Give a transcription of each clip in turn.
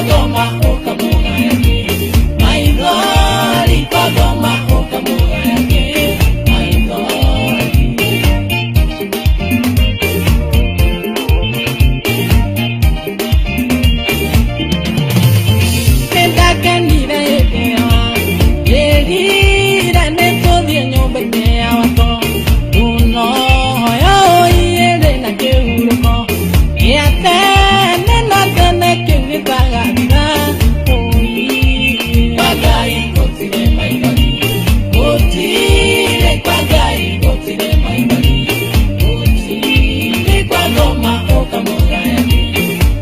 ngoma ũkamũgayanie maithori kwa ngoma ũkamũgayanie maithori. Nĩndakenire hĩndĩ ĩyo ngĩrira nĩtũthiĩ nyũmba-inĩ ya watho unoyo ĩrĩ na kĩhurũko gĩa tene na tene kĩu gĩtagathira. Kwa Ngai gũtirĩ maithori, gũtirĩ, kwa Ngai gũtirĩ maithori, gũtirĩ kwa ngoma ũkamũgayanie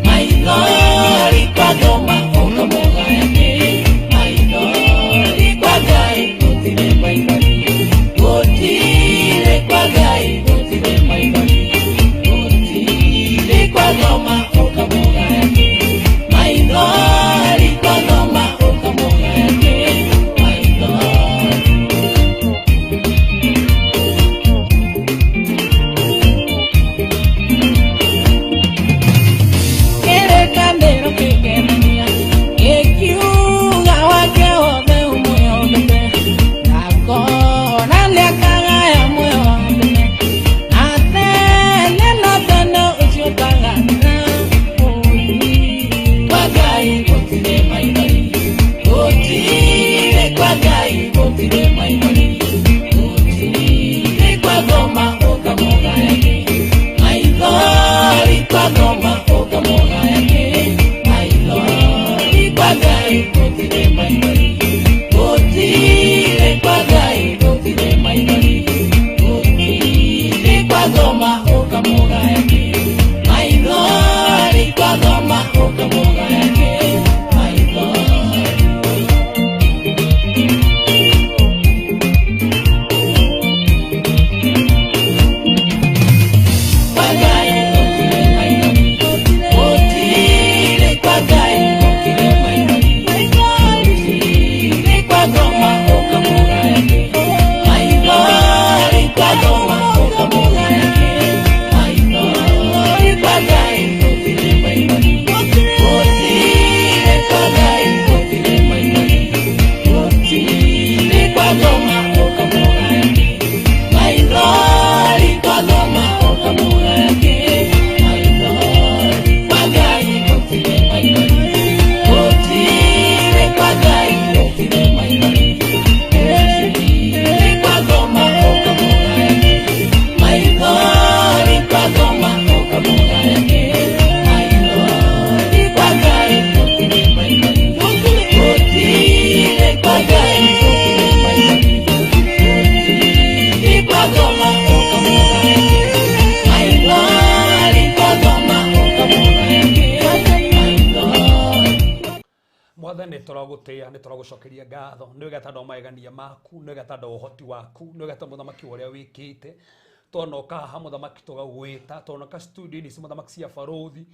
maithori, kwa ngoma ũkamũgayanie maithori, kwa Ngai gũtirĩ maithori, gũtirĩ, kwa Ngai gũtirĩ maithori, gũtirĩ kwa ngoma ũkamũgayanie maithori, kwa ngoma ũkamũgayanie maithori. Kĩrĩkanĩro kĩngenania gĩkiuga wake wothe ũmwĩhokete ndakona nĩakagaya muoyo wa tene na tene na tene ũcio ũtagathira. Kwa Ngai gũtirĩ maithori, gũtirĩ, kwa Ngai gũtirĩ maithori, gũtirĩ kwa ngoma ũkamũgayanie maithori, kwa ngoma ũkamũgayanie maithori, kwa Ngai gũtirĩ maithori, gũtirĩ, kwa Ngai gũtirĩ maithori, gũtirĩ kwa ngoma ũkamũgayanie maithori, kwa ngoma ũkamũgayanie maithori. Kwa Ngai gũtirĩ maithori, gũtirĩ, kwa Ngai gũtirĩ maithori, gũtirĩ kwa ngoma ũkamũgayanie maithori, kwa ngoma ũkamũgayanie maithori, kwa Ngai gũtirĩ maithori, gũtirĩ, kwa Ngai gũtirĩ maithori, gũtirĩ kwa ngoma ũkamũgayanie maithori, kwa ngoma ũkamũgayanie maithori, kwa Ngai gũtirĩ maithori, gũtirĩ, kwa Ngai gũtirĩ maithori, gũtirĩ kwa ngoma ũkamũgayanie maithori, kwa ngoma ũkamũgayanie maithori, kwa Ngai gũtirĩ maithori, gũtirĩ, kwa Ngai gũtirĩ maithori, gũtirĩ kwa ngoma ũkamũgayanie maithori, kwa ngoma ũkamũgayanie maithori. Mwathani, tũragũtĩĩa, nĩ tũragũcokeria ngatho nĩ wega tondũ wa magegania maku, nĩ wega tondũ wa ũhoti waku, nĩ wega tondũ mũthamaki wa ũrĩa wĩkĩte. Twonoka haha mũthamaki tũgagwĩta, twonoka studio-inĩ ici mũthamaki cia barũthi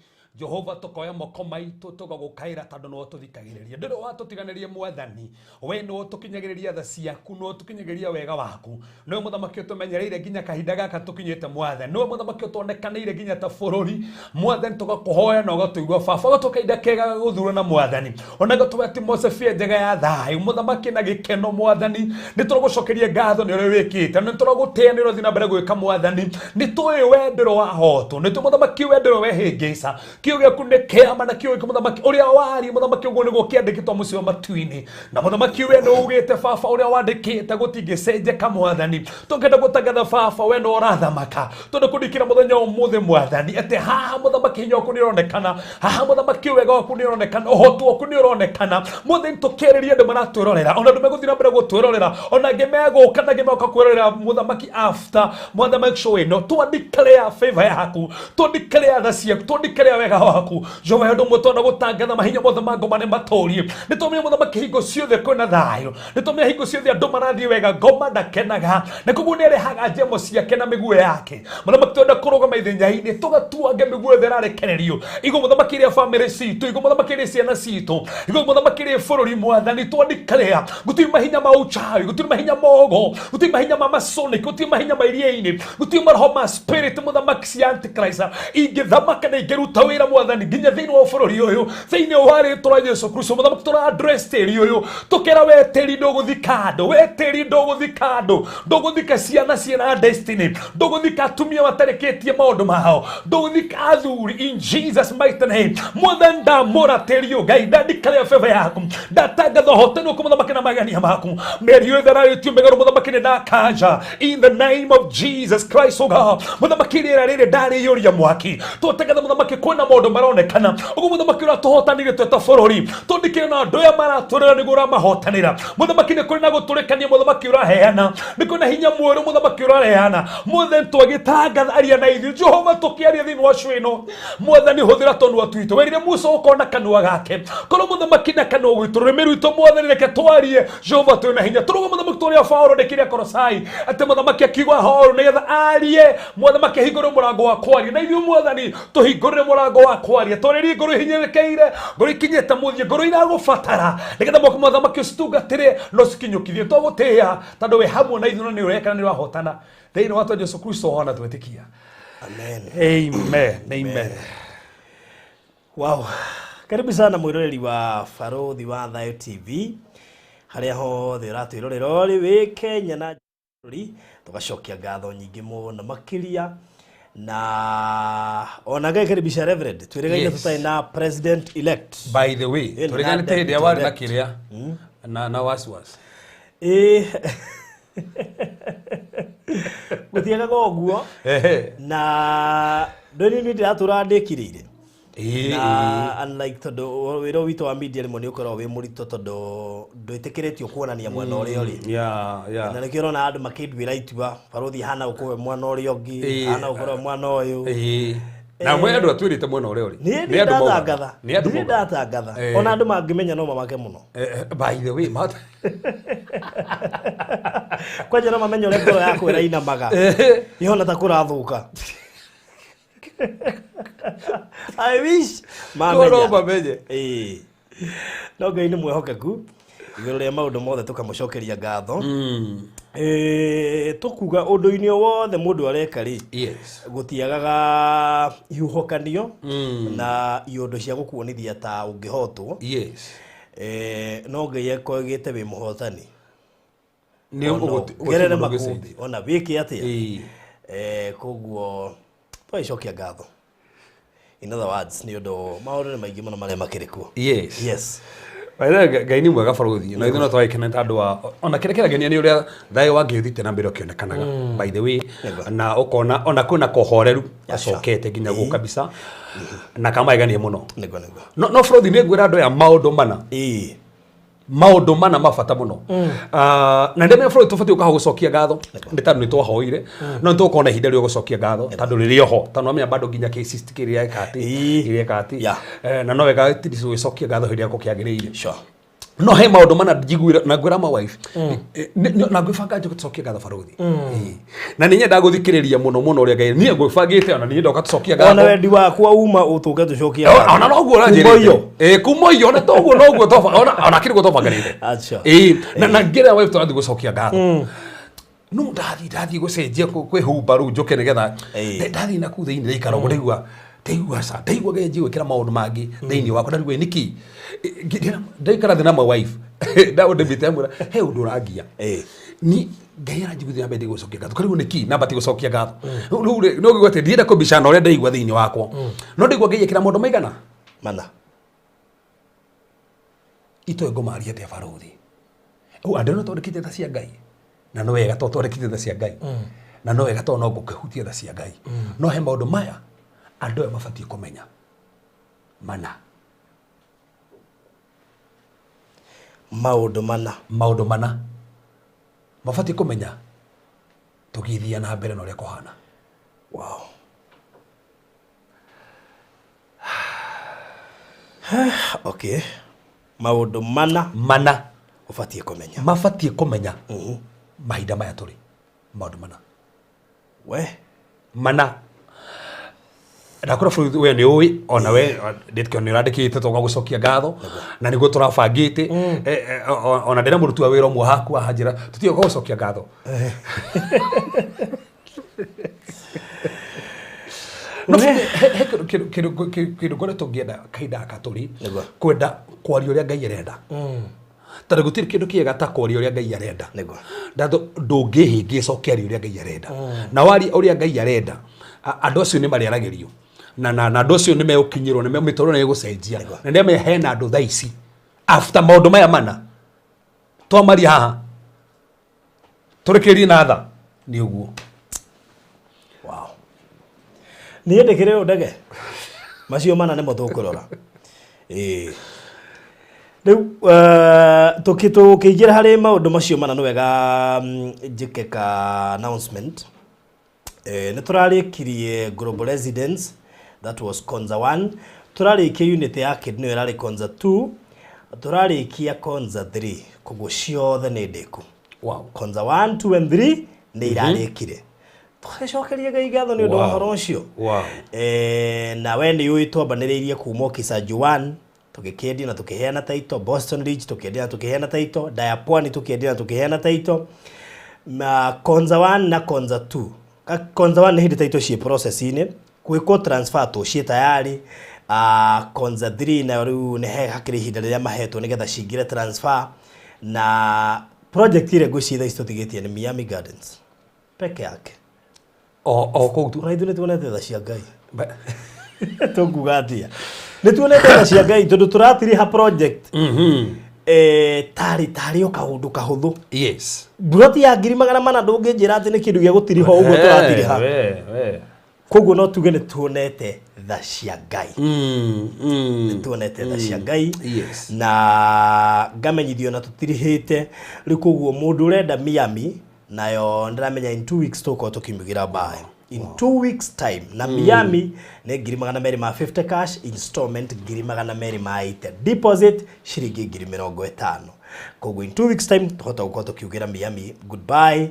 Jehova, tũkoya moko maitũ tũgagũkaĩra tondũ nĩwe ũtũthikagĩrĩria. Ndũrĩ watũtiganĩria mwathani, we nĩwe ũtũkinyagĩrĩria tha ciaku, nĩwe ũtũkinyagĩria wega waku, nĩwe mũthamaki ũtũmenyereire nginya kahinda gaka tũkinyĩte mwathani, nĩwe mũthamaki ũtuonekanĩire nginya ta bũrũri mwathani. Tũgakũhoya na ũgatũigua baba, ũgatũhe kahinda kega ga gũthurana mwathani, ona gatũhe atmosphere njega ya thayũ mũthamaki na gĩkeno mwathani. Nĩ tũragũcokeria ngatho nĩ ũrĩa wĩkĩte, nĩ tũragũtĩĩa nĩ ũrĩa ũthiĩ na mbere gwĩka mwathani. Nĩ tũĩ wendero wa hotwo, nĩ tũĩ mũthamaki wendero wehĩngĩca kĩo gĩaku nĩ kĩama na kĩo gĩaku mũthamaki ũrĩa warie mũthamaki ũguo nĩguo kĩandĩkĩtwo mũciĩ wa matu-inĩ. Na mũthamaki we nĩ ugĩte baba ũrĩa wandĩkĩte gũtingĩcenjeka mwathani. Tũngĩenda gũtangatha baba we nĩ ũrathamaka tondũ kũndikĩra mũthenya ũmũthĩ mwathani atĩ haha mũthamaki hinya waku nĩ ũronekana, haha mũthamaki wega waku nĩ ũronekana, ũhoti waku nĩ ũronekana mwathani. Tũkĩrĩria andũ maratwĩrorera, ona andũ megũthiĩ na mbere gũtwĩrorera, ona angĩ megũka na angĩ megoka kwĩrorera mũthamaki after mũthamaki show ĩno. Twa declare favor yaku, twa declare tha ciaku, twa declare wega waku Jehova. Ũndũ ũmwe twenda gũtangatha, mahinya mothe ma ngoma nĩ matũrie. Nĩ tũmenya mũthamaki hingo ciothe kwĩna thayũ, nĩ tũmenya hingo ciothe andũ marathiĩ wega, ngoma ndakenaga na koguo nĩ arehaga njemo ciake na mĩguo yake. Mũthamaki, twenda kũrũgama ithenya-inĩ tũgatuange mĩguo yothe ĩrarekererio igũ mũthamaki ĩrĩa bamĩrĩ citũ, igũ mũthamaki ĩrĩa ciana citũ, igũ mũthamaki ĩrĩa bũrũri mwathani. Twa declare gũtirĩ mahinya ma uchawi, gũtirĩ mahinya mogo, gũtirĩ mahinya ma masonic, gũtirĩ mahinya ma iria-inĩ, gũtirĩ maroho ma spirit mũthamaki cia antichrist ingĩthamaka na ingĩruta wĩra. Tũraingĩra mwathani nginya thĩinĩ wa bũrũri ũyũ, thĩinĩ wa rĩtwa rĩa Jesu Kristo. Mũthamaki, tũra address tĩri ũyũ, tũkera we tĩri ndũgũthika andũ, we tĩri ndũgũthika andũ, ndũgũthika ciana ciĩna destiny, ndũgũthika atumia matarĩkĩtie maũndũ mao, ndũgũthika athuri, in Jesus mighty name. Mwathani, ndamũra tĩri ũyũ, Ngai, ndandikaria favor yaku, ndatangatha ũhotani waku mũthamaki na magania maku. Mĩario ĩthararĩtio mĩgarũ mũthamaki nĩ ndakanja, in the name of Jesus Christ, oh God. Mũthamaki, rĩera rĩrĩ ndarĩiyũria mwaki. Twatangatha mũthamaki, kwĩna maũndũ maronekana ũguo mũthamaki ũratũhotanire twĩ ta bũrũri, tondikĩre na andũ aya maratũrĩra nĩguo ũramahotanĩra mũthamaki. Nĩ kũrĩ na gũtũrĩkania mũthamaki ũraheana, nĩ kũrĩ na hinya mwerũ mũthamaki ũraheana. Mwathani, twagĩtangatha, aria na ithuĩ Jehova, tũkĩaria thĩinĩ wa cũ ĩno. Mwathani, hũthĩra tũnua twitũ. Werire Musa ũkona kanua gake, korwo mũthamaki na kanua gwitũ, rũrĩmĩ rwitũ, mwathani, reke twarie Jehova twĩ na hinya. Tũrũga mũthamaki tũrĩa Paũlũ ndĩkĩrĩa Kolosai atĩ mũthamaki akiuga horu nĩgetha arie, mũthamaki ahingũre mũrango wa kwaria. Na ithuĩ mwathani, tũhingũrĩre mũrango wa kwaria, twarĩrie ngoro ihinyĩrĩkĩire, ngoro ikinyĩte mũthia, ngoro iragũbatara, nĩgetha mwaka mũthamaki ũcitungatĩre na ũcikinyũkithie. Twagũtĩĩa tondũ wĩ hamwe na ithuĩ na nĩ ũreka na nĩ ũrahotana thĩinĩ wa twa Jesu Kristo hona twĩtĩkia. Amen. Amen, amen. Wow. Karibu sana mwiroreri wa Barothi wa Thayo TV harĩa hothe ũratwĩrorera ũrĩ wĩ Kenya na bũrũri, tũgacokia ngatho nyingĩ mũno makĩria na ona ngai karibisha Reverend twĩrĩgaine. Yes. Tũtarĩ na president elect. By the way, Ĩni na tũreganĩte hĩndĩ ĩrĩa warĩ na deputy. kĩrĩa na wasiwasi. Ĩĩ, gũtiagaga ũguo. Ehe. Na ndũni nĩ ndĩratũra ndĩkirĩire. Ĩĩ. Na unlike tondũ wĩra witũ wa media rĩmwe nĩ ũkoragwo wĩ mũritũ tondũ ndwĩtĩkĩrĩtio kuonania mwena ũrĩa ũrĩ. Na nĩkĩo ũrona andũ makĩnduĩra itua, barothi hana gũkorwo mwena ũrĩa ũngĩ, hana gũkorwo mwena ũyũ. Ĩĩ. Na mwe andũ atwĩrĩte mwena ũrĩa ũrĩ. Niĩ Nĩ andũ maugaga. ndandatangatha. Nĩ andũ Ndirĩ maugaga. ndatangatha. Ona andũ mangĩmenya no mamake mũno. By the way, Kwanja no mamenye ũrĩa ngoro yakwa ĩrainamaga ihona ta kũrathũka. I wish Korwo mamenya. mamenye. Ĩĩ. No Ngai nĩ mwĩhokeku igũrũ rĩa maũndũ mothe, tũkamũcokeria ngatho. Tũkuga ũndũ-inĩ o wothe mũndũ areka rĩ, gũtiagaga ihuhũkanio na iũndũ cia gũkuonithia ta ũngĩhotwo. No Ngai akoigĩte wĩ mũhotani. Nĩ Ona ũgerere gũtirĩ mũndũ makũmbĩ ũngĩcenjia. ona wĩke atĩa. Koguo twagĩcokia ngatho, in other words, nĩ ũndũ maũndũ nĩ maingĩ mũno marĩa makĩrĩ kuo. Yes. By the way, Ngai nĩ mwega barothi na ithuĩ no twagĩkena tondũ wa ona kĩrĩa kĩrangenia nĩ ũrĩa thayũ wa Ngai ũthiĩte na mbere ũkĩonekanaga, by the way, na ũkona ona kwĩna kohoreru gacokete nginya gũkũ kabisa na kamaegania mũno. Nĩguo. No barothi, nĩ ngwĩra andũ aya maũndũ mana, maũndũ mana ma bata mũno. Ah, na ndĩmenya bũrũri tũbatiĩ gũkaga gũcokia ngatho nĩ tondũ nĩ twahoire, no nĩ tũgũkorwo na ihinda rĩa gũcokia ngatho tondũ rĩrĩ oho, tondũ wamenya bado nginya cases kĩrĩa ĩka atĩ kĩrĩa ĩka atĩ. Na no wega gũcokia ngatho hĩndĩ ĩrĩa gũkĩagĩrĩire. No he maũndũ mana njiguire na ngwĩra ma wife na ngwĩbanga nje gũcokia ngatho barothi. Na nĩ nyendaga gũthikĩrĩria mũno mũno ũrĩa Ngai niĩ ngwĩbangĩte, ona niĩ ndoka tũcokia Ona ngatho. wendi wakwa uma ũtũke tũcokia ngatho. Ona noguo Kuma ũranjĩrĩte. iyo. Kuma iyo, ona toguo noguo toba ona akĩrĩ guo tobanganĩte. Acha. Na ngĩra wife tũrathiĩ gũcokia ngatho, no ndathiĩ gũcenjia kwĩhumba rĩu njũke nĩgetha ndathiĩ na kũu thĩinĩ ndaikara ũguo ndaigua ndaigua ca ndaigua ngenjie gwĩkĩra maũndũ mangĩ thĩinĩ wakwa, ndarigwo nĩkĩ. Ndaikara thĩ na my wife ndamĩte amwĩra he ũndũ ũrangia ni Ngai aranjiguithia nambe ndigũcokia ngatho, karĩu nĩkĩ namba ti gũcokia ngatho rĩu rĩ, no ngĩgua atĩ ndienda kũbicana ũrĩa ndaigua thĩinĩ wakwa, no ndaigua Ngai ekĩra maũndũ maigana mana. Itoĩ ngũmaria atĩa barothi. Ũũ, andũ no twandĩkĩte tha cia Ngai na no wega to twandĩkĩte tha cia Ngai na no wega to no ngũkĩhutia tha cia Ngai, no he maũndũ maya andũ aya mabatiĩ kũmenya mana. Maũndũ mana. Maũndũ mana mabatiĩ kũmenya tũgĩthiĩ na mbere na ũrĩa kũhana. Wow. Okay, maũndũ mana. Mana. Ũbatiĩ kũmenya. Mabatiĩ kũmenya mahinda maya tũrĩ, maũndũ mana. We. Mana ndakora bũrũri we nĩ ũĩ ona we ndĩtkio nĩ ũrandĩkĩte toka gũcokia ngatho na nĩguo tũrabangĩte. Ona ndĩna mũruti wa wĩra ũmwe haku ahanjĩra tũtigoka gũcokia ngatho. No he he kĩndũ ngoretwo ngĩenda kahinda gaka tũrĩ Nĩguo. kwenda kwaria ũrĩa Ngai arenda, tondũ gũtirĩ kĩndũ kĩega ta kwaria ũrĩa Ngai arenda. Nĩguo. Ndatho ndũngĩhĩngĩca ũkĩaria ũrĩa Ngai arenda, na waria ũrĩa Ngai arenda, andũ acio nĩ marĩaragĩrio na andũ acio nĩ megũkinyĩrwo nĩ mĩtũrĩre nĩ ĩgũcenjia, na nĩ hena andũ thaa ici after maũndũ maya mana twamaria haha tũrĩkĩrĩrie na tha nĩ ũguo. Wow, niĩ ndĩkĩrĩ ũũ ndege macio mana nĩmo tũkũrora. Ĩĩ, rĩu tũkĩingĩra harĩ maũndũ macio mana, nĩ wega njĩke ka announcement. Nĩ tũrarĩkirie Global Residence, that was Konza 1. Tũrarĩkia unit ya kid nĩyo ĩrarĩ Konza 2, tũrarĩkia Konza 3, koguo ciothe nĩ ndĩku. Konza 1, 2 and 3 nĩ irarĩkire. Tũgĩcokeria Ngai ngatho nĩ ũndũ wa ũhoro ũcio. Na we nĩ ũĩ twambanĩrĩirie kuma Kisaju 1 tũgĩkĩendia na tũkĩheana title, Boston Ridge tũkĩendia na tũkĩheana title, Daya Pwani tũkĩendia na tũkĩheana title, na Konza 1 na Konza 2. Konza 1 nĩ hĩndĩ title ciĩ process-inĩ gwĩkwo transfer tũ ciĩ tayari. Konza 3 nayo rĩu nĩ he hakĩrĩ ihinda rĩrĩa mahetwo nĩgetha cingĩre transfer, na project ĩrĩa ngwĩciria thaa ici tũtigĩtie nĩ Miami Gardens peke yake. O kũu tu. Ona ithuĩ nĩ tuonete tha cia Ngai. Tũnguga atĩa, nĩ tuonete tha cia Ngai tondũ tũratiriha project tarĩ o kaũndũ kahũthũ. Mburoti ya 400,000 ndũngĩnjĩra atĩ nĩ kĩndũ gĩa gũtiriha ũguo tũratiriha. We. Koguo no tuge nĩ tuonete tha cia Ngai. Nĩ tuonete tha cia Ngai. Na ngamenyithio na tũtirihĩte rĩu, koguo mũndũ ũrenda Miami nayo ndĩramenya in 2 weeks tũgũkorwo tũkiumĩra mbae in 2 weeks time, na Miami nĩ 250,000 cash, installment 280,000, deposit ciringi 50,000. Koguo in 2 weeks time tũhota gũkorwo tũkiugĩra Miami goodbye,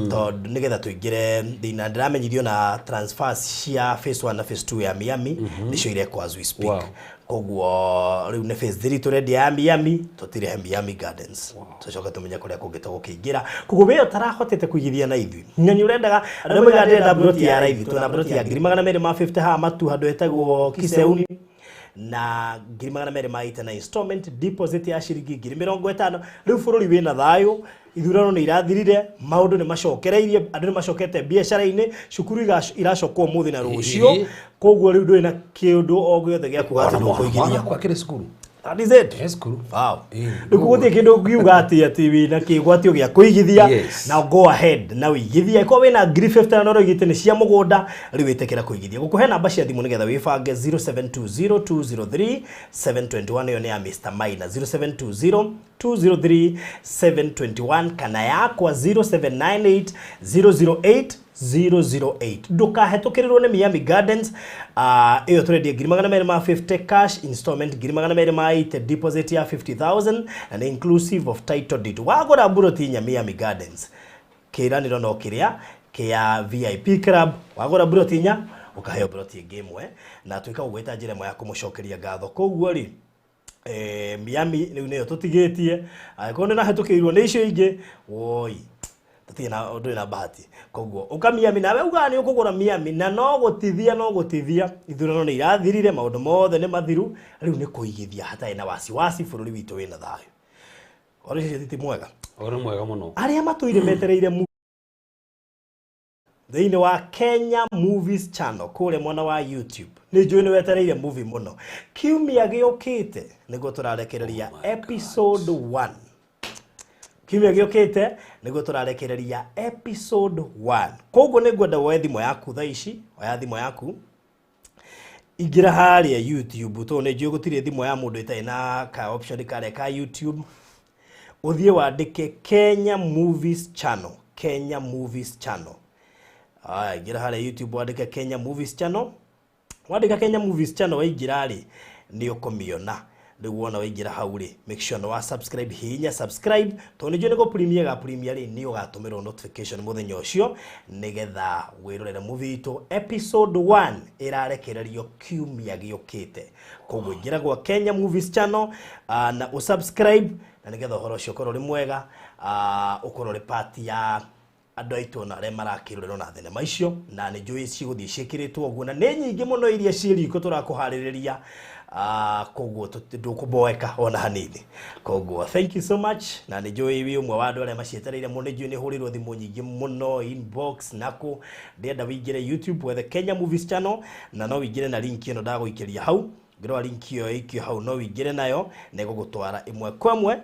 tondũ nĩgetha tũingĩre thĩinĩ, na ndĩramenyithio na transfers cia phase 1 na phase 2 ya Miami nĩcio irekwo as we speak. Koguo rĩu nĩ phase 3 tũrendia ya Miami, tũtirehe Miami Gardens, tũcoke tũmenye kũrĩa kũngĩ tũgũkĩingĩra. Koguo we ũtarahotete kũigithia na ithuĩ na nĩ ũrendaga, andũ moigaga ndĩrenda mburoti ya raithi, twĩna mburoti ya 250,000 haha matu handũ hetagwo Kiseuni na 280,000 na installment, deposit ya ciringi 50,000. Rĩu bũrũri wĩna thayũ, ithurano nĩ irathirire, maũndũ nĩ macokereirie, andũ nĩ macokete biacara-inĩ, cukuru iracokwo ũmũthĩ na rũciũ. Koguo rĩu ndũrĩ na kĩũndũ o gĩothe gĩa kuga atĩ ndũkũigithia. Mwana akĩrĩ cukuru. That is it. He cukuru. Rĩu gũtirĩ kĩndũ ũngiuga atĩ wĩna kĩgwatio gĩa kũigithia. Na go ahead na ũigithie. Angĩkorwo wĩna 50,000 na ũroigĩte nĩ cia mũgũnda, rĩu ĩtĩkĩra kũigithia. Gũkũhe namba cia thimũ nĩgetha wĩbange: 0720 203 721, ĩyo nĩ ya Mr. Maina, 0720 203 721, kana yakwa 0798 008 008. Ndũkahetũkĩrĩrwo nĩ Miami Gardens. Ĩyo tũrendia 250,000 cash, installment 280,000, deposit ya 50,000, na nĩ inclusive of title deed. Wagũra mburoti inya Miami Gardens, kĩranĩro no kĩrĩa kĩa VIP Club, wagũra mburoti inya ũkaheo mburoti ĩngĩ ĩmwe, na twĩka ũguo ĩta njĩra ĩmwe ya kũmũcokeria ngatho. Koguo rĩ, Miami rĩu nĩyo tũtigĩtie. Angĩkorwo nĩ ũrahetũkĩirwo nĩ icio ingĩ, woi, tũtirĩ na ndũrĩ na bahati. Koguo ũka Miami, nawe ugaga nĩ ũkũgũra Miami na no gũtithia, no gũtithia. Ithurano nĩ irathirire, maũndũ mothe nĩ mathiru, rĩu nĩ kũigithia hatarĩ na wasiwasi, bũrũri witũ wĩna thayũ. Ũhoro ũcio ti mwega? Ũhoro mwega mũno. Arĩa matũire metereire thĩinĩ wa Kenya Movies Channel kũrĩa mwena wa YouTube, nĩ njũĩ nĩ wetereire movie mũno. Kiumia gĩũkĩte nĩguo tũrarekereria episode 1. Kiumia gĩũkĩte nĩguo tũrarekereria episode 1. Koguo nĩ ngwenda woe thimũ yaku thaa ici, oya thimũ yaku, ingĩra harĩa YouTube, tondũ nĩ njũĩ gũtirĩ thimũ ya mũndũ ĩtarĩ na ka option karĩa ka YouTube. Ũthiĩ wandĩke Kenya Movies Channel, Kenya Movies Channel. Aya, ingĩra harĩa YouTube wandĩke Kenya Movies Channel. Wandĩka Kenya Movies Channel, waingĩra rĩ, nĩ ũkũmĩona. Rĩu wona waingĩra hau rĩ, make sure nĩ wa subscribe, hihinya subscribe, tondũ nĩ njũĩ nĩ gũ premiere ga premiere rĩ, nĩ ũgatũmĩrwo notification mũthenya ũcio nĩgetha wĩrorere movie itũ. Episode 1 ĩrarekererio kiumia gĩũkĩte. Koguo ingĩra gwa Kenya Movies Channel na ũsubscribe, na nĩgetha ũhoro ũcio ũkorwo ũrĩ mwega, ũkorwo ũrĩ part ya Andũ aitũ ona arĩa marakĩrorerwo na thenema icio, na nĩ njũĩ cigũthiĩ ciĩkĩrĩtwo ũguo, na nĩ nyingĩ mũno iria ciĩ riko tũrakũharĩrĩria. Koguo ndũkũboeka ona hanini. Koguo thank you so much, na nĩ njũĩ wĩ ũmwe wa andũ arĩa macietereire mũno. Nĩ njũĩ nĩ hũrĩrwo thimũ nyingĩ mũno, inbox nakũ. Ndĩrenda wĩingĩre YouTube wethe Kenya Movies Channel, na no wĩingĩre na link ĩno ndagũikĩria hau. Ngĩrora link ĩyo ĩikio hau, no wĩingĩre nayo na ĩgũgũtwara ĩmwe kwa ĩmwe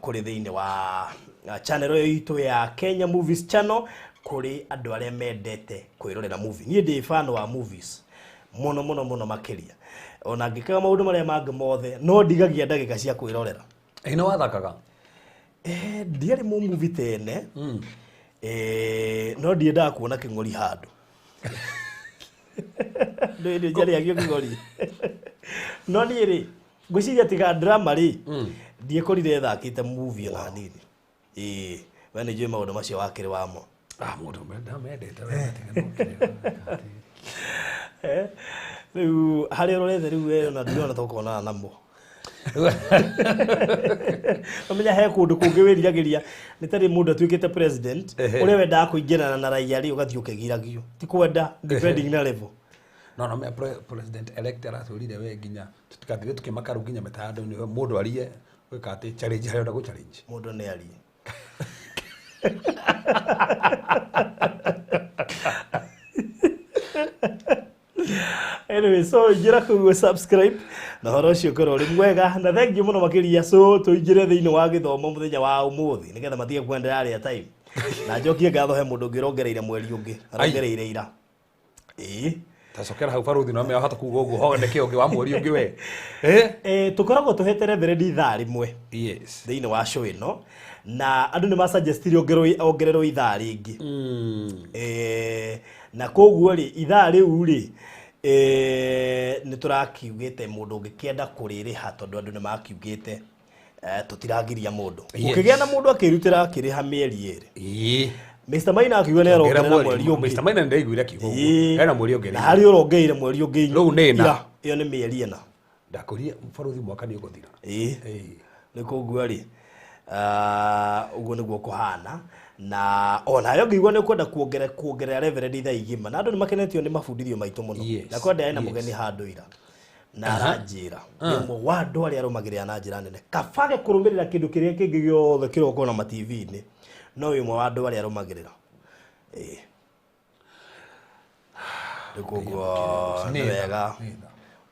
kũrĩ thĩinĩ wa channel ĩyo itũ ya Kenya Movies Channel, kũrĩ andũ arĩa mendete kwĩrorera movie. Niĩ ndĩ fan wa movies mũno mũno mũno makĩria, ona ngĩkaga maũndũ marĩa mangĩ mothe, no ndigagia ndagĩka cia kwĩrorera. Ĩ nĩ wathakaga? Ndiarĩ mũ movie tene, no ndiendaga kuona kĩng'ori handũ. Ndũĩ nĩ njarĩagio kĩng'ori, no niĩ rĩ, ngwĩciria tiga drama rĩ, ndiekorire thakĩte movie ona hanini. Ĩĩ, we nĩ njũĩ maũndũ macio wakĩrĩ wamo. Ah, mũndũ ndamendete we, tiga no kĩrĩa. Rĩu harĩa ũrorete rĩu we ona ndirona tũkonana namo. Ũmenya he kũndũ kũngĩ wĩriragĩria nĩ tarĩ mũndũ atuĩkĩte president, ũrĩa wendaga kũingĩrana na raia rĩ, ũgathiĩ ũkĩgiragio, ti kwenda, depending na level. No me president elect aratwĩrire we nginya tũtigathiĩ tũkĩmaka rĩu nginya mĩtandao-inĩ, mũndũ arie gwĩka atĩ challenge harĩa ũrenda gũ challenge. Mũndũ nĩ arie. Anyway, so ingĩra kũu subscribe na ũhoro ũcio ũkorwo ũrĩ mwega, na thank you mũno makĩria. So tũingĩre thĩinĩ wa gĩthomo mũthenya wa ũmũthĩ nĩgetha matige kuendelea time, na njokie ngatho he mũndũ ũngĩ ũrongereire mweri ũngĩ, arongereire ira, ĩĩ. Tacokera hau, baruthi, no mehota kuga ũguo hone kĩ ũngĩ wa mweri ũngĩ we, eh? Tũkoragwo tũhete reverend ithaa rĩmwe thĩinĩ wa show ĩno, na andũ nĩ masuggestire ongererwo ithaa rĩngĩ. Na koguo rĩ, ithaa rĩu rĩ, nĩ tũrakiugĩte mũndũ ũngĩkĩenda kũrĩrĩha, tondũ andũ nĩ makiugĩte, tũtiragiria mũndũ. Gũkĩgĩa na mũndũ akĩrutĩra akĩrĩha mĩeri 2. Mr Maina akiuga nĩ arongerera mweri ũngĩ. Mr Maina nĩ ndaiguire akiuga ũguo. Hena mweri ũngĩ. Na harĩa ũrongereire mweri ũngĩ Rĩu nĩ ĩna. ira, ĩyo nĩ mĩeri 4. Ndakũria baruthi, mwaka nĩ ũgũthira. Ĩĩ. Nĩ koguo rĩ, ũguo nĩguo kũhana, na onayo ngĩigua nĩ ũkwenda kuongerera reverend ithaa igima, na andũ nĩ makenetio nĩ mabundithio maitũ mũno. Na kwenda ena mũgeni handũ ira na aranjĩra nĩ ũmwe wa andũ arĩa arũmagĩrĩra na njĩra nene, kabage kũrũmĩrĩra kĩndũ kĩrĩa kĩngĩ gĩothe kĩroka ona ma TV-inĩ, no wĩ ũmwe wa andũ arĩa arũmagĩrĩra. Ĩĩ, rĩu koguo nĩ wega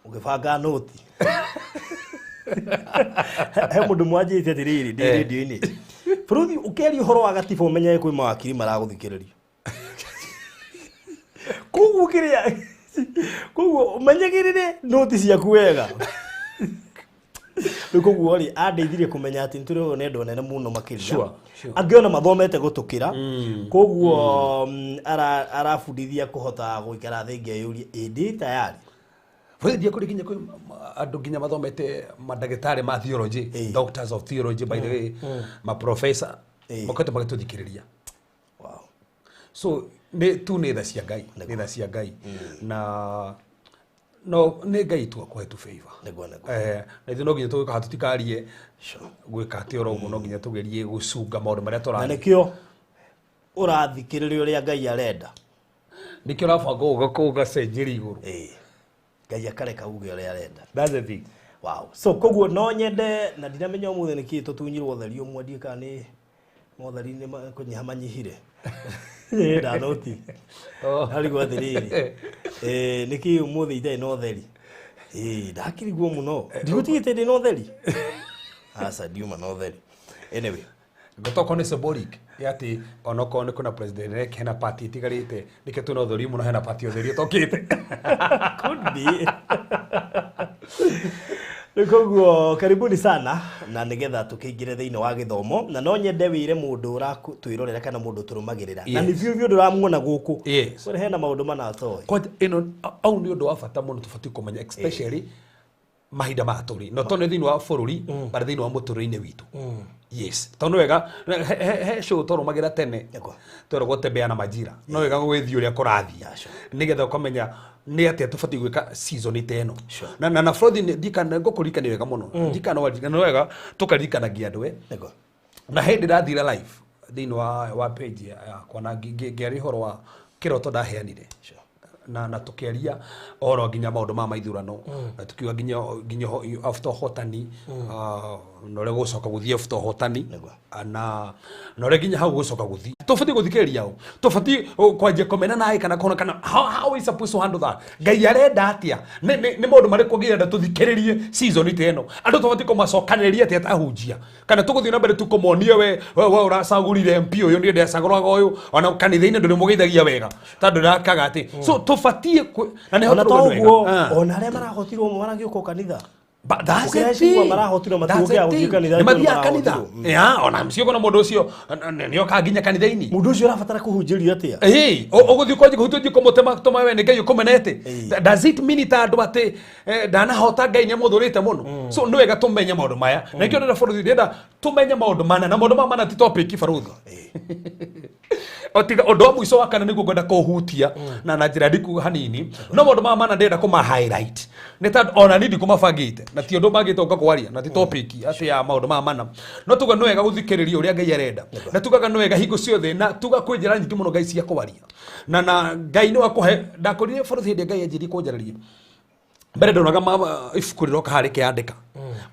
ũgĩbanga nũti. He mũndũ mwanjĩte atĩrĩrĩ ndĩ rĩndiũ-inĩ, bũrũthi ũkĩaria ũhoro wa gatiba, ũmenyage kwĩ mawakiri maragũthikĩrĩria. Koguo kĩrĩa, koguo ũmenyagĩrĩre nũti ciaku wega. Rĩu koguo rĩ, andeithirie kũmenya atĩ nĩ tũrĩ nĩ andũ anene mũno makĩria, angĩ ona mathomete gũtũkĩra. Koguo arabundithia kũhota gũikara thĩ ngeyũria, ĩ ndĩ tayari? Bũrũri ndiĩ kũrĩ nginya kwĩ andũ nginya mathomete, mandagĩtarĩ ma theology, doctors of theology, by the way, ma professor, makoretwo magĩtũthikĩrĩria. So nĩ tu nĩ tha cia Ngai, nĩ tha cia Ngai, na no nĩ Ngai tu akũhe tu favor. Nĩguo, nĩguo. Na ithuĩ no nginya tũgĩka, tũtikarie gwĩka atĩ oro ũguo, no nginya tũgerie gũcunga maũndũ marĩa Na tũrathiĩ. Nĩkĩo ũrathikĩrĩria ũrĩa Ngai arenda. Nĩkĩo ũrabanga ũgacenjeria igũrũ. Ĩĩ, Ngai akareka uge ũrĩa arenda. That's the thing. Wow. So koguo no nyende, na ndinamenya ũmũthĩ nĩkĩ tũtunyirwo ũtheri ũmwe, ndiũĩ kana nĩ motheri nĩ kũnyiha manyihire. Ĩ, ndanoti. Ndarigwo atĩrĩrĩ, nĩkĩ ũmũthĩ itarĩ na ũtheri? Ĩ, ndakĩrigwo mũno, ndigũtigĩte ndĩ na ũtheri, aca ndiuma na ũtheri. Anyway. Ngotoko nĩ symbolic ya atĩ onokorwo nĩ kwĩna president elect, hena party ĩtigarĩte, nĩkĩo twĩna ũtheri mũno, hena party ũtheri ũtokĩte. Could be. Rĩu koguo karibuni sana, na nĩgetha tũkĩingĩre thĩinĩ wa gĩthomo, na no nyende wĩre mũndũ ũratwĩrorera kana mũndũ tũrũmagĩrĩra na nĩ biũ biũ ndũramuona gũkũ, kũrĩ hena maũndũ mana atoĩ. Kwanja ĩno au nĩ ũndũ wa bata mũno tũbatiĩ kũmenya, especially mahinda maya tũrĩ, no to nĩ thĩinĩ wa bũrũri, but thĩinĩ wa mũtũrĩre-inĩ witũ. Yes, tondũ wega he show twarũmagĩra tene, tweragwo Tembea na Majira. No wega gũgĩthiĩ ũrĩa kũrathiĩ, nĩgetha ũkamenya nĩ atĩa tũbatiĩ gwĩka season ta ĩno. Na Frothi, ndikana ngũkũririkania wega mũno, ndikana waririkana, no wega tũkaririkanagia andũ, eh. Na hĩndĩ ndathire live Thĩinĩ wa page yakwa na ngĩaria ũhoro wa kĩroto ndaheanire na tukiaria ũhoro nginya maũndũ ma maithurano na tukiuga nginya after ũhotani, na ũrĩa gũcoka gũthiĩ after ũhotani. Na ũrĩa nginya hau gũcoka gũthiĩ, tũbatiĩ gũthikĩrĩria ũ, tũbatiĩ kwanjia kũmena naĩ kana kũhona kana how we supposed to handle that? Ngai arenda atĩa? Nĩ maũndũ marĩkũ Ngai arenda tũthikĩrĩrie season ta ĩno? Andũ tũbatiĩ kũmacokanĩrĩria atĩa ta ahunjia, kana tũgũthiĩ na mbere tu kũmonia we ũracagũrire MP ũyũ, niĩ ndacagũraga ũyũ, ona kanitha-inĩ ndũrĩ mũgeithagia wega tondũ ndakaga atĩ so tũbatiĩ na nĩho Ona to tũrauga nĩ ũguo, wega. ona arĩa marahotirwo maragĩũka kanitha. But that's the Ũkĩracigua thing. marahotirwo That's the matigũkĩaga gũthiĩ thing. kanitha Nĩ tondũ mathiaga kanitha. marahotirwo. Ya, ona mcio na mũndũ ũcio nĩokaga nginya kanitha-inĩ. Mũndũ ũcio ũrabatara kũhunjĩrio atĩa? Ĩĩ, ũgũthiĩ kwanjia kũhutio kũmũtema tũma we nĩ Ngai ũkũmenete. Does it mean ta andũ atĩ ndanahota Ngai nĩ amũthũrĩte mũno? So nĩ wega tũmenye maũndũ maya. Na nĩkĩo ndĩrenda bũrũri, ndĩrenda tũmenye maũndũ mana, na maũndũ maya mana ti topic barũthi. Otiga ũndũ wa mũico wa kana nĩguo ngwenda kũhutia na njĩra ndiku hanini, no maũndũ maya mana ndĩrenda kũma highlight nĩ tondũ ona niĩ ndikũmabangĩte na ti ũndũ bangĩte ũka kwaria na ti topic atĩ ya maũndũ maya mana, no tuga nĩ wega gũthikĩrĩria ũrĩa Ngai arenda, na tugaga nĩ wega hingo ciothe, na tuga kwĩ njĩra nyingĩ mũno Ngai cia kwaria na Ngai nĩ wakũhe. Ndakorire bũrũri hĩndĩ ĩrĩa Ngai anjĩrie kũnjarĩria mbere, ndonaga ibuku rĩroka harĩ kĩandĩka,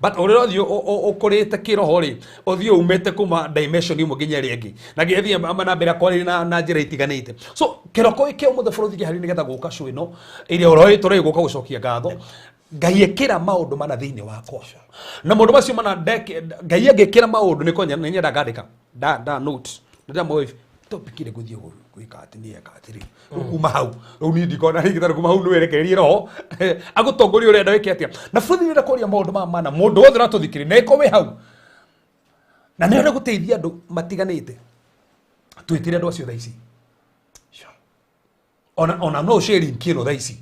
but ũrĩa ũrathiĩ ũkũrĩte kĩroho rĩ, ũthiĩ umĩte kuma dimension ĩmwe nginya ĩrĩa ĩngĩ, na ngĩthiĩ na mbere kwarĩria na njĩra itiganĩte. So kĩroko gĩkĩ ũmũthĩ bũrũri kĩharĩria nĩgetha gũka show ĩno ĩrĩa ũroĩ tũrĩ gũka gũcokia ngatho Ngai ĩkĩra maũndũ mana thĩinĩ wakwa, na maũndũ macio mana Ngai angĩkĩra maũndũ nĩ konya nĩ nyenda ngandĩka nda note ndĩramoĩ topic ĩrĩa ngũthiĩ gwĩka atĩ nĩ eka atĩrĩ. Rĩu kuma hau rĩu niĩ ndikona rĩngĩ, tondũ kuma hau nĩ werekererie roho agũtongoria ũrenda wĩke atĩa. Na bũrũri ndĩrenda kũria maũndũ maya mana mũndũ wothe ũratũthikĩrĩria na ĩkorwo wĩ hau na nĩ ũrenda gũteithia andũ matiganĩte, twĩtĩre andũ acio thaa ici. Ona no ũshare link ĩno thaa ici.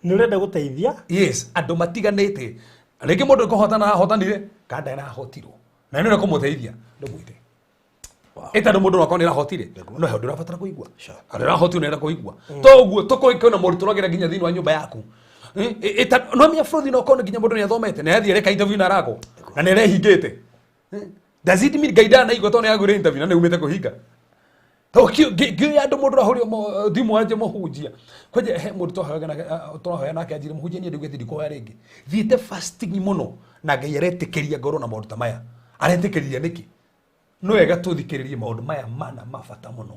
Nĩ ũrenda gũteithia? Yes, andũ matiganĩte, rĩngĩ mũndũ kũhotana ahotanire kana ndanahotirwo na nĩ ũrenda kũmũteithia, ndũmwĩte. Ĩ tondũ mũndũ no akorwo nĩ arahotire, no he ũndũ ũrabatara kũigua. Andũ ũrahotirwo nĩ arenda kũigua to ũguo tũkũina moritũ ũragera nginya thĩinĩ wa nyũmba yaku. No menya bũrũri no korwo nginya mũndũ nĩ athomete na athiĩ areka interview na aragwo na nĩ arehingĩte. Does it mean Ngai ndanaigua tondũ nĩ agũire interview na nĩ umĩte kũhinga? Ngĩoya andũ mũndũ ũrahũrio thimũ anje mũhunjia kwanja he mũndũ twahoyaga nake, tũrahoya nake anjire, "Mũhunjia, niĩ ndaugĩte ndikũhoya rĩngĩ, thiĩte fasting mũno na Ngai aretĩkĩria ngorwo na maũndũ ta maya." Aretĩkĩria nĩkĩ? Nĩ wega tũthikĩrĩrie maũndũ maya mana ma bata mũno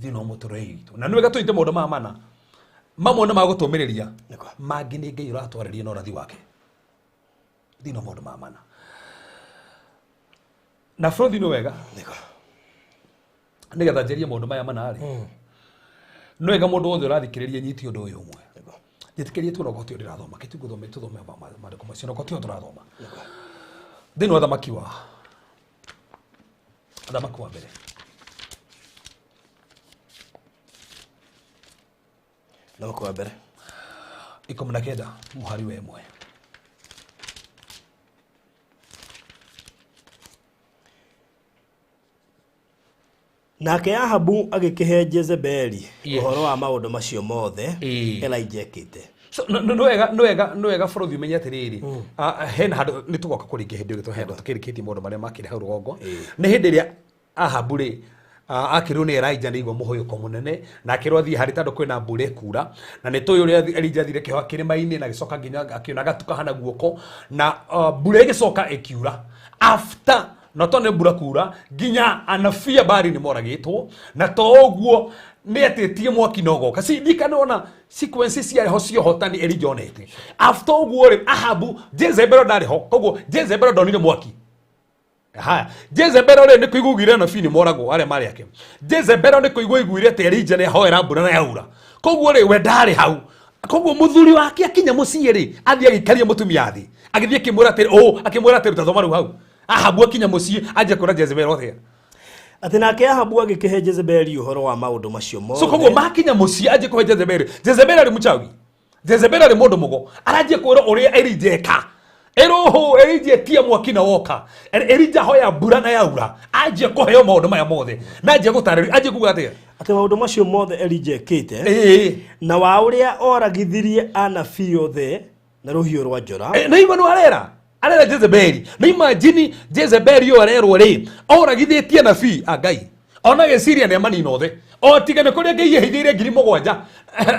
thĩinĩ wa mũtũrĩre witũ, na nĩ wega tũnyite maũndũ maya mana. Mamwe nĩ magũtũmĩrĩria, mangĩ nĩ Ngai ũratwarĩria na ũrathi wake thĩinĩ wa maũndũ maya mana. Na bũrũri nĩ wega nĩgetha njarie maũndũ maya mana rĩ, nĩ wega mũndũ wothe ũrathikĩrĩria nyite ũndũ ũyũ ũmwe. Njĩtĩkĩrie tu onokorwo tio ndĩrathoma kĩtu ngũthome, tũthome maandĩko macio onokorwo tio tũrathoma thĩinĩ wa thamaki wa mbere. Thamaki wa mbere. 19 mũhari wa 1. Nake Ahabu agĩkĩhe Jezebeli ũhoro wa maũndũ macio mothe Elijah ekĩte. So, nĩ wega bũrũri ũmenye atĩrĩrĩ, hena handũ nĩ tũgoka kũrĩkia hĩndĩ ĩyo tũhendo tũkĩrĩkĩtie maũndũ marĩa makĩrĩ hau rũgongo. Nĩ hĩndĩ ĩrĩa Ahabu rĩ akĩrwo nĩ Elijah nĩ igua mũhũyũko mũnene na akĩrwo athiĩ harĩ tondũ kwĩna mbura ĩkura, na nĩ tũĩ ũrĩa Elijah athire kĩhoa kĩrĩma-inĩ na agĩcoka nginya akĩona gatu kahana guoko na mbura ĩgĩcoka ĩkiura after na to nĩ mbura kura nginya anabii a Baali nĩ moragĩtwo, na to ũguo nĩ etĩtie mwaki na ũgoka si ndikanona sequence ciarĩ ho cia ũhotani Elijah onete. After ũguo rĩ, Ahabu, Jezebel ndarĩ ho, koguo Jezebel ndonire mwaki. Haya, Jezebel rĩ nĩ kũigua anabii nĩ moragwo arĩa marĩ ake. Jezebel nĩ kũigua iguire atĩ Elijah nĩ ahoera mbura na yaura, koguo rĩ we ndarĩ hau. Koguo mũthuri wake akinya mũciĩ rĩ, athiĩ agĩikaria mũtumia thĩ, agĩthiĩ akĩmwĩra atĩrĩ ũ akĩmwĩra atĩrĩ, tathoma rĩu hau. Ahabu akinya mũciĩ anjia kwĩra Jezebel atĩa? Atĩ nake Ahabu agĩkĩhe Jezebeli ũhoro wa maũndũ macio mothe. So koguo makinya mũciĩ anjie kũhe Jezebel. Jezebel arĩ mũchawi, Jezebel arĩ mũndũ mũgo, aranjia kwĩra ũrĩa Elijah eka ĩrũhũ. Elijah etia mwaki na woka. Elijah hoya mbura na yaura. Anjia kũheo maũndũ maya mothe na anjia gũtarĩria, anjia kuga atĩa? Atĩ maũndũ macio mothe Elijah ekĩte na wa ũrĩa oragithirie anabii othe na rũhiũ rwa njora. Na igua nĩ arera Jezebeli. Na imagine Jezebeli ũyũ arerwo rĩ oragithĩtie anabii a Ngai. Ona gĩciria nĩ amanina othe o tiga nĩ kũrĩa Ngai ehithĩire 7,000.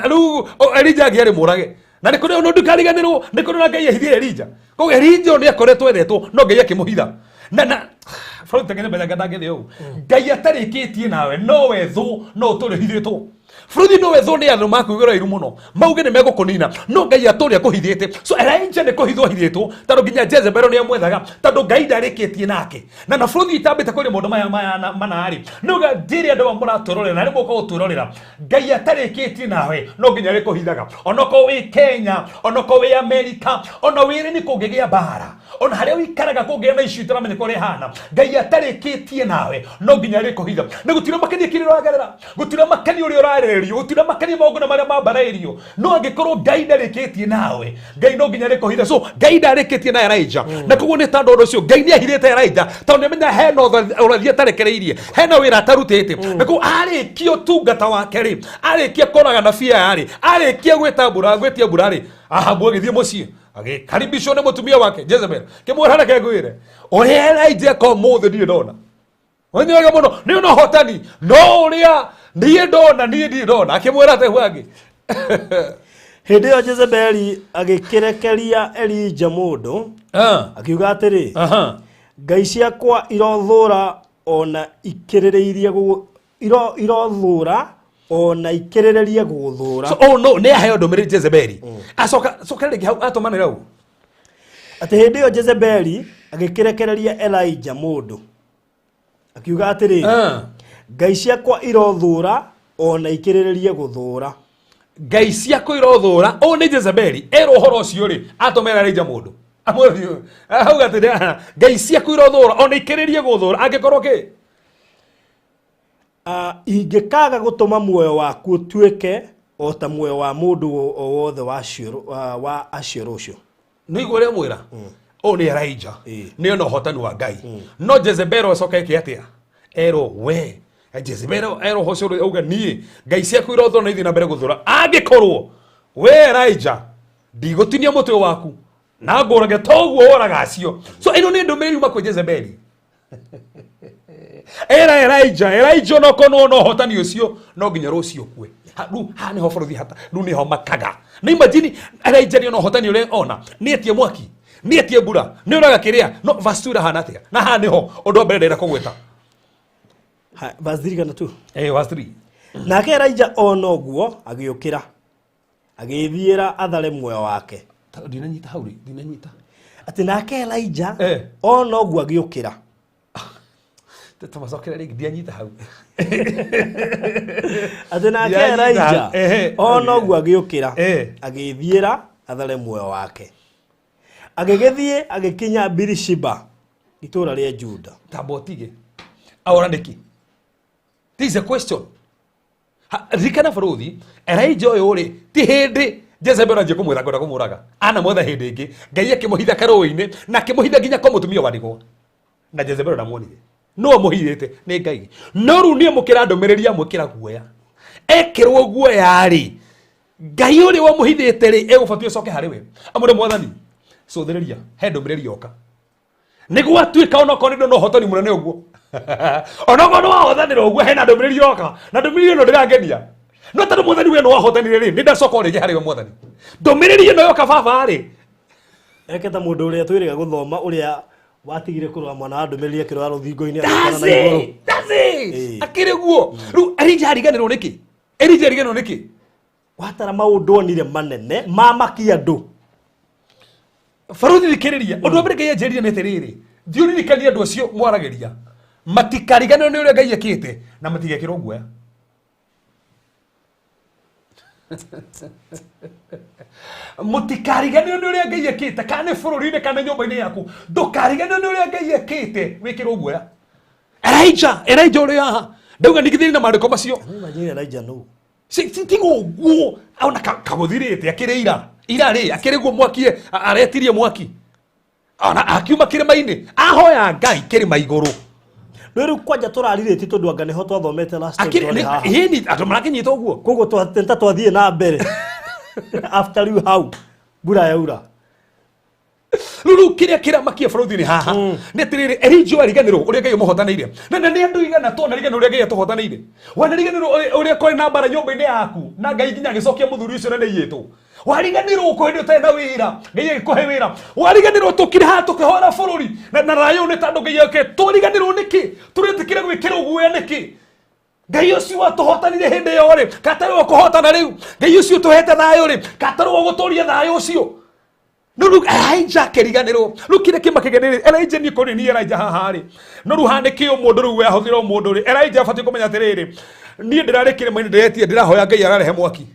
Rĩu Elija angĩarĩ mũrage na nĩ kũrĩ ũndũ ndikariganĩrwo nĩ kũrĩ na Ngai ehithĩire Elija. Koguo Elija nĩ akoretwo endetwo no Ngai akĩmũhitha na bũrũri tengene mbere ndangĩthĩ ũũ. Ngai atarĩkĩtie nawe no wethwo no ũtũre ũhithĩtwo. Bũrũri no wethwo nĩ andũ makuigĩra iru mũno mauge nĩ megũkũnina no Ngai atũrĩa kũhithĩte. So Elijah nĩ kũhithwo ahithĩtwo tondũ nginya Jezebel nĩ amwethaga tondũ Ngai ndarĩkĩtie nake. Na bũrũri itambĩte kũrĩ maũndũ maya maya mana-rĩ nĩ uga ndĩrĩ andũ amwe mũratwĩrorera na rĩmwe ũkorwo ũtwĩrorera Ngai atarĩkĩtie nawe no nginya arĩkũhithaga. Onokorwo wĩ Kenya, onokorwo wĩ Amerika, ona wĩrĩ nĩ kũngĩgĩa mbara, ona harĩa ũikaraga kũngĩgĩa na issue itaramenya ũrĩa ĩhana, Ngai atarĩkĩtie nawe no nginya arĩkũhitha. Na gũtirĩ makenia kĩrĩa ũragerera, gũtirĩ makenia ũrĩa ũrarĩrĩrio, gũtirĩ makenia magongona marĩa mambarairio, no angĩkorwo Ngai ndarĩkĩtie nawe, Ngai no nginya arĩkũhitha. So Ngai ndarĩkĩtie na Elijah, na koguo nĩ tondũ ũndũ ũcio Ngai nĩ ahithĩte Elijah tondũ nĩ amenya hena ũrathi atarekereirie, hena wĩra atarutĩte. Na koguo arĩkia ũtungata wake rĩ, arĩkia kũraga nabii aya rĩ, arĩkia gwĩta mbura, gwĩtia mbura rĩ, Ahabu agĩthiĩ mũciĩ agĩkaribicwo nĩ mũtumia wake Jezebel, kĩmwĩra reke ngwĩre ũrĩa Elijah eka ũmũthĩ ndirĩ ndona. Wenye wega mũno nĩ ona ũhotani no ũrĩa niĩ ndona niĩ ndirĩ ndona. Akĩmwĩra atĩ hwangi. Hĩndĩ ĩyo Jezebeli agĩkĩrekeria Elija mũndũ akiuga atĩrĩ, ngai ciakwa irothũra ona ikĩrĩrĩirie irothũra ona ikĩrĩrĩrie gũgũthũra. So oh no nĩ aheo ndũmĩrĩri Jezebeli. Acoka coka rĩngĩ hau atũmanĩra ũguo. Atĩ hĩndĩ ĩyo Jezebeli agĩkĩrekereria Elija mũndũ akiuga atĩrĩrĩ, ngai ciakwa irothũra ona ikĩrĩrĩrie gũthũra. Ngai ciakwa irothũra. Ũũ nĩ Jezebeli erwo ũhoro ũcio rĩ, atũmĩra Elija mũndũ auga atĩrĩ, ngai ciaku irothũra ona ikĩrĩrie gũthũra angĩkorwo kĩ Ingĩkaga gũtũma muoyo waku ũtuĩke o ta muoyo wa mũndũ o wothe wa acio rũciũ. Nĩ igua ũrĩa mwĩra ũũ nĩ Elijah nĩ ona ũhotani wa Ngai no Jezebel acoka eke atĩa erwo we Jezebel erwo ũcio auga niĩ ngai ciaku irothũra na ithiĩ na mbere gũthũra angĩkorwo we Elijah ndigũtinia mũtwe waku na ngũrage toguo woraga acio. So ĩno nĩ ndũmĩrĩri yuma kwĩ Jezebeli era Elijah. Elijah onokorwo nĩ wona ũhotani ũcio no nginya rũciũ ũkue. Rĩu haha nĩho bũrũri hata rĩu nĩho makaga nĩ imagine Elijah nĩ ona ũhotani ũrĩa ona nĩ etie mwaki nĩ etie mbura nĩ ũraga kĩrĩa no verse 2 ĩrahana atĩa na haha nĩho ũndũ wa mbere ndĩrenda kũgweta. Verse 3 kana 2? Verse 3. Nake Elijah ona ũguo agĩũkĩra agĩĩthiĩra athare muoyo wake. Ndinanyita hau rĩ, ndinanyita. Atĩ nake Elijah ona ũguo agĩũkĩra. Tũmacokere rĩngĩ, ndianyita hau. Atĩ nake Elijah ona ũguo agĩũkĩra agĩĩthiĩra athare muoyo wake. Agĩgĩthiĩ agĩkinya Birishiba itũũra rĩa Juda. Tamba ũtige. Aora nĩkĩ? This is a question. Ririkana bũrũthi Elijah ũyũ rĩ ti hĩndĩ Jezebel anjie kũmwĩra kwenda kũmũraga anamwetha hĩndĩ ĩngĩ Ngai akĩmũhitha karũĩ-inĩ na akĩmũhitha nginya kwa mũtumia wa ndigwa na Jezebel ndamuonire no amũhithĩte nĩ Ngai no rĩu nĩ amũkĩra ndũmĩrĩri amwĩkĩra guoya ekĩrwo guoya rĩ Ngai ũrĩa wamũhithĩte rĩ egũbatiĩ ũcoke harĩ we amwĩre mwathani cũthĩrĩria he ndũmĩrĩri yoka nĩ gwatuĩka onokorwo nĩ ndona ũhotani mũnene ũguo onokorwo nĩ wahothanĩra ũguo hena ndũmĩrĩri yoka na ndũmĩrĩri ĩno ndĩrangenia no tondũ mwathani we nĩ wahotanire rĩ nĩ ndacoka o rĩngĩ harĩ we mwathani ndũmĩrĩri ĩno yoka baba rĩ Eke ta mũndũ ũrĩa twĩrĩga gũthoma ũrĩa watigire kũrora mwana wa ndũmĩrĩri akĩrora rũthingo-inĩ agĩkora na igũrũ. That's it. Akĩrĩ guo rĩu Elijah ariganĩrwo nĩkĩ? Elijah ariganĩrwo nĩkĩ? Watara maũndũ onire manene mamakia andũ. Baruthi thikĩrĩria ũndũ wa mbere Ngai anjĩrire nĩ atĩrĩrĩ thiĩ ũririkanie andũ acio mwaragĩria matikariganĩrwo nĩ ũrĩa Ngai ekĩte na matigekĩrwo guoya. Mũtikariganĩrwo nĩ ũrĩa Ngai ekĩte kana nĩ bũrũri-inĩ kana nyũmba-inĩ yaku ndũkariganĩrwo nĩ ũrĩa Ngai ekĩte wĩkĩrwo guoya. Elijah Elijah ũrĩ haha ndauga ningithĩri na maandĩko macio. Imagine Elijah nũ? Tiga ũguo ona kagũthirĩte akĩrĩ ira ira rĩ akĩrĩ guo mwaki aretirie mwaki ona akiuma kĩrĩma-inĩ ahoya Ngai kĩrĩma igũrũ. Rĩu rĩu kwanja tũrarirĩtie tondũ anga nĩho twathomete last time twarĩ haha. Ĩni andũ marakĩnyita ũguo. Koguo ta twathiĩ na mbere. After rĩu hau mbura yaura. Rĩu rĩu kĩrĩa kĩramakia bũrũri-inĩ haha nĩ atĩrĩrĩ, Elijah ariganĩrwo ũrĩa Ngai ũmũhotanĩire, na nĩ andũ igana twanariganĩrwo ũrĩa Ngai atũhotanĩire. Wanariganĩrwo ũrĩa kwarĩ na mbara nyũmba-inĩ yaku na Ngai nginya agĩcokia mũthuri ũcio na nĩ aiyĩtwo. Wariganĩrwo kũ hĩndĩ ũtarĩ na wĩra, Ngai agĩkũhe wĩra. Wariganĩrwo tũkire haha tũkĩhoera bũrũri na thayũ nĩ tondũ Ngai ake. Twariganĩrwo nĩkĩ? Tũretĩkĩra gwĩkĩrwo guoya nĩkĩ? Ngai ũcio watũhotanire hĩndĩ ĩyo rĩ, katarĩ wa kũhotana rĩu? Ngai ũcio ũtũhete thayũ rĩ, katarĩ wa gũtũria thayũ ũcio? No rĩu Elijah akĩriganĩrwo. Rĩu kĩrĩa kĩmakĩgĩa nĩ Elijah, niĩ kũrĩ niĩ Elijah haha rĩ, no rĩu haha nĩkĩo mũndũ rĩu we ahũthĩra mũndũ rĩ, Elijah abatiĩ kũmenya atĩrĩrĩ, niĩ ndĩrarĩ kĩrĩma-inĩ ndĩretia, ndĩrahoya Ngai ararehe mwaki,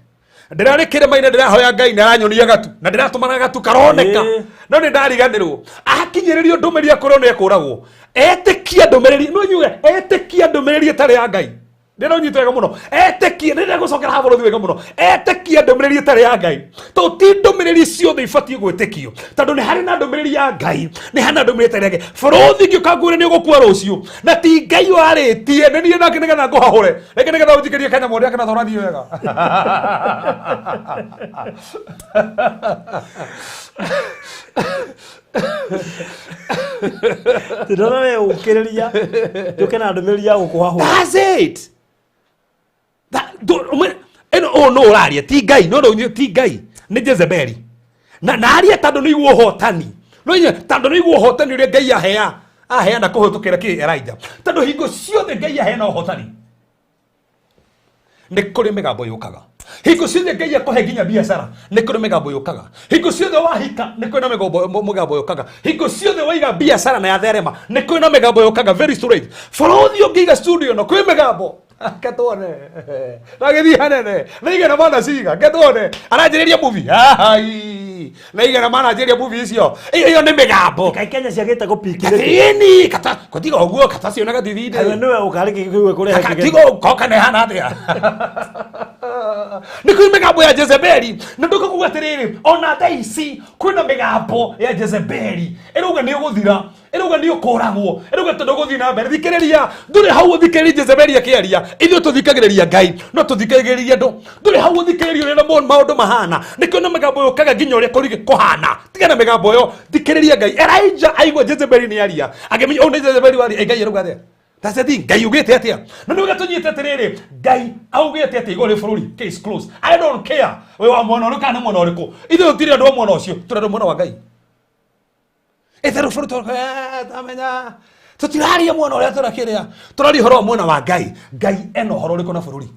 ndĩrarĩ kĩrĩma-inĩ ndĩrahoya Ngai nĩ aranyonia gatu na ndĩratũmana gatu karoneka. No nĩ ndariganĩrwo. Akinyĩrĩrio ndũmĩrĩri akorwo nĩ ekũragwo, etĩkia ndũmĩrĩri, no nyuge etĩkia ndũmĩrĩri ĩtarĩ ya Ngai. Ndĩra ũnyite wega mũno, etĩkie, ndĩra gũcokera haha bũrũri wega mũno, etĩkie ndũmĩrĩri ĩtarĩ ya Ngai, tondũ ti ndũmĩrĩri ciothe ibatiĩ gwĩtĩkio, tondũ nĩ harĩ na ndũmĩrĩri ya Ngai, nĩ harĩ na ndũmĩrĩri ĩtarĩ ya Ngai. Bũrũri ngĩũka ngwĩre nĩ ũgũkua rũciũ, na ti Ngai warĩtie, nĩ niĩ nake nĩgetha ngũhahũre rĩngĩ, nĩgetha ũnjikĩrie kanyamũ ndĩake na tũrathiĩ wega. Ndĩrona we ũkĩrĩria njũke na ndũmĩrĩri ya gũkũhahũra. That's it. Ĩno ũũ no ũraria ti Ngai, no no ti Ngai, nĩ Jezebeli. Na aria tondũ nĩ igua ũhotani. No inya tondũ nĩ igua ũhotani ũrĩa Ngai ahea aheana kũhĩtũkĩra kĩ Elijah. Tondũ hingo ciothe Ngai aheana ũhotani, nĩ kũrĩ mĩgambo yũkaga. Hingo ciothe Ngai akũhe nginya biacara, nĩ kũrĩ mĩgambo yũkaga. Hingo ciothe wahika, nĩ kũrĩ na mĩgambo yũkaga. Hingo ciothe waiga biacara na yatherema, nĩ kũrĩ na mĩgambo yũkaga. Very straight, bũrũthi ũngĩiga studio no kwĩ mĩgambo ketwone ragĩthiĩ hanene naigana mana ciga ketwone aranjĩrĩria movie ai naigana mana anjĩrĩria movie icio. Ĩyo nĩ mĩgambo. Kaĩ Kenya ciagĩte gũpiki nĩkĩ? Katini kata kutiga ũguo kata cionaga TV-inĩ. Kaĩ nĩwe ũkarĩ kĩgĩkĩwe kũrehe kĩgeni? Tiga ũkoka nĩ hana atĩa? Nĩ kwĩ mĩgambo ya Jezebeli, na ndũka kuga atĩrĩrĩ, ona thaa ici kwĩna mĩgambo ya Jezebeli ĩrauga nĩ ũgũthira, ĩrauga nĩ ũkũragwo, ĩrauga tondũ ũgũthiĩ na mbere. Thikĩrĩria, ndũrĩ hau ũthikĩrĩrie Jezebeli akĩaria. Ithuĩ tũthikagĩrĩria Ngai, no tũthikagĩrĩria andũ. Ndũrĩ hau ũthikĩrĩrie ũrĩa maũndũ mahana. Nĩkĩo na mĩgambo yũkaga nginya ũrĩa kũrĩ kũhana. Tiga na mĩgambo ĩyo, thikĩrĩria Ngai. Elijah aigua Jezebeli nĩ aria, akĩmenya ũyũ nĩ Jezebeli waria. Ngai arauga atĩa? That's the thing. Ngai ugĩte atĩa? Na nĩ ũgatũnyite atĩrĩrĩ, Ngai augĩte atĩa igũrũ rĩa bũrũri? Case closed. I don't care wĩ wa mwena ũrĩkũ kana nĩ mwena ũrĩkũ. Ithuĩ tũtirĩ andũ a mwena ũcio, tũrĩ andũ a mwena wa Ngai. Ĩtherũ bũrũri tamenya tũtiraria mwena ũrĩa tũrakĩrĩa, tũraria ũhoro wa mwena wa Ngai. Ngai ena ũhoro ũrĩkũ na bũrũri?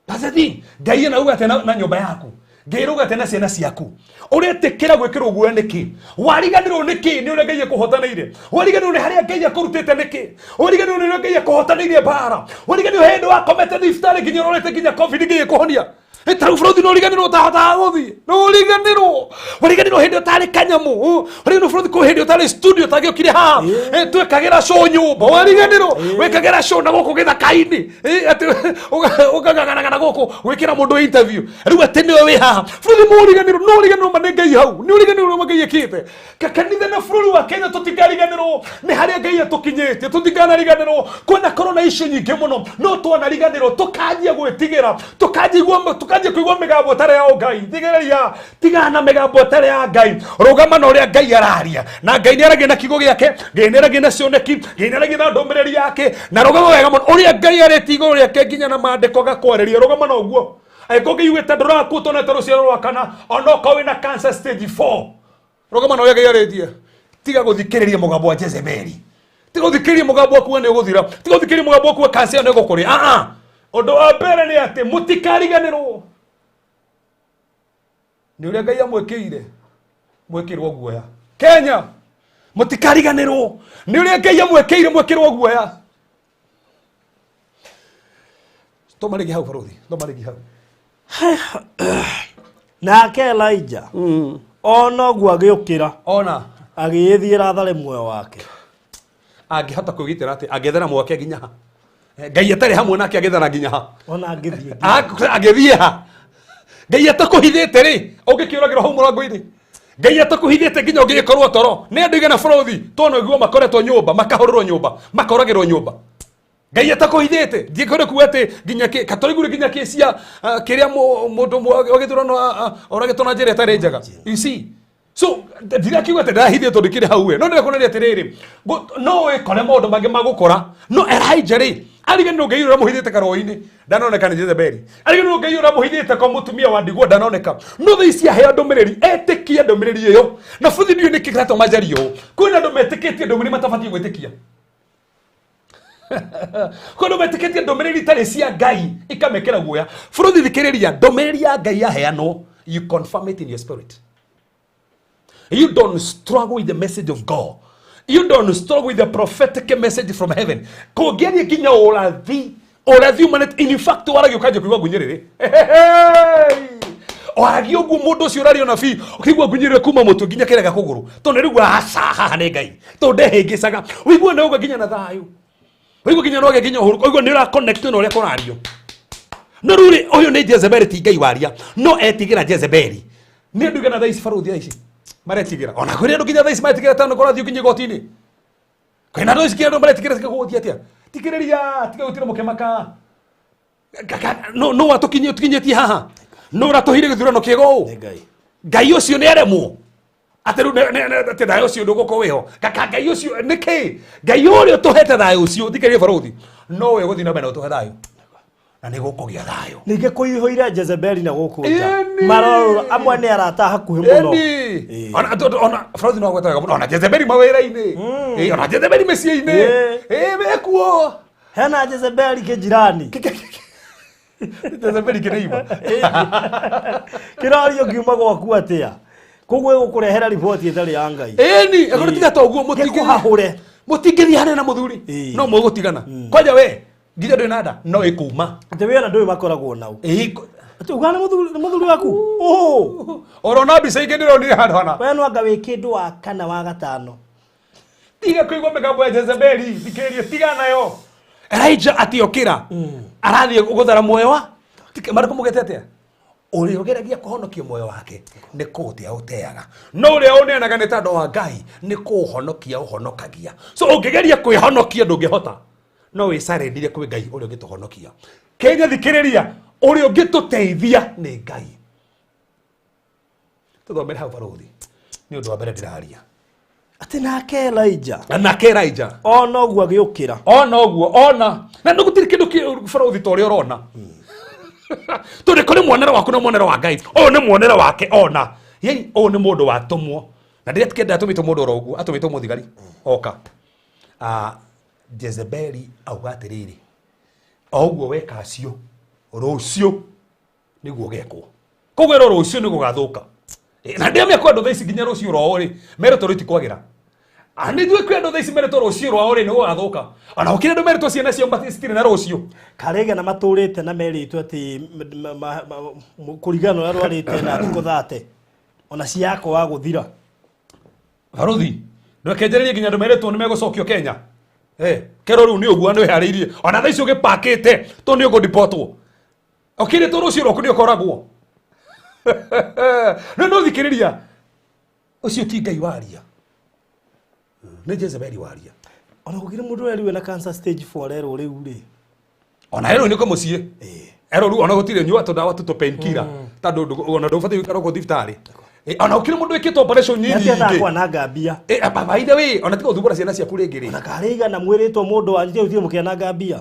That's the thing. Ngai ena uga atĩa na nyũmba yaku? Ngai arauga atĩa na ciana ciaku? Ũretĩkĩra gwĩkĩrwo guoya nĩkĩ? Wariganĩrwo nĩkĩ nĩ ũrĩa Ngai akũhotanĩire? Wariganĩrwo nĩ harĩa Ngai akũrutĩte nĩkĩ? Wariganĩrwo nĩ ũrĩa Ngai akũhotanĩire mbara? Wariganĩrwo hĩndĩ wakomete thibitarĩ nginya ũrorete nginya COVID Ngai akũhonia? Ta rĩu bũrũri nĩ ũriganĩrwo ũtahotaga gũthiĩ, nĩ ũriganĩrwo, wariganĩrwo hĩndĩ ũtarĩ kanyamũ, wariganĩrwo bũrũri kwĩ hĩndĩ ũtarĩ studio ũtangĩokire haha. Twekagĩra show nyũmba, wariganĩrwo wekagĩra show na gũkũ gĩthaka-inĩ. Atĩ ũkaganagana gũkũ gwĩkĩra mũndũ interview, rĩu atĩ nĩwe wĩ haha bũrũri. Mũriganĩrwo nĩ ũriganĩrwo ma nĩ Ngai hau, nĩ ũriganĩrwo ma Ngai ĩkĩte kanitha na bũrũri wa Kenya. Tũtikariganĩrwo nĩ harĩa Ngai atũkinyĩtie, tũtikanariganĩrwo. Kwĩna korona icio nyingĩ mũno, no twanariganĩrwo tũkanjia gwĩtigĩra, tũkanjia kũigua mĩgambo ĩtarĩ ya Ngai. Thigĩrĩria, tigana na mĩgambo ĩtarĩ ya Ngai, rũgama na ũrĩa Ngai araria. Na Ngai nĩ aragia na kiugo gĩake, Ngai nĩ aragia na cioneki, Ngai nĩ aragia na ndũmĩrĩri yake. Na rũgama wega mũno ũrĩa Ngai arĩtie igũrũ rĩake, nginya na maandĩko gakwarĩria, rũgama na ũguo. Angĩkorwo Ngai ugĩte ndũrakua ũtonete rũciaro rwa kana, onokorwo wĩna cancer stage 4, rũgama na ũrĩa Ngai arĩtie. Tiga gũthikĩrĩria mũgambo wa Jezebeli, tiga gũthikĩrĩria mũgambo wa kuga nĩ ũgũthira, tiga gũthikĩrĩria mũgambo wa kuga cancer ĩyo nĩ ĩgũkũrĩa. Ah, ũndũ wa mbere nĩ atĩ mũtikariganĩrwo nĩ ũrĩa Ngai amwĩkĩire mwĩkĩrwo guoya. Kenya, mũtikariganĩrwo nĩ ũrĩa Ngai amwĩkĩire mwĩkĩrwo guoya. Toma rĩngĩ hau, barũthi, toma rĩngĩ hau. Nake Elijah ona ũguo agĩũkĩra, ona agĩĩthiĩra athare muoyo wake. Angĩhota kwĩgitĩra atĩ angĩethera mwake nginya ha? Ngai atarĩ hamwe nake, angĩethera nginya ha? Ona angĩthiĩ Angĩthiĩ ha? Ngai atakũhithĩte rĩ, ũngĩkĩũragĩrwo hau mũrango-inĩ. Ngai atakũhithĩte nginya ũngĩgĩkorwo toro nĩ andũ igana bũrũthi twana ũiguo makoretwo nyũmba, makahũrĩrwo nyũmba, makoragĩrwo nyũmba. Ngai atakũhithĩte ndikwenda kuga atĩ nginya katũraigure nginya kĩ cia kĩrĩa mũndũ wa gĩthurano oragĩtwo na njĩra ĩtarĩ njega, you see. So ndirakiuga atĩ ndĩrahithia tondũ kĩrĩ hau we, no ndĩrakuoneria atĩrĩrĩ, no wĩkore maũndũ mangĩ magũkora. No Elijah rĩ, ariganĩrwo Ngai ũrĩa mũhithĩte karũĩ-inĩ ndanoneka nĩ Jezebeli, ariganĩrwo Ngai ũrĩa mũhithĩte kwa mũtumia wa ndigwa ndanoneka. No thaa ici aheo ndũmĩrĩri, etĩkie ndũmĩrĩri ĩyo. Na buthi ndiũĩ nĩkĩ kĩratũma njarie ũũ. Kwĩna andũ metĩkĩtie ndũmĩrĩri matabatiĩ gwĩtĩkia. Kwĩ andũ metĩkĩtie ndũmĩrĩri itarĩ cia Ngai ikamekĩra guoya. Bũrũthi thikĩrĩria, ndũmĩrĩri ya Ngai yaheanwo, you confirm it in your spirit. You don't struggle with the message of God. You don't struggle with the prophetic message from heaven. Kũngĩaria nginya ũrathi, ũrathi umanĩte, in fact waragia ũkanjia kũigua ngunyĩrĩrĩ. Waragia ũguo mũndũ ũcio ũraria ũnabii, ũkaigua ngunyĩrĩrĩ kuma mũtwe nginya kĩrĩa gĩa kũgũrũ. Tondũ nĩ rĩu aca haha nĩ Ngai. Tondũ ndehĩngĩcaga. Ũigue nĩ ũguo nginya na thayũ. Ũigue nginya no nginya ũhuru. Ũigue nĩ ũra connect na ũrĩa kũrario. No rĩu rĩ, ũyũ nĩ Jezebeli ti Ngai waria. No etigĩra Jezebeli. Nĩ andũ igana thaa ici barũthi thaa ici maretigĩra. Ona kwĩrĩ andũ nginya thaa ici maretigĩra tano kũrathiĩ ũkinye igoti-inĩ. Kwĩna andũ ici andũ maretigĩra gũgũthiĩ atĩa? Tikĩrĩria, tiga gũtira mũkĩmaka. No no atũkinyie ũtũkinyĩtie haha. No ũratũheire gĩthurano kĩega ũũ. Nĩ Ngai. Ngai ũcio nĩ aremwo. Atĩ rĩu atĩ thayũ ũcio ndũgũkorwo wĩho. Kaka Ngai ũcio nĩ kĩ? Ngai ũrĩa ũtũhete thayũ ũcio, thikĩrĩria barũthi. No we ũgũthiĩ na mbere na ũtũhe thayũ. Na nĩ gũkũgĩa thayũ. Ningĩ kũihũire Jezebeli na gũkũ nja. Ĩni. Marorũra amwe nĩ arata hakuhĩ mũno. Ĩni. Ĩĩ. Ona ona barũthi no agweta wega mũno. Ona Jezebeli mawĩra-inĩ. Ĩĩ, ona Jezebeli mĩciĩ-inĩ. Ĩĩ. Ĩĩ, mekuo. Hena Jezebeli kĩnjirani. Jezebeli kĩrĩima. Kĩrorio ngiuma gwaku atĩa? Koguo ĩgũkũrehera riboti ĩtarĩ ya Ngai. Ĩni, ĩkorwo tiga ta ũguo Gĩkũhahũre. Mũtingĩthiĩ harĩa na mũthuri. Ĩĩ. No mũgũtigana. Kwanja we, nginya ndũrĩ na nda, no ĩkuma. Atĩ wĩra ndũĩ makoragwo nau. Ĩĩ, Atĩ ugaga nĩ mũthuri nĩ mũthuri waku? Ũũ. Orona mbica ingĩ ndĩronire handũ hana. We no anga wĩ kĩndũ wa kana wa gatano. Tiga kũigua mĩgambo ya Jezebeli, thikĩrĩria, tiga nayo. Elijah atiokĩra, arathiĩ gũthara muoyo wa Marĩkũ mũgete atĩa? Ũrĩa ũgeragia kũhonokia muoyo wake nĩ kũũte aũteaga, no ũrĩa ũneanaga nĩ tondũ wa Ngai nĩ kũũhonokia ũhonokagia. So ũngĩgeria kwĩhonokia ndũngĩhota, no wĩcarĩndire kwĩ Ngai ũrĩa ũngĩtũhonokia. Kenya thikĩrĩria, ũrĩa ũngĩtũteithia nĩ Ngai. Tũthomere hau barũthi, nĩ ũndũ wa mbere ndĩraria. Atĩ nake Elijah. Nake Elijah. Ona ũguo agĩũkĩra. Ona ũguo, ona. Na nĩ gũtirĩ kĩndũ kĩ barũthi ta ũrĩa ũrona. Tondũ kũrĩ muonere waku na muonere wa Ngai. Ũyũ nĩ muonere wake ona. Yei, ũyũ nĩ mũndũ watũmwo. Na ndĩretĩkia ndatũmĩtwo mũndũ oro ũguo, atũmĩtwo mũthigari. Oka. Jezebeli auga atĩrĩrĩ, o ũguo weka acio, rũciũ nĩguo gekwo. Koguo ĩrwo rũciũ nĩ gũgathũka. Na ndĩramenya kwĩ andũ thaa ici nginya rũciũ rwao rĩ, merĩtwo rĩu tikwagĩra. Nĩ njũĩ kwĩ andũ thaa ici merĩtwo rũciũ rwao rĩ nĩ gũgathũka. Ona gũkĩrĩ andũ merĩtwo ciana ciao citirĩ na rũciũ. Karĩga na matũrĩte na merĩtwo atĩ kũringana na ũrĩa rwarĩte na thikũ thate ona ciako wa gũthira. Barũthi, ndũkenjererie nginya andũ merĩtwo nĩ megũcokio Kenya. Kerwo rĩu nĩ ũguo nĩ wĩharĩirie. Ona thaa ici ũgĩpakĩte tondũ nĩ ũkũdipotwo. Ũkĩrĩtwo rũciũ rwaku nĩ ũkoragwo. No no thikĩrĩria. Ũcio ti Ngai waria. Nĩ Jezebeli waria. Ona gũkĩrĩ mũndũ ũreriwe na cancer stage 4 rerwo rĩu rĩ. Ona erwo nĩ kũmũciĩ. Erwo rĩu ona gũtirĩ nyua tũdawa tũtũ painkiller. Tondũ ona ndũbatiĩ gũikara gũkũ thibitarĩ. Ona gũkĩrĩ mũndũ wĩkĩtwo operation Nĩ atĩ nyingĩ. atakwananga mbia. By the way, ona tiga gũthumbũra ciana ciaku rĩngĩ rĩ. Ona karĩ igana mwĩrĩtwo mũndũ wanyu rĩu mũkĩananga mbia.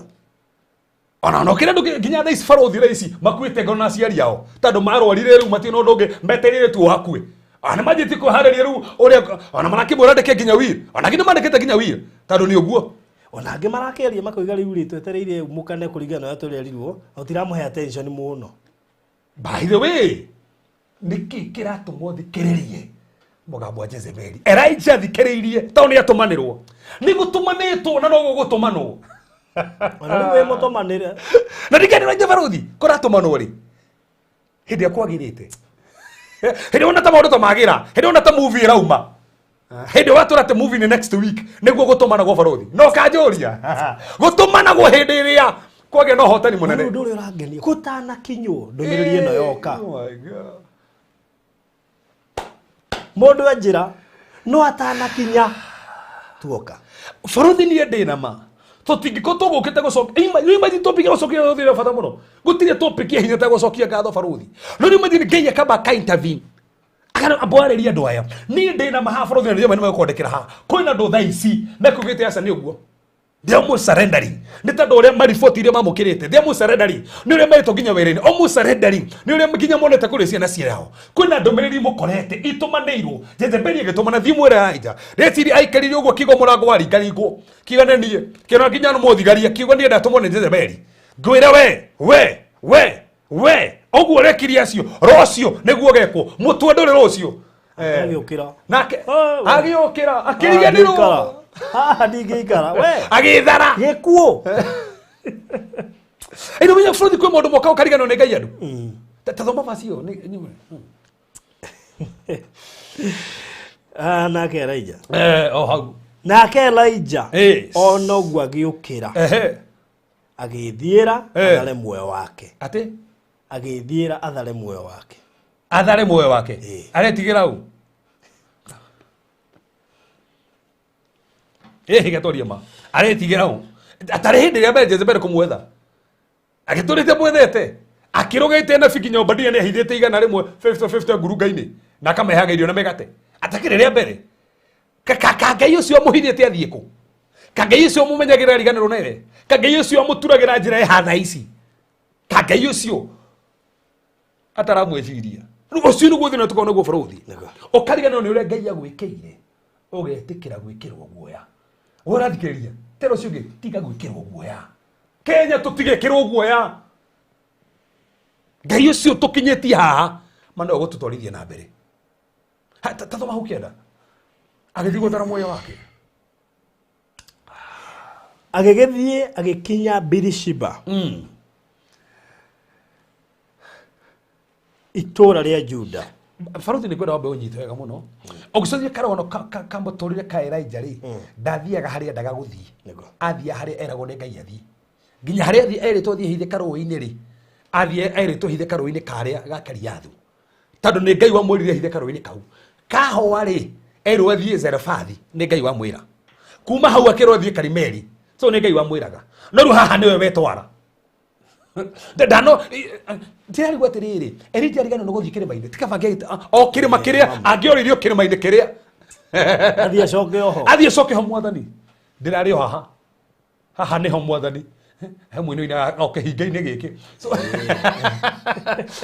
Ona no kĩrĩa ndũngĩ nginya thaa ici barũthi thaa ici makuĩte ngoro na aciari ao tondũ marwarire rĩu matirĩ na ũndũ ũngĩ metereire tu akue. Ona manjĩtie kwĩharĩria rĩu ũrĩa ona marakĩmwĩra andĩke nginya will. Ona angĩ nĩ mandĩkĩte nginya will tondũ nĩ ũguo. Ona angĩ marakĩaria makoiga rĩu rĩ twetereire mũkane kũringana na ũrĩa tũrerirwo na tũtiramũhe attention mũno. By the way, nĩkĩ kĩratũma ũthikĩrĩrie mũgambo wa Jezebeli? Elijah athikĩrĩirie tondũ nĩ atũmanĩrwo. Nĩ gũtũmanĩtwo na no gũgũtũmanwo. Ona rĩu wĩ mũtũmanĩre. Na ndikendera nje barũthi kũratũmanwo rĩ hĩndĩ ĩrĩa kwagĩrĩte, hĩndĩ ĩrĩa wona ta maũndũ ta magĩra, hĩndĩ ĩrĩa wona ta movie ĩrauma, hĩndĩ ĩrĩa watũra atĩ movie nĩ next week nĩguo gũtũmanagwo barũthi. No kanjũria gũtũmanagwo hĩndĩ ĩrĩa kwagĩa na ũhotani mũnene. Ũndũ ũrĩa ũrangenia gũtanakinywo ndũmĩrĩri ĩno yoka. Oh my God. Mũndũ e njĩra no atanakinya tuoka. Barũthi niĩ ndĩ na ma tũtingĩkorwo tũgũkĩte gũcokia. Imagine topic ya gũcokia ngatho ĩrĩ bata mũno. Gũtirĩ topic ya hinya ta gũcokia ngatho barũthi. No rĩu imagine Ngai akamba aka intervene. Kana ambwarĩrie andũ aya niĩ ndĩna maha bũrũri nĩ nĩ mekwandĩkĩra haha kwĩna andũ thaa ici mekugĩte aca nĩ ũguo. They almost surrendering nĩ tondũ ũrĩa mariboti iria mamũkĩrĩte. They almost surrendering nĩ ũrĩa meretwo nginya wĩra-inĩ. Almost surrendering nĩ ũrĩa nginya monete kũrĩ ciana ciao. Kwĩna ndũmĩrĩri mũkorete itũmanĩirwo. Jezebeli agĩtũmana thiĩ mwĩre Elijah. Rĩciria aikarire ũguo kiugo mũrango waringaringwo kiuga nĩ niĩ kĩona nginya mũthigaria kiuga niĩ ndatũmwo nĩ Jezebeli ngwĩre we we we we ũguo ũrekirie acio rũciũ nĩguo gekwo mũtwe ndũrĩ rũciũ. Agĩũkĩra. Nake agĩũkĩra akĩriganĩrwo. Haha ndingĩikara we. Agĩthara. Gĩkuũ. Ĩno menya bũrũri kwĩ maũndũ moka ũkariganĩrwo nĩ Ngai andũ. Ta thoma vaci ĩyo Ah, nake Elijah. O hau. Nake Elijah ona ũguo agĩũkĩra. Agĩthiĩra athare muoyo wake. Atĩ? Agĩthiĩra athare muoyo wake. Athare muoyo wake. Aretigĩra ũ? Ĩhĩ ma. Aretigĩra ũ? Atarĩ hĩndĩ ĩrĩa mbere Jezebel kũmwetha. Agĩtũrĩte mwethete. Akĩrũgĩte na nginya Obadia nĩ ahithĩte 100 50 50 ngurunga-inĩ na akamehaga irio na mĩgate. Atakĩrĩ rĩa mbere. Ka Ngai ũcio amũhithĩte athiĩ kũ? Ka Ngai ũcio amũmenyagĩrĩra riganĩrwo nĩwe? Ka Ngai ũcio amũturagĩra njĩra ĩhana ici? Ka Ngai ũcio ataramwĩciria? Rĩu ũcio nĩguo thĩna tũkoragwo naguo bũrũri. Ũkariganĩrwo nĩ ũrĩa Ngai agwĩkĩire, ũgetĩkĩra gwĩkĩrwo guoya. We ũrathikĩrĩria, tera ũcio ũngĩ, tiga gwĩkĩrwo guoya. Kenya tũtigekĩrwo guoya. Ngai ũcio tũkinyĩtie haha, ma no gũtũtwarithia na mbere. Ta thoma hau kĩanda. Agĩthiĩ gũthara muoyo wake. Agĩgĩthiĩ agĩkinya Birishiba. Itũũra rĩa Juda. Baruthi nĩ kwenda wambe ũnyite wega mũno. Ũgĩcokia karũgano ka mũtũrĩre ka Elijah rĩ, ndathiaga harĩa endaga gũthiĩ. Athiaga harĩa eragwo nĩ Ngai athiĩ. Nginya harĩa athiĩ erĩtwo athiĩ hithe karũĩ-inĩ rĩ, athiĩ erĩtwo hithe karũĩ-inĩ karĩa ga Kariathu. Tondũ nĩ Ngai wamwĩrire hithe karũĩ-inĩ kau. Kahoa rĩ, erwo athiĩ Zarefathi, nĩ Ngai wamwĩra. Kuma hau akĩrwo athiĩ Karimeli, so nĩ Ngai wamwĩraga. No rĩu haha nĩwe wetwara. Ndano ndĩrarigwo atĩrĩrĩ, Elijah ariganĩrwo nĩ gũthiĩ kĩrĩma-inĩ, ti kaba angĩagĩte o kĩrĩma kĩrĩa, angĩorĩirio kĩrĩma-inĩ kĩrĩa. Athiĩ acoke oho. Athiĩ acoke ho mwathani. Ndĩrarĩ o haha. Haha nĩho mwathani. He mũini ũinaga o kĩhinga-inĩ gĩkĩ. So,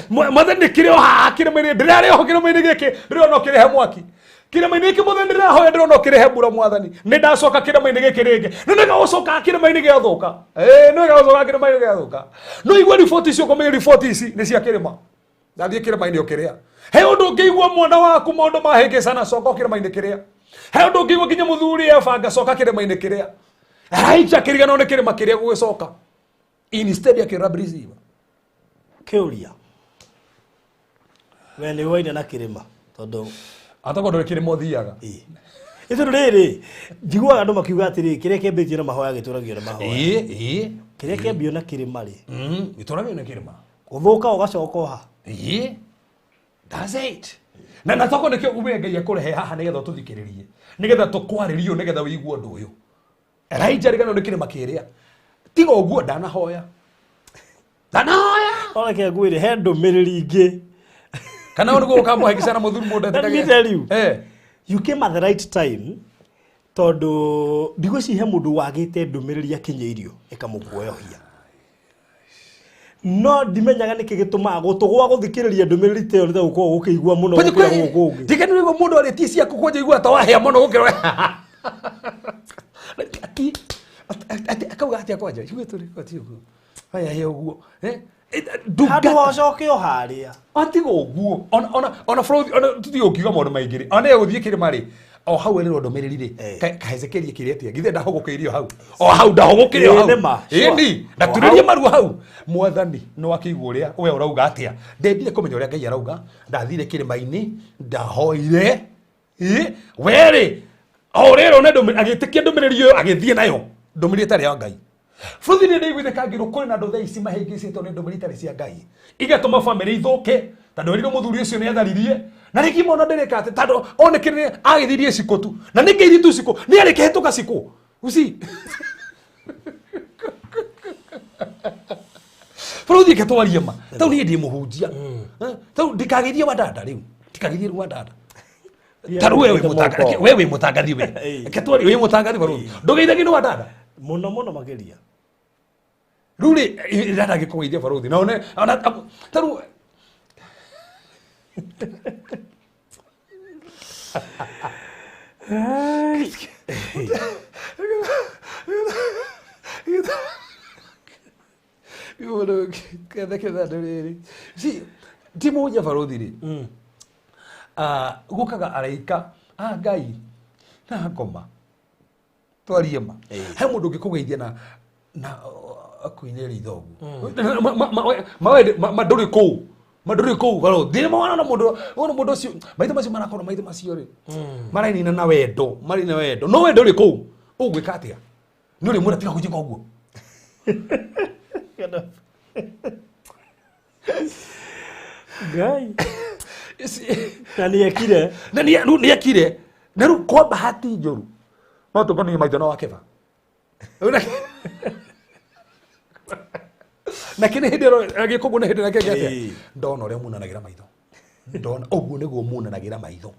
mwathani nĩ kĩrĩ o haha kĩrĩma-inĩ, ndĩrarĩ oho kĩrĩma-inĩ gĩkĩ, ndĩrona ũkĩrehe mwaki. Kĩrĩma-inĩ gĩkĩ mwathani ndĩrahoya ndĩrona ũkĩrehe mbura mwathani. Nĩ ndacoka kĩrĩma-inĩ gĩkĩ rĩngĩ. Nĩ wega gũcoka kĩrĩma-inĩ gĩathũka. Nĩ wega gũcoka kĩrĩma-inĩ gĩathũka. No igua riboti icio ũkũmenya riboti ici nĩ cia kĩrĩma. Ndathiĩ kĩrĩma-inĩ ũkĩrĩa. He ũndũ ũngĩigua mwana waku maũndũ mahĩngĩcana coka kĩrĩma-inĩ kĩrĩa. He ũndũ ũngĩigua nginya mũthuri ebanga coka kĩrĩma-inĩ kĩrĩa. Elijah akĩriganĩrwo nĩ kĩrĩma kĩrĩa gũgĩcoka. Instead akĩrora Beersheba. Kĩũria. We nĩ ũwaine na kĩrĩma tondũ Atakorwo ndũrĩ kĩrĩma ũthiaga. Ĩ tondũ rĩrĩ njiguaga andũ makiuga atĩrĩ kĩrĩa kĩambĩtio na mahoya gĩtũragio na mahoya. Ĩ. Kĩrĩa kĩambio na kĩrĩma rĩ. Gĩtũragio na kĩrĩma. Gũthũka ũgacoka o ha. Ĩ. That's it. Na natoko nĩkĩo ume Ngai akũrehe haha nĩgetha ũtũthikĩrĩrie. Nĩgetha tũkwarĩrie nĩgetha ũigue ũndũ ũyũ. Elijah riganĩrwo nĩ kĩrĩma kĩrĩa. Tiga ũguo ndanahoya. Ndanahoya. Oreke ngwĩre he ndũmĩrĩri ingĩ. Kana ũnĩguo ũkamũhĩngĩcana mũthuri mũndũ Let me tell you. You came at the right time tondũ ndigwĩciria he mũndũ wagĩte ndũmĩrĩri akinyĩirio ĩkamũguoyohia. No ndimenyaga nĩkĩ gĩtũmaga gũtũ gwa gũthikĩrĩria ndũmĩrĩri ta ĩyo nĩ ta gũkorwo gũkĩigua mũno gũkĩra gũkũ kũngĩ. Ndiganĩrwo mũndũ arĩtie ciaku kwanja igua ta wahĩa mũno gũkĩra ati ati akauga atĩa kwanja ithuĩ tũrĩ kwati ũguo haya he ũguo Handũ ha ũcoke o harĩa. Atiga ũguo ona ona ona bũrũri ona tũtige gũkiuga maũndũ maingĩ rĩ ona gũthiĩ kĩrĩma rĩ o hau erĩrwo ndũmĩrĩri rĩ kahezekeria kĩrĩa atĩa githĩ ndahũgũkĩirio hau o hau ndahũgũkĩire o Ĩĩ, hau nĩ ma, sure. ĩni ndaturĩrie maru hau mwathani nĩ wakĩigua ũrĩa we ũrauga atĩa ndendire kũmenya ũrĩa Ngai arauga ndathire kĩrĩma-inĩ ndahoire Ĩ, werĩ o ũrĩa ĩrona agĩtĩkia ndũmĩrĩri ĩyo agĩthiĩ nayo ndũmĩrĩri ĩtarĩ ya Ngai. Bũrũri nĩ ndaiguĩte kangĩrwo kũrĩ na andũ thaa ici mahĩngĩcĩtwo nĩ ndũmĩrĩri itarĩ cia Ngai igatũma bamĩrĩ ithũke tondũ erirwo mũthuri ũcio nĩ atharirie na rĩngĩ mwana ndĩreka atĩ tondũ one kĩrĩa agĩthirie cikũ tu na nĩ ngeirie tu cikũ nĩ arĩkĩhĩtũka cikũ uci bũrũri ĩke twarie ma tau niĩ ndĩ mũhunjia. Tau ndikagĩrie wadada rĩu. Tikagithie Rwanda. Taru wewe mutangathi wewe mutangathi we. Ketwari we mutangathi baruthi. Ndugeithagia nĩ Wandanda. Muno muno makiria. Rĩu rĩ ndanda angĩkũgeithia baruthi na one ona taru si ti moja baruthi rĩ gukaga araika a Ngai na ngoma twarie ma he mundu ngikugeithia na na akuinĩra ritho ũguo ma ndũrĩ kũu baruthi nĩ mwana mũndũ wona mũndũ ũcio maitho macio marakorwo maitho macio rĩ marainina na wendo marĩ na wendo no wendo ũrĩ kũu ũgwĩka atĩa nĩ ũrĩ mwĩra tiga kũnjĩka ũguo Ngai na nĩekire na nĩekire na rĩu kwa bahati njũru no tũkonio maitho no wakeba na kene hĩndĩ ĩyo agĩka ũguo nĩ hĩndĩ nake atĩa ndona ũrĩa munanagĩra maitho ndona ũguo nĩguo munanagĩra maitho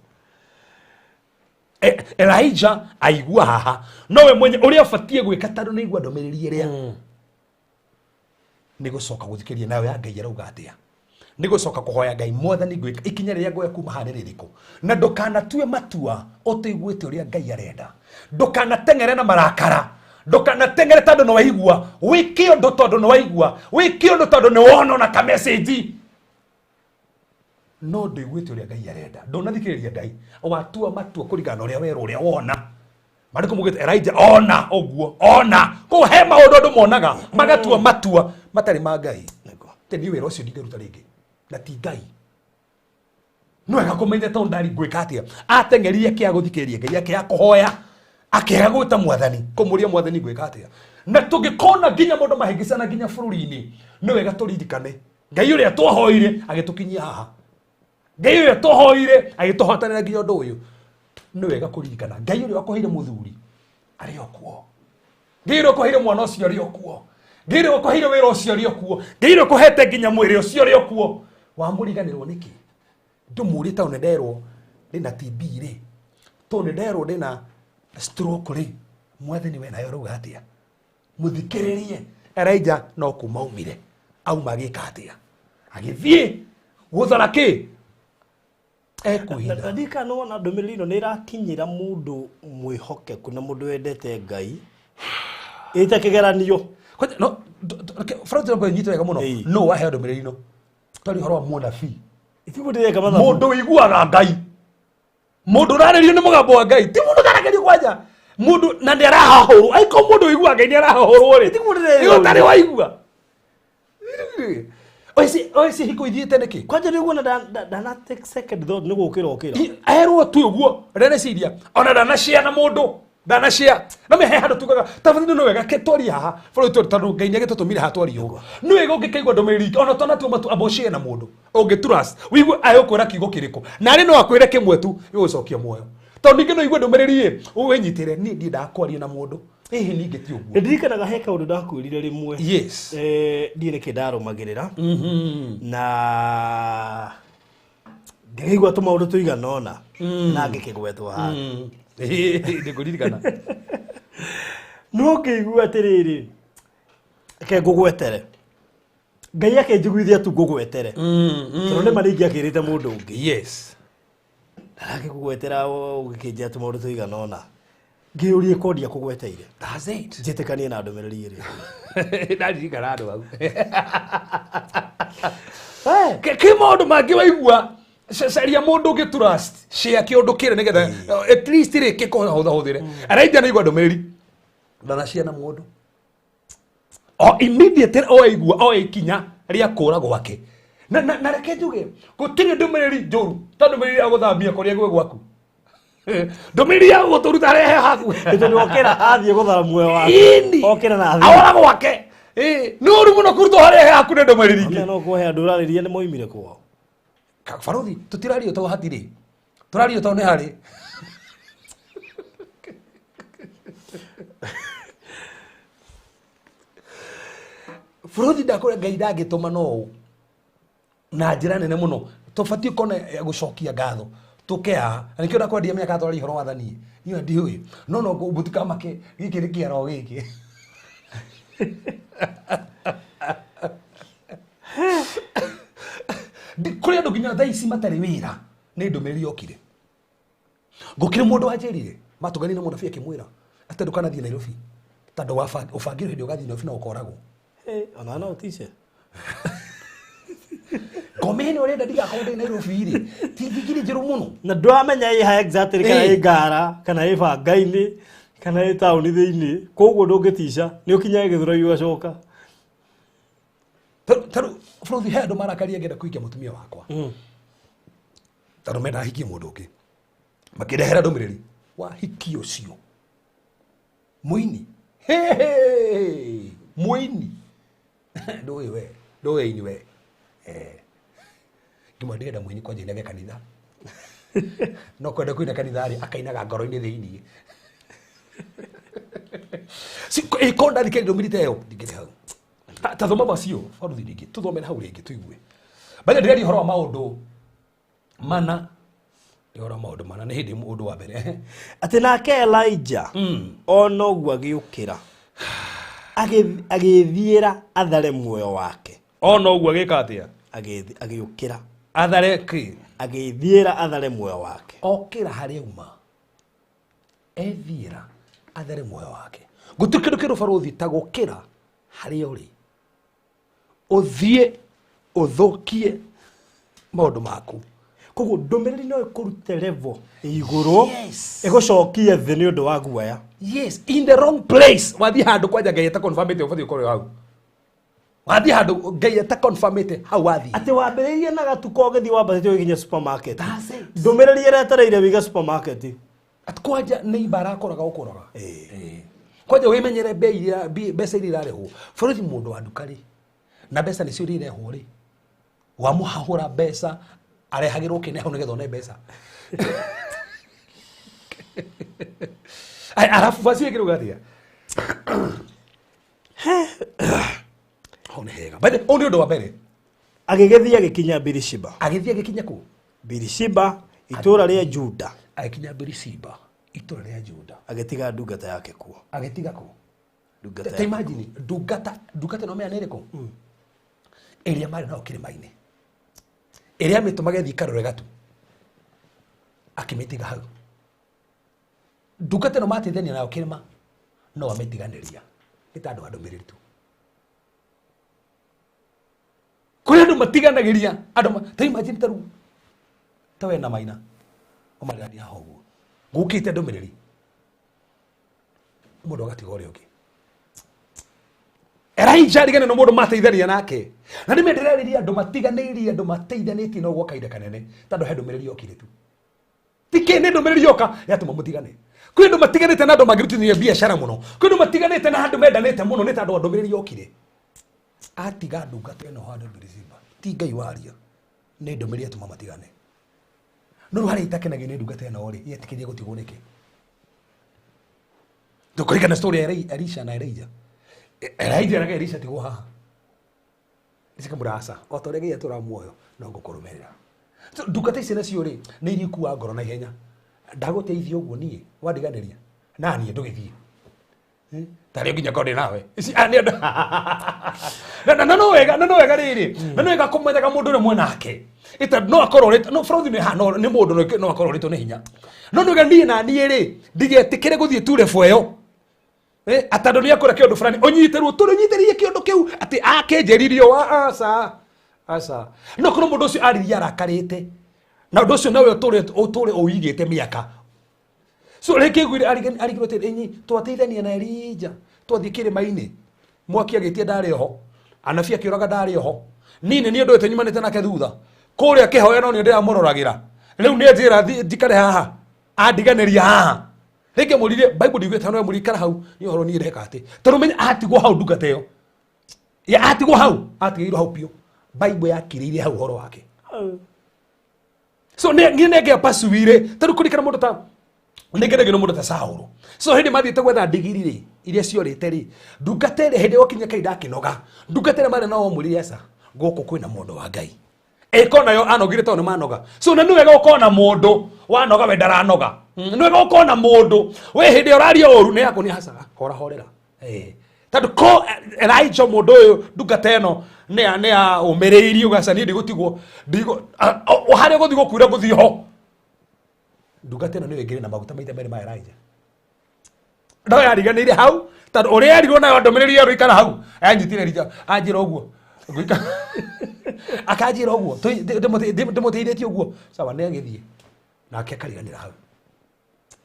Elijah aigua haha nowe mwenye ũrĩa abatiĩ gwĩka tondũ nĩaigua ndũmĩrĩri ĩrĩa nĩ gũcoka gũthikĩrĩria nayo ya Ngai arauga atĩa nĩ gũcoka kũhoya Ngai mwathani ngwĩka ikinya rĩrĩa nguoya kuma haha nĩ rĩrĩkũ na ndũkanatue matua ũtaiguĩte ũrĩa Ngai arenda ndũkanateng'ere na marakara ndũkanateng'ere tondũ nĩ waigua wĩke ũndũ tondũ nĩ waigua wĩke ũndũ tondũ nĩ wona ona ka message no ndũiguĩte ũrĩa Ngai arenda ndũnathikĩrĩria Ngai watua matua kũringana na ũrĩa werwo ũrĩa wona marĩkũ mugĩte Elijah ona ũguo ona kũu he maũndũ andũ monaga magatua matua matarĩ ma Ngai te niĩ wĩra ũcio ndingĩruta rĩngĩ na ti Ngai no wega kũmenya tondũ ndari ngwĩka atĩa ateng'erire akĩaga gũthikĩrĩria Ngai akĩaga kũhoya akĩaga gwĩta mwathani kũmũria mwathani ngwĩka atĩa na tũngĩkona nginya mũndũ mahĩngĩcana nginya bũrũri-inĩ nĩ wega tũririkane Ngai ũrĩa twahoire agĩtũkinyia haha Ngai ũrĩa twahoire agĩtũhotanĩra nginya ũndũ ũyũ nĩ wega kũririkana Ngai ũrĩa wakũheire mũthuri arĩ o kuo Ngai ũrĩa ũkũheire mwana ũcio arĩ o kuo Ngai ũrĩa ũkũheire wĩra ũcio arĩ o kuo Ngai ũrĩa ũkũhete nginya mwĩrĩ ũcio arĩ o kuo wamũriganĩrwo nĩkĩ ndũmũrie tondũ nĩnderwo ndĩna TB rĩ tondũ nĩnderwo ndĩna stroke rĩ mwathani we nayo arauga atĩa mũthikĩrĩrie Elijah no kuma aumire auma agĩka atĩa agĩthiĩ gũthara kĩ ekuhitha ndika no wona ndũmĩrĩri ĩno nĩ ĩrakinyĩra mũndũ mwĩhokeku na mũndũ wendete Ngai ĩte kĩgeranio no Francis no nyite wega mũno no waheo ndũmĩrĩri ĩno twarĩ ũhoro wa mũnabii itiguo ndĩreka mathabu mũndũ ũiguaga Ngai mũndũ ũrarĩrio nĩ mũgambo wa Ngai ti mũndũ ũtaragĩrio kwanja mũndũ na nĩ arahahũrwo angĩkorwo mũndũ ũiguaga Ngai nĩ arahahũrwo rĩ Itiguo ndĩreka ũtarĩ waigua oici hiko ithiĩte nĩkĩ kwanja nĩguo na ndana take second thought nĩ gũkĩra ũkĩra erwo tu ũguo ndaneciria ona ndanashare na mũndũ ndanashare na me he handũ tugaga tafadhali nĩ wega ke twarie haha bũrũri tondũ Ngai nĩ agĩtũtũmire haha twarie ũguo nĩ wega ũngĩkaigua ndũmĩrĩri ona tũnatua matu amba ũshare na mũndũ ũngĩ trust ũigue agũkwĩra kiugo kĩrĩkũ na arĩ no akwĩre kĩmwe tu gĩgũcokia muoyo tondũ ningĩ no ũigue ndũmĩrĩri ĩ wĩnyitĩre niĩ ndiendaga kwaria na mũndũ hihi ningĩ ti ũguo ndirikanaga he kaũndũ ndakwĩrire rĩmwe yes niĩ nĩkĩ ndarũmagĩrĩra na ngĩigua tũmaũndũ tũigana ũna na ngĩkĩgwetwo haha ndĩkũririkana no ngĩigua atĩrĩrĩ reke ngũgwetere Ngai akĩnjiguithia tu ngũgwetere tondũ nĩ ma nĩingĩakĩrĩte mũndũ ũngĩ yes ndarakĩgũgwetera ũgĩkĩnjĩra tũmaũndũ tũigana ũna ngĩũrie kondi akũgweteire that's it njĩtĩkanie na ndũmĩrĩri ĩrĩa ndaririkana andũ au kĩ maũndũ mangĩ waigua caria mũndũ ũngĩ trust share kĩũndũ kĩrĩa nĩgetha at least rĩ kĩkũhũthahũthĩre Elijah nĩaigua ndũmĩrĩri ndanashare na mũndũ o immediately o aigua o ikinya rĩa kũra gwake na reke njuge gũtirĩ ndũmĩrĩri njũru ta ndũmĩrĩri ya gũthambia kũrĩa gwĩ gwaku ndũmĩrĩri ya gũtũruta harĩa he haku tondũ okĩra athiĩ gũthara muoyo wake Ĩni. okĩra na athiĩ awara gwake nĩ ũru mũno kũrutwo harĩa he haku nĩ ndũmĩrĩri ingĩ no kuohe andũ ũrarĩria nĩ moimire kwao baruthi tũtirario to hatirĩ tũrario to nĩ harĩ baruthi ndakũrĩa Ngai ndangĩtũma no ũũ na njĩra nene mũno Tũbatiĩ kona gũcokia ngatho tũke haha na nĩkĩo ndakwendia mĩaka twarĩ ũhoro wa thani niĩ ndiũĩ no no mũtikamake gĩkĩ nĩ kĩaro gĩkĩ. Kũrĩ andũ nginya thaa ici matarĩ wĩra nĩ ndũmĩrĩri yokire. Gũkĩrĩ mũndũ wanjĩrire matũngani na mũnabii akĩmwĩra atĩ ndũkanathiĩ Nairobi tondũ ũbangĩrwo hĩndĩ ũgathiĩ Nairobi na ũkoragwo. Ona no ũtice. Ngome ĩno ũrenda ndigakorwo ndĩ Nairobi rĩ ti thigiri njũru mũno. Na ndwamenya ĩ ha exactly kana Ĩ. ĩ ngara kana ĩ bangainĩ kana ĩ taũni thĩinĩ, koguo ndũngĩtica nĩ ũkinyaga Gĩthũrai ũgacoka. Tarĩu bũrũri he andũ marakaria ngĩenda kũhikia mũtumia wakwa tondũ menda hikie mũndũ ũngĩ makĩndehera ndũmĩrĩri wahiki ũcio mũini. Hey, mũini ndũĩ we ndũĩ ini we ngĩmwĩra ndĩrenda mũini kwanja inage kanitha no kwenda kũina kanitha rĩ akainaga ngoro-inĩ thĩiniĩ. Ĩkorwo ndathikĩrĩria ndũmĩrĩri ta ĩyo ndingĩrĩ hau. Ta thoma macio baruthi rĩngĩ tũthomere hau rĩngĩ tũigue. Baja ndĩraria ũhoro wa maũndũ mana, ũhoro wa maũndũ mana nĩ hĩndĩ ũndũ wa mbere. Atĩ nake Elijah ona ũguo agĩũkĩra agĩthiĩra athare muoyo wake. Ona ũguo agĩka atĩa? Agĩũkĩra. Athare kĩ? Agĩthiĩra athare muoyo wake. Okĩra harĩa uma ethiĩra athare muoyo wake. Gũtirĩ kĩndũ kĩrũ barũthi ta gũkĩra harĩa ũrĩ ũthiĩ ũthũkie maũndũ maku. Koguo ndũmĩrĩri no ĩkũrute level igũrũ Yes. ĩgũcokie thĩ nĩ ũndũ wa guoya. Yes, in the wrong place. Wathiĩ handũ kwanja Ngai ataconfirmĩte ũbatiĩ ũkorwo hau. Wathiĩ handũ Ngai ataconfirmĩte hau wathiĩ. Atĩ wambĩrĩirie na gatuko ũgĩthiĩ wambatĩte ũgĩkinya supermarket. That's it. Ndũmĩrĩri ĩretereire wĩige supermarket. Atĩ kwanja nĩ ibara akoraga ũkoraga. Kwanja wĩmenyere mbei iria mbeca iria irarĩhwo. Bũrũri mũndũ wa nduka rĩ na mbeca nĩcio iria irehwo rĩ wamũhahũra mbeca arehagĩrwo kĩne hau nĩgetha one mbeca. Ai, arabu basi ĩkĩrauga atĩa? Hau nĩ hega. By the way, ũyũ nĩ ũndũ wa mbere. Agĩgĩthiĩ agĩkinya Birishiba. Agĩthiĩ agĩkinya kũ? Birishiba itũũra rĩa Juda. Agĩkinya Birishiba itũũra rĩa Juda. Agĩtiga ndungata yake kuo. Agĩtiga kũ? Ndungata Ta yake. imagine ndungata ĩno mea nĩ ĩrĩkũ? Ĩrĩa marĩ nayo kĩrĩma-inĩ. Ĩrĩa amĩtũmaga ĩthiĩ ĩkarore gatu. Akĩmĩtiga hau. Ndungata ĩno mateithania nayo kĩrĩma no amĩtiganĩria. Nĩ ta andũ a ndũmĩrĩri tu. Kũrĩ andũ matiganagĩria andũ ta imagine ta rĩu ta we na Maina ũmarĩrania haha ũguo gũkĩte ndũmĩrĩri mũndũ agatiga ũrĩa ũngĩ. Elijah arigana na mũndũ mateithania nake na nĩ mendĩrarĩria andũ matiganĩirie andũ mateithanĩtie na ũguo kahinda kanene tondũ he ndũmĩrĩri yokire tu. Ti kĩ nĩ ndũmĩrĩri yoka yatũma mũtigane. Kwĩ andũ matiganĩte na andũ mangĩrutithania biacara mũno. Kwĩ andũ matiganĩte na andũ mendanĩte mũno nĩ tondũ ndũmĩrĩri yokire. Atiga ndungata ĩno handũ Birishiba. Ti Ngai waria. Nĩ ndũmĩrĩri yatũma matigane. No rĩu harĩa itakenagio nĩ ndungata ĩno rĩ, yetĩkĩrie gũtigwo nĩkĩ? Tũkũririkana story ya Elisha na Elijah. Elijah na Elisha tigwo haha. Elisha kamwĩra aca, o ta ũrĩa Ngai atũũraga muoyo, no ngũkũrũmĩrĩra. So, ndungata ici nacio rĩ, nĩ iria ikuaga ngoro na ihenya. Ndagũteithia ũguo niĩ, wandiganĩria. Na niĩ ndũgĩthiĩ. Ta rĩu nginya korwo ndĩ nawe. Ici, nĩ andũ. Na no wega, na no wega rĩrĩ. Na no wega kũmenyaga mũndũ ũrĩa mwenake. Ĩta no akorwo ũrĩtwo, no bũrũri nĩ ha, no nĩ mũndũ no akorwo ũrĩtwo nĩ hinya. No nĩ wega niĩ na niĩ rĩ, ndigetĩkĩre gũthiĩ tu level ĩyo. Atĩ andũ nĩ akũra kĩũndũ fulani, ũnyitĩrwo, tũrĩ ũnyitĩrĩrie kĩũndũ kĩu, atĩ akĩnjĩririo, aca, aca. No korwo mũndũ ũcio aririe arakarĩte, na ũndũ ũcio nawe ũtũre ũigĩte mĩaka. So rĩngĩ ngwĩre arigirwo atĩrĩ, ĩnyi, twateithania na Elijah, twathiĩ kĩrĩma-inĩ, mwaki agĩtia ndarĩ oho, anabii akĩũraga ndarĩ oho, niĩ nĩ niĩ ndũĩte nyumanĩte nake thutha, kũrĩa akĩhoya no nĩ ndĩramũroragĩra, rĩu nĩ njĩra njikare haha, andiganĩria haha. Rĩngĩ mũrire, Bible ndiugĩte no mũrire ikara hau, nĩ ũhoro niĩ ndeka atĩ. Tondũ menya atigwo hau ndungata ĩyo. Ya atigwo hau, atigĩirwo hau biũ. Bible yakirĩire hau ũhoro wake. So nĩ niĩ nĩ ngĩapasuire, tondũ kũrikana mũndũ ta nĩ ngenagio nĩ mũndũ ta Saũlũ. So hĩndĩ mathiĩte gwetha ndigiri rĩ, iria ciorĩte rĩ, ndungata ĩrĩa hĩndĩ ĩyo kinya kahinda akĩnoga, ndungata ĩrĩa marĩ nao mwĩrire aca, gũkũ kwĩna mũndũ wa Ngai. Ĩko nayo anogire tondũ nĩ manoga. So na nĩ wega ũkorwo na mũndũ wanoga we ndaranoga. Nĩ wega ũkorwo na mũndũ we hĩndĩ ĩrĩa ũraria ũru nĩ yaku nĩ acaga hora horera. Tondũ ko Elijah mũndũ ũyũ ndungata ĩno nĩ ya ũmĩrĩirie ũgaca niĩ ndigũtigwo harĩa ũgũthiĩ gũkuĩra ngũthiĩ ho. Ndungata ĩno nĩyo ĩngĩrĩ na maguta maita merĩ ma Elijah. No yariganĩire hau tondũ ũrĩa erirwo nayo ndũmĩrĩri yerwo ikara hau anyitire Elijah anjĩra ũguo ngũikara akanjĩra ũguo ndĩmũteithĩtie ũguo sawa nĩ agĩthiĩ nake akariganĩra hau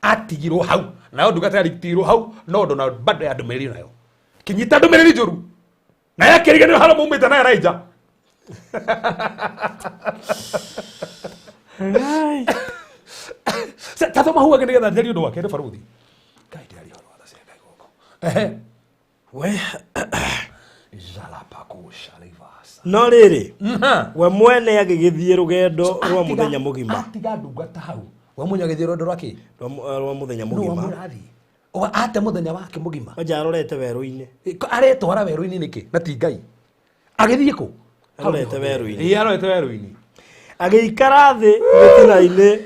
atigirwo hau nayo ndungata yaritigirwo hau no ũndũ na bado ya ndũmĩrĩri nayo kĩnyita ndũmĩrĩri njũru na yakĩriganĩrwo harĩa maumĩte na Elijah. Tathoma hau angĩ nĩgetha njarie ũndũ wa kerĩ baruthi. Ngai ndĩraria ũhoro wa tha cia Ngai gũkũ. Ehe. We Jalapakosha livasa. No rĩrĩ, we mwene agĩgĩthiĩ rũgendo rwa mũthenya mũgima. Atiga ndungata hau. We mwenye agĩthiĩ rũgendo rwa kĩ? Rwa mũthenya Nũ mũgima. wamwĩra athiĩ? O ate mũthenya wake mũgima. Kwanja arorete werũ-inĩ. Aretwara werũ-inĩ nĩkĩ? Na ti Ngai. Agĩthiĩ kũ? Arorete werũ-inĩ. Ĩĩ arorete werũ-inĩ. Agĩikara thĩ gĩtina-inĩ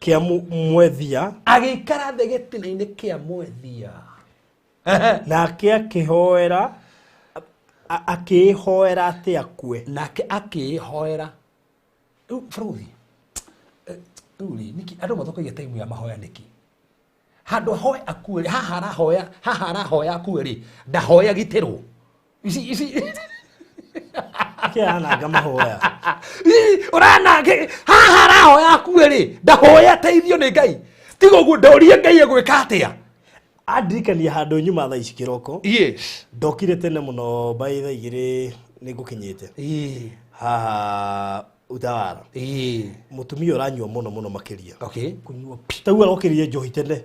kĩa mwethia. Agĩikara thĩ gĩtina-inĩ kĩa mwethia. Nake akĩhoera akĩĩhoera atĩ akue. Nake akĩĩhoera. Rĩu bũrũri, rĩu rĩ, nĩkĩ andũ mathũkagia time ya mahoya nĩkĩ? Handũ ahoe akue rĩ, haha arahoya, haha arahoya akue rĩ, ndahoya gitĩrwo. Ici, ici. Kĩ arananga mahoya? Ii, ũranange, haha arahoya akue rĩ, ndahoya ateithio nĩ Ngai. Tiga ũguo ndorie Ngai egwĩka atĩa. Andirikania handũ nyuma thaa ici kĩroko. Yes. Ndokire tene mũno by thaa igĩrĩ nĩ ngũkinyĩte. Ii. Haha Utawala. Ii. Mũtumia ũranyua mũno mũno makĩria. Okay. Kũnyua pi. Tau arokĩrire njohi tene.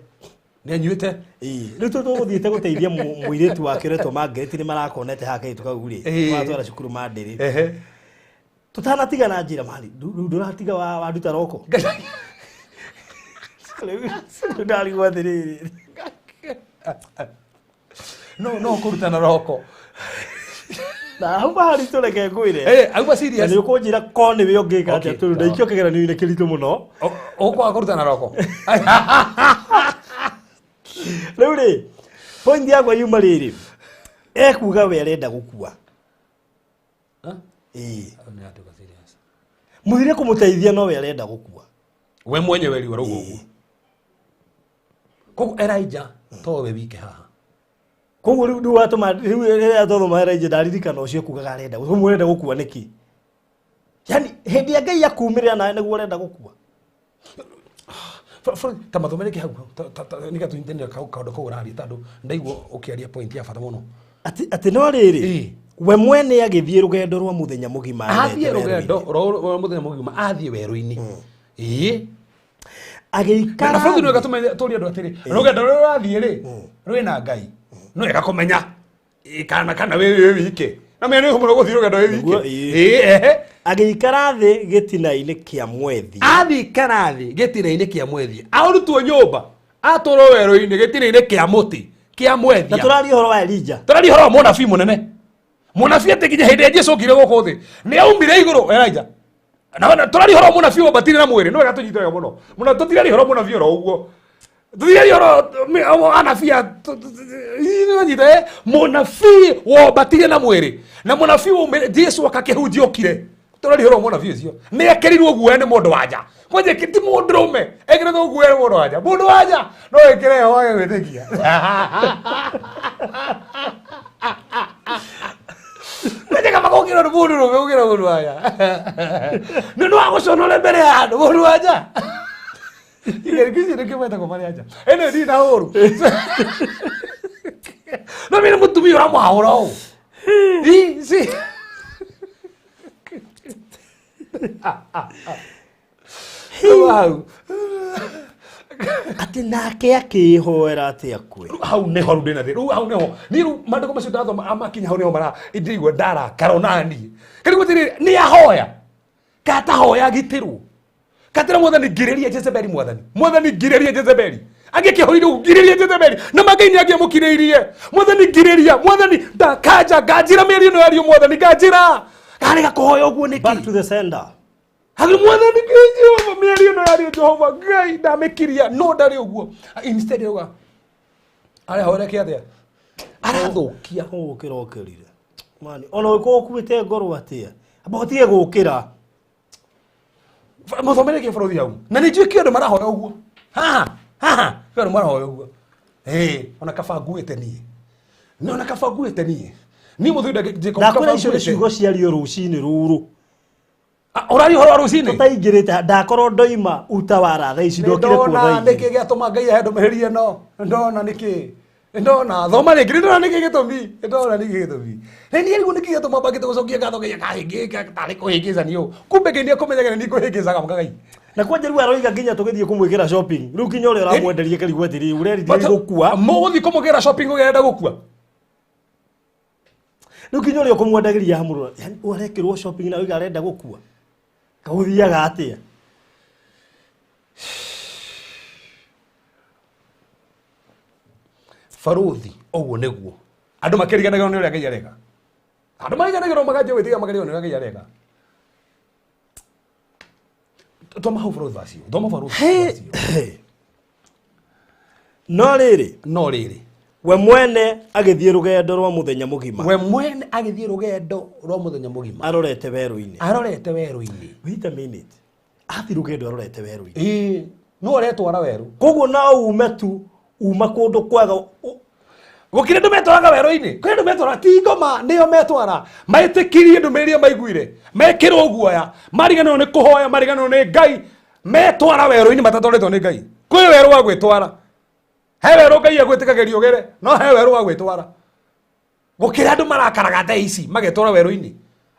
Nĩ anyuĩte? Ii. Rĩu tũgũthiĩte gũteithia mũirĩtu wake ũretwo Margaret nĩ marakonete haha kairĩtu kau rĩ. Ii. Maratwara cukuru Mandĩrĩ. Ehe. Tũtanatigana njĩra mani, rĩu ndũratiga wanduta roko. Rĩu ndarigwo atĩrĩrĩ. No, no kũrutana roko. Na hau mahari tũreke ngwĩre. Auma serious. Na nĩ ũkũnjĩra ko nĩwe ũngĩka atĩa Okay. tondũ ndaikio kĩgeranio-inĩ kĩritũ mũno. Ũkwaga kũrutana roko. Rĩu rĩ, point yakwa yuma rĩrĩ. Ekuga we arenda gũkua. Ĩĩ. Mũthire kũmũteithia no we arenda gũkua. We mwenyewe rĩu arauga ũguo. Koguo Elijah to we wike haha. Koguo rĩu rĩu watũma rĩu rĩrĩa twathoma Elijah ndaririkana ũcio kugaga arenda gũkua. Ũrenda gũkua nĩkĩ? Yaani hĩndĩ ya Ngai akumĩrĩra nawe nĩguo ũrenda gũkua. Ta mathomere kĩ hau nĩgetha tũnyitanĩre kaũndũ kau ũraria tondũ ndaigua ũkĩaria point ya bata mũno. Atĩ no rĩrĩ, we mwene agĩthiĩ rũgendo rwa mũthenya mũgima Athiĩ arorete rũgendo werũ-inĩ. rwa mũthenya mũgima athiĩ werũ-inĩ. Ĩĩ. Agĩikara Na bũrũri thĩ. nĩwega tũrie andũ atĩrĩ, rũgendo rũrĩa ũrathiĩ rĩ, rwĩna Ngai. Nĩ wega kũmenya kana wĩ wike. Na menya nĩ ũhoro gũthiĩ rũgendo wĩ wike. Nĩguo, ĩĩ. Ĩĩ, ehe. Agĩikara thĩ gĩtina-inĩ kĩa mwethia. Athiĩ ikara thĩ gĩtina-inĩ kĩa mwethia. Arutwo nyũmba, atwarwo werũ-inĩ gĩtina-inĩ kĩa mũtĩ, kĩa mwethia. Na tũraria ũhoro wa Elijah. Tũraria ũhoro wa mũnabii mũnene. Mũnabii atĩ nginya hĩndĩ ĩrĩa Jesũ okire gũkũ thĩ, nĩ aumire igũrũ Elijah. Na tũraria ũhoro wa mũnabii wambatire na mwĩrĩ, nĩ wega tũnyite wega mũno. Mũno tũtiraria ũhoro wa mũnabii oro ũguo. Tũtiraria ũhoro anabii a nyite, mũnabii wambatire na mwĩrĩ. Na mũnabii waumire, Jesũ akakĩhunjia okire. Tũraria ũhoro wa mũnabii ũcio. Nĩ ekĩrirwo guoya nĩ mũndũ wa nja. Kwanja ti mũndũrũme, ekĩrĩtwo guoya nĩ mũndũ wa nja. Mũndũ wa nja no ekĩre ho age gwĩtĩkia. Kwanja kama gũkĩrwo nĩ mũndũrũme gũkĩra mũndũ wa nja. Nĩ ũndũ wa gũconora mbere ya andũ mũndũ wa nja. Igerio icio nĩkĩo metagwo marĩa nja. Ĩno ndirĩ na ũru. No mimi nĩ mũtumia ũramwahũra ũũ. Ii, si. Hau. Atĩ nake akĩĩhoera atĩ akue. Hau nĩho rĩu ndĩna thĩna. Rĩu hau nĩho. Niĩ rĩu maandĩko macio ndathoma amakinya hau nĩho mara ndĩraigua ndarakara ona niĩ. Karigwo atĩrĩrĩ, nĩ ahoya. Katahoya gitĩrwo. Katĩra mwathani ngirĩria Jezebeli mwathani. Mwathani ngirĩria Jezebeli. Angĩkĩhoire ũguo, ngirĩria Jezebeli. Na ma Ngai nĩangĩamũkirĩirie. Mwathani ngirĩria, mwathani ndakanja, nganjĩra mĩario ĩno yario mwathani, nganjĩra. Karega kũhoya ũguo nĩkĩ? Back to the sender. Hagĩ mwathani Ngai Jehova mĩario ĩno yarĩ Jehova Ngai ndamĩkiria no ndarĩ ũguo. Instead auga arehoera kĩ atĩa? Arathũkia. Gũkĩra ũkĩrire. Mani, ona ũgĩkorwo ũkuĩte ngoro atĩa? Amba ũtige gũkĩra. Mũthomere kĩ bũrũri hau. Na nĩ njũĩ kĩ andũ marahoya ũguo. Haha, haha, kĩ andũ marahoya ũguo. Ĩĩ, ona kaba nguĩte niĩ. Nĩ ona kaba nguĩte niĩ. Niĩ mũthuri ndangĩkoma Ndakwĩra icio nĩ ciugo ciario rũcinĩ rũrũ. Ũraria ũhoro wa rũcinĩ? Tũtaingĩrĩte ndakorwo ndoima uta wa ratha ici ndokire ndona kuona nĩkĩ gĩatũma Ngai ahe ndũmĩrĩri ĩno. Ndona nĩkĩ. Ndona thoma rĩngĩ ndona nĩkĩ gĩtũmi. Ndona nĩkĩ gĩtũmi. Na niĩ rĩu nĩkĩ gĩatũma mbangĩte gũcokia ngatho Ngai akahĩngĩka tarĩ kũhĩngĩcani ũũ. Kumbe Ngai nĩekũmenyaga nĩ niĩ kũhĩngĩcaga Ngai. Na kwanja rĩu aroiga nginya tũgĩthiĩ kũmwĩkĩra shopping. Rĩu nginya ũrĩa ũramwenderia karigwo atĩrĩrĩ ũrerithia gũkua. Mũgũthiĩ kũmũgĩra shopping ũrenda gũkua. Rĩu nginya ũrĩa ũkũmwendagĩria amũrora. Yani ũrekĩrwo shopping na oiga arenda gũkua. Kaũthiaga atĩa? Barũthi ũguo nĩguo. Andũ makĩriganagĩrwo nĩ ũrĩa Ngai areka. Andũ mariganagĩrwo makanjia gwĩtiga makarigwo nĩ ũrĩa Ngai areka. Thoma hau barũthi vacio. Thoma barũthi vacio. No rĩrĩ, No rĩrĩ. we mwene agĩthiĩ rũgendo rwa mũthenya mũgima We mwene agĩthiĩ rũgendo rwa mũthenya mũgima. arorete werũ-inĩ. Arorete werũ-inĩ. Wait a minute. Athiĩ rũgendo arorete werũ-inĩ. Ĩĩ, no aretwara werũ. Koguo no ume tu uma kũndũ kwega Gũkĩrĩ andũ metwaraga werũ-inĩ. Kũrĩ andũ metwara ti ngoma nĩo metwara. Metĩkirie ndũmĩrĩri ĩrĩa maiguire. Mekĩrwo guoya. Mariganĩrwo nĩ kũhoya, mariganĩrwo nĩ Ngai. Metwara werũ-inĩ matatwarĩtwo nĩ Ngai. Kwĩ werũ wa gwĩtwara. He werũ Ngai agwĩtĩkagĩria ũgere, no he werũ wa gwĩtwara. Gũkĩrĩ andũ marakaraga thaa ici magetwara werũ-inĩ.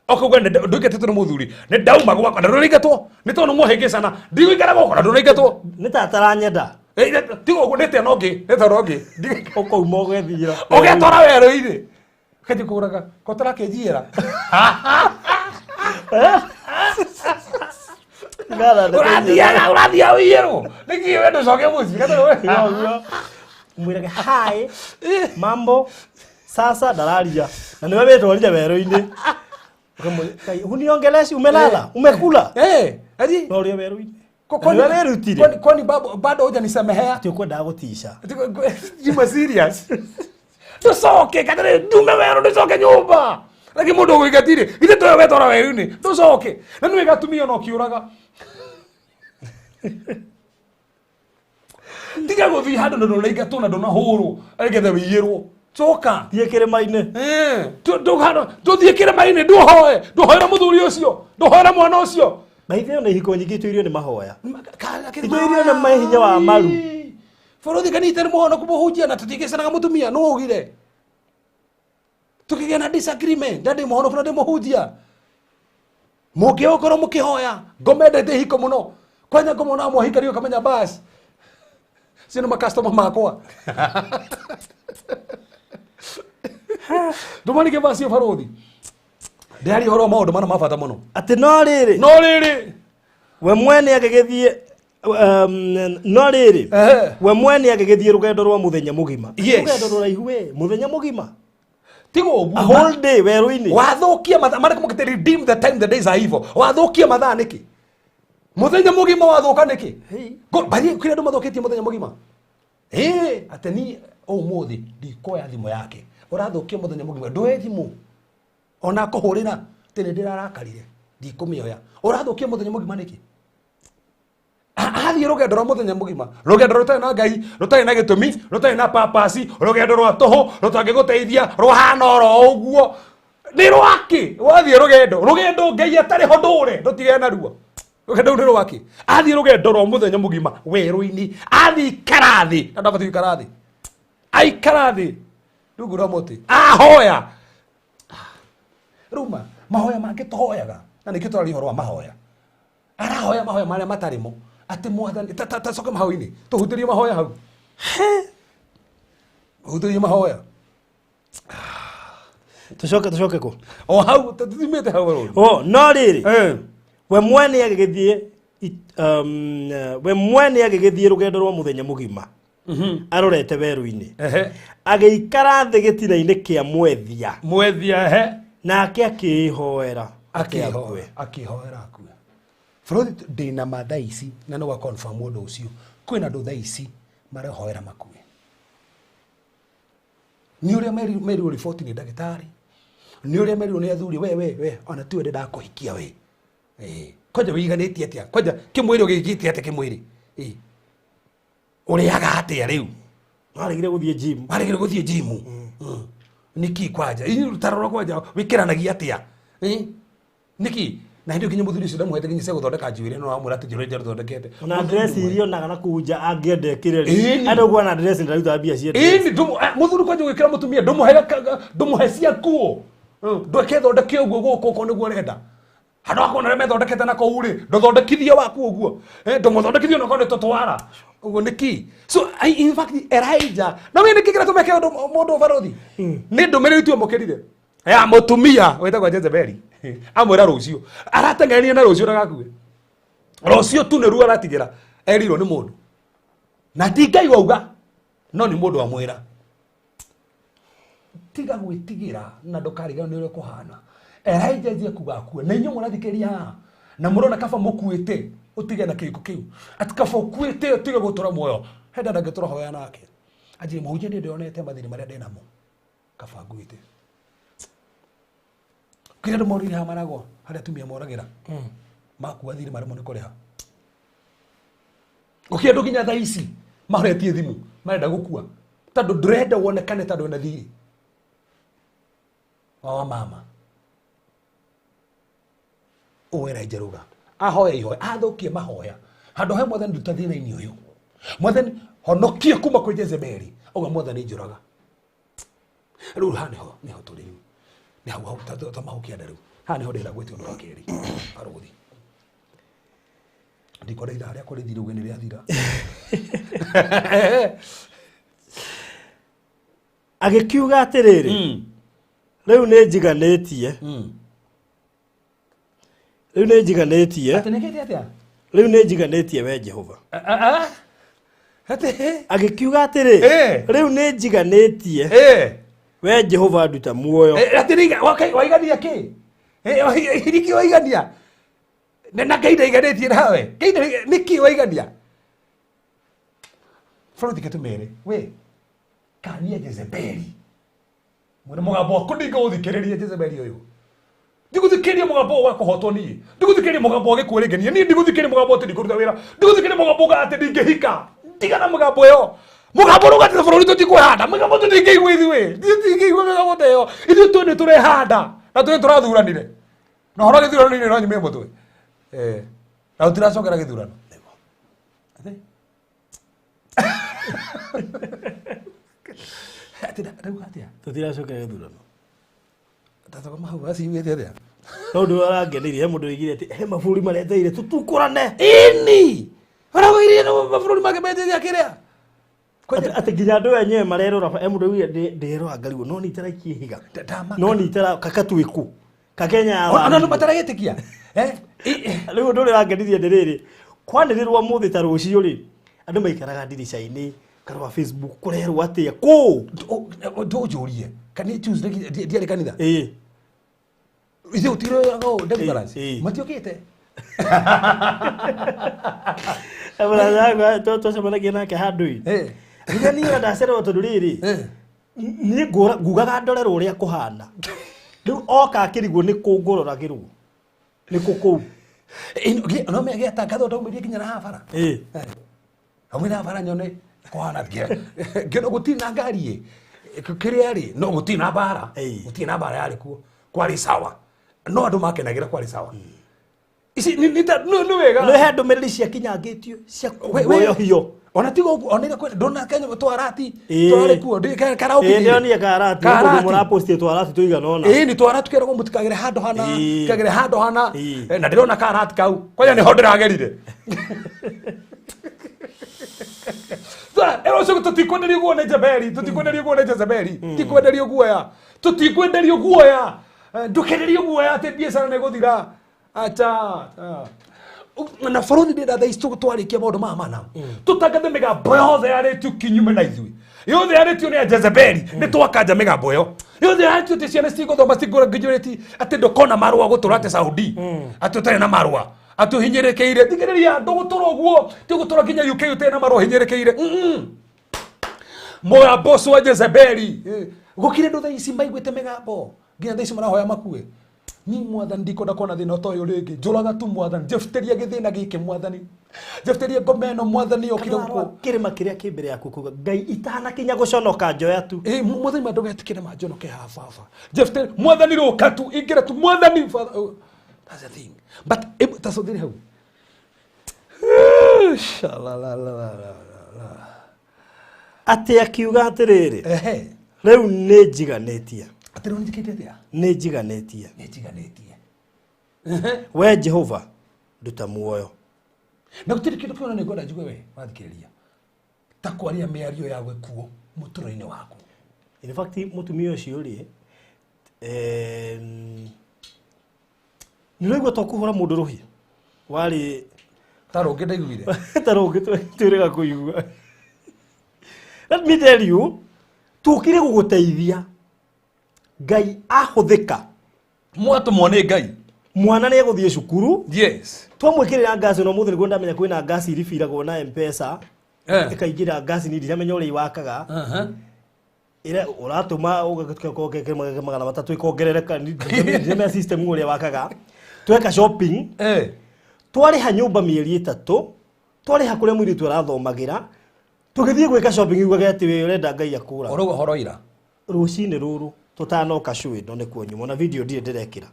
Okauga ndũingatĩtwo nĩ mũthuri, nĩ ndauma gwakwa na ndũraingatwo, nĩ tondũ nĩmwahĩngĩcana, ndigũikara gwakwa na ndũraingatwo. Nĩ ta ataranyenda. Tiga ũguo nĩ tena ũngĩ, nĩ tena ũngĩ. Ũkauma ũgethiĩra. Ũgetwara werũ-inĩ. Ũgathiĩ kũgũraga kotara kĩnjiĩra. Ũrathiaga ũrathiaga ũiyĩrwo. Nĩkĩ we ndũcoke mũciĩ? Mwĩrage hi mambo sasa ndararia na nĩwe wĩtwarire werũ-inĩ. Ũkamwĩra, "Huniongeleshi umelala umekula." Eh, ati No ũrĩa werũ-inĩ. Na kwani nĩwe wĩrutire. kwani bado hujanisamehea? Atĩ ũkwendaga gũtica. You serious? Ndũcoke kana ndume werũ ndũcoke nyũmba. Lakini mũndũ ũgũingatire, githĩ towe wetwara werũ-inĩ, ndũcoke. Na nĩwe gatumia ona ũkĩũraga. Tiga gũthiĩ handũ na ndũnaingatwo na ndũnahũrwo, nĩgetha wĩiyĩrwo. Coka. Thiĩ kĩrĩma-inĩ. Ndũthiĩ kĩrĩma-inĩ, ndũhoe, ndũhoere mũthuri ũcio, ndũhoere mwana ũcio. Maithe ona ihiko nyingĩ itũirio nĩ mahoya. Itũirio nĩ mahinya wa maru. Bũrũri kanitha nĩ mũhonoku mũhunjia na tũtingĩcanaga mũtumia nũ ugire. Tũkĩgĩa na disagreement na ndĩ mũhonoku na ndĩ mũhunjia. Mũngĩgũkorwo mũkĩhoya ngomendete ihiko mũno. Kwanja ngomona mwahikania ũkamenya bas. Sio nĩ makastoma makwa. Ndũmarige basi barũthi. Ndĩraria ũhoro wa maũndũ mana ma bata mũno. Atĩ no rĩrĩ. No rĩrĩ. We mwene agĩgĩthiĩ no rĩrĩ. We mwene agĩgĩthiĩ rũgendo rwa mũthenya mũgima. Yes. Rũgendo rũraihu we, mũthenya mũgima. Tiga ũguo. A whole day werũ-inĩ. Wathũkia mathaa, marĩkũ mũkĩte redeem the time the days are evil. Wathũkia mathaa nĩkĩ? Mũthenya mũgima wathũka nĩkĩ? Bathi kũrĩ andũ mathũkĩtie mũthenya mũgima. Ĩĩ, atĩ niĩ ũmũthĩ ndikoya thimũ yake. Ũrathũkia mũthenya mũgima, ndũe thimũ. Ona akũhũrĩra atĩ nĩ ndĩrarakarire, ndikũmĩoya. Ũrathũkia mũthenya mũgima nĩkĩ? Athiĩ rũgendo rwa mũthenya mũgima, rũgendo rũtarĩ na Ngai, rũtarĩ na gĩtũmi, rũtarĩ na purpose, rũgendo rwa tũhũ, rũtangĩgũteithia, rũhana oro ũguo. Nĩ rwakĩ? Wathiĩ rũgendo, rũgendo Ngai atarĩ ho ndũre, ndũtigane naruo. Rũgendo rũu nĩ rwakĩ? Athiĩ rũgendo rwa mũthenya mũgima werũ-inĩ, athiĩ ikara thĩ, na ndabatiĩ gũikara thĩ. Aikara thĩ rungu rwa mũtĩ, ahoya. Rĩu mahoya mangĩ tũhoyaga, na nĩkĩo tũraria ũhoro wa mahoya. Arahoya mahoya marĩa matarĩ mo, atĩ mwathani, ta coka mahoya-inĩ, tũhutĩrie mahoya hau. Hutĩrie mahoya. Tũcoke kũ? O hau, tũthimĩte hau werũ. O, no rĩrĩ. We mwene agĩgĩthiĩ we mwene agĩgĩthiĩ rũgendo rwa mũthenya mũgima. Arorete werũ-inĩ. Agĩikara thĩ gĩtina-inĩ kĩa mwethia. Mwethia, ehe. Nake akĩĩhoera. Atĩ akue. Akĩhoera akue. Bũrũri ndĩna ma thaa ici na nĩ wa confirm ũndũ ũcio, kwĩna andũ thaa ici marehoera makue nĩ ũrĩa merirwo riboti nĩ ndagĩtarĩ, nĩ ũrĩa merirwo nĩ athuri, we we we ona tiwe ndakũhikia we. Eh, kwanja wĩiganĩtie atĩa? Kwanja kĩmwĩrĩ ũgĩkĩte atĩa kĩmwĩrĩ? Eh, ũrĩaga atĩa rĩu? Waregire gũthiĩ gym. Waregire gũthiĩ gym nĩkĩ? Kwanja inyuĩ tarora, kwanja wĩkĩranagia atĩa? Eh, nĩkĩ? Na hĩndĩ ĩyo nginya mũthuri ũcio ndamũhete nginya cia gũthondeka njuĩrĩ, no amwĩra atĩ njuĩrĩ njerũ thondekete. Ona dress iria onaga na kũu nja angĩenda ĩkĩre rĩ, Ĩni. andũ kuona dress ndaruta mbia cia dress. Ĩni mũthuri kwanja gwĩkĩra mũtumia ndũmũhe ndũmũhe ciakuo, ndweke thondeke ũguo gũkũ okorwo nĩguo ũrenda, handũ ha kuona ũrĩa methondekete na kũu rĩ, ndũthondekithie waku ũguo. Eh, ndũmũthondekithie onakorwo nĩ tũtwara ũguo nĩkĩ? So in fact Elijah no wĩ nĩkĩ kĩratũma ũndũ mũndũ barothi nĩ ndũmĩrĩri tu amũkĩrire ya mũtumia wĩtagwo Jezebeli, amwĩra rũciũ arateng'erania na rũciũ ndagakue, rũciũ tu nĩruo aratigĩra erirwo nĩ mũndũ na ti Ngai wauga, no nĩ mũndũ amwĩra tiga gwĩtigĩra na ndũkariganĩrwo nĩ ũrĩa kũhana. Elijah anjie kuga akue na inyuĩ mũrathikĩrĩria haha na mũrona kaba mũkuĩte ũtige na kĩhiko kĩu, atĩ kaba ũkuĩte ũtige gũtũra muoyo. He dada angĩ tũrahoya nake anjie mũhunjia, niĩ ndĩonete mathĩna marĩa ndĩnamo, kaba nguĩte. Kĩrĩa andũ morĩire haha maragwa harĩa atumia moragĩra makua thirĩ maremwo nĩ kũrĩha. Gũkĩrĩ andũ nginya thaa ici mahoretie thimũ marenda gũkua tondũ ndũrenda wonekane tondũ wĩna thirĩ wa mama. Ũũ Elijah rauga ahoya ihoya athũkie mahoya handũ he Mwathani, nduta thĩna-inĩ ũyũ, Mwathani honokie kuma kwĩ Jezebeli, auga Mwathani njũraga. Rĩu haha nĩho tũrĩ rĩu, nĩ hau hau ta mahukia rĩu haha nĩho ndĩrenda gwĩtia ũndũ wa kerĩ barũthi. Ndikora ithaa rĩakwa rĩthire uge nĩ rĩathira. Agĩkiuga atĩrĩrĩ, rĩu nĩ njiganĩtie, rĩu nĩ njiganĩtie. Atĩ nĩkĩte atĩa? Rĩu nĩ njiganĩtie, we Jehova. Atĩ? Agĩkiuga atĩrĩ, rĩu nĩ njiganĩtie, we Jehova, nduta muoyo. Atĩ waigania kĩ? Nĩkĩ waigania na Ngai ndaiganĩtie nawe? Ngai nĩkĩ waigania? Bũrũri tũmere we kania Jezebeli mwene mũgambo waku ndingĩgũthikĩrĩria. Jezebeli ũyũ ndigũthikĩrĩria, mũgambo ũyũ wa kũhotwo niĩ ndigũthikĩrĩria, mũgambo wa gĩkuũ rĩngĩ niĩ ndigũthikĩrĩria, mũgambo atĩ ndikũruta wĩra ndigũthikĩrĩria, mũgambo uga atĩ ndingĩhika, ndigana mũgambo ĩyo, mũgambo ũrauga atĩ bũrũri tũtikwĩhanda, mũgambo tũtingĩigua, ithuĩ tũtingĩigua mĩgambo ta ĩyo, ithuĩ twĩ nĩ tũrehanda na twĩ tũrathuranire na ũhoro wa gĩthurano nĩ ũranyumia mũtwe. Eh, na tũtiracokera gĩthurano. Atĩ? Atĩ rauga atĩa? Tũtiracokera gĩthurano. Tathoma hau aciugĩte atĩa? No ũndũ ũrĩa ũrangenirie, he mũndũ oigire atĩ he mabũrũri mareteire tũtukũrane. Ini maraugaire mabũrũri mangĩ meteithia kĩrĩa. Atĩ nginya andũ enyewe marerora. He mũndũ oigire ndĩrerora ngarigwo no nĩitaraikie ihiga. Ndamaka. No nĩitara kakatuĩku kakenya. Ona andũ mataragĩtĩkia. Eh, Rĩu ũndũ ũrĩa ũrangenirie nĩ rĩrĩ, kwanĩrĩrwo mũthĩ ta rũciũ rĩ, andũ maikaraga ndirica-inĩ karwa Facebook kũrerwo atĩa kũ. Ndũnjũrie kani Tuesday ndiarĩ kanitha. Ĩĩ. Ithuĩ gũtirĩaga deliverance. Ĩĩ. Matiokĩte. Mũrata twacemanagia nake handũ ĩ, rĩrĩa niĩ ndacererwo tondũ rĩrĩ, niĩ ngugaga ndorerwo ũrĩa kũhana, rĩu oka akĩrigwo nĩ kũ ngũroragĩrwo nĩ kũ kũu. No gĩatangathwo ndaumĩrie nginya na haha bara. Aumĩra haha bara nyone kũhana ngĩona gũtirĩ na ngari ĩ kĩrĩa rĩ, no gũtirĩ na mbara. Gũtirĩ na mbara yarĩ kuo, kwarĩ sawa, no andũ makenagĩra kwarĩ sawa. Ici nĩ wega. Nĩ he ndũmĩrĩri ciakinyangĩtio cia kuoyohio. Ona tiga ũguo, ona ira ndona Kenya twarati Ĩĩ. twarĩ kuo ndĩ Ĩĩ, ndĩronire karati mũndũ Karati. mũrapostie twarati tũigana ũna. Ĩĩ, nĩ twarati keragwo mũtikagere handũ hana, kagere handũ hana. Ĩĩ. Eh, na ndĩrona karati kau kwanja nĩho ndĩragerire. Ĩro ũcio tũtikwenderio guo nĩ Jebeli, tũtikwenderio guo nĩ Jezebeli, tikwenderio guoya, tũtikwenderio guoya. Eh, ndũkenderio guoya atĩ biacara nĩ gũthira, acha acha. Na bũrũri ndĩrenda thaa ici twarĩkia maũndũ maya mana tũtangathe mĩgambo yothe yarĩtio kinyume na ithuĩ, yothe yarĩtio nĩ ya Jezebeli, nĩ twakanja mĩgambo ĩyo. Yothe ati ati ciana cigũthoma cigũra graduate atĩ ndũkona marũa gũtũra atĩ Saudi atĩ ũtarĩ na marũa atĩ ũhinyĩrĩkĩire. Thikĩrĩria, ndũgũtũra ũguo, ti ũgũtũra nginya UK ũtarĩ na marũa ũhinyĩrĩkĩire. Mũgambo ũcio wa Jezebeli. Gũkirĩ andũ thaa ici maiguĩte mĩgambo nginya thaa ici marahoya makue. Ni mwathani, ndikwenda kuona thĩna ta ũyũ rĩngĩ, njũraga tu mwathani, njebutĩria gĩthĩna gĩkĩ mwathani, njebutĩria ngoma ĩno mwathani, yokire gũkũ. Kĩrĩma kĩrĩa kĩ mbere yaku kuga Ngai itanakinya gũconoka, njoya tu. Ĩ mwathani, ma ndũgetĩkĩre manjonoke haha baba, njebutĩria mwathani, rũka tu, ingĩra tu mwathani. Father, oh, that's the thing, but tacũthĩre hau. Shalalalalala. Atĩ akiuga atĩrĩrĩ, ehe, rĩu nĩ njiganĩtie. Atĩ rĩu nĩnjĩkĩte atĩa? Nĩ njiganĩtie. Nĩ njiganĩtie. We Jehova, nduta muoyo. Na gũtirĩ kĩndũ kĩona nĩ ngwenda njigue we wathikĩrĩria ta kwaria mĩario ya gĩkuũ mũtũrĩre-inĩ waku. In fact, mũtumia ũcio rĩ, nĩ ũraigua to kũhũra mũndũ rũhi warĩ ta rũngĩ ndaiguire. Ta rũngĩ twĩrĩga kũigua. Let me tell you, tũkire gũgũteithia, Ngai ahũthĩka. Mwatũmwo nĩ Ngai. Mwana nĩ egũthiĩ cukuru. Yes. Twamwĩkĩrĩra ngasi no mũthĩ nĩguo ndamenya kwĩna ngasi iribiragwo na Mpesa. Ĩkaingĩra ngasi, ni ndiramenya ũrĩa iwakaga. Ĩrĩa ũratũma ũgakĩka 300 ĩkongerereka, ndiramenya system ũrĩa wakaga. Tweka shopping, twarĩha nyũmba mĩeri 3, twarĩha kũrĩa mũirĩtu arathomagĩra, tũgĩthiĩ gwĩka shopping ugage atĩ we ũrenda Ngai akũra. Ũrauga horo ira. Rũcinĩ rũrũ tũtanoka show ĩno nĩkuo nyuma na video ndirĩ ndĩrekĩra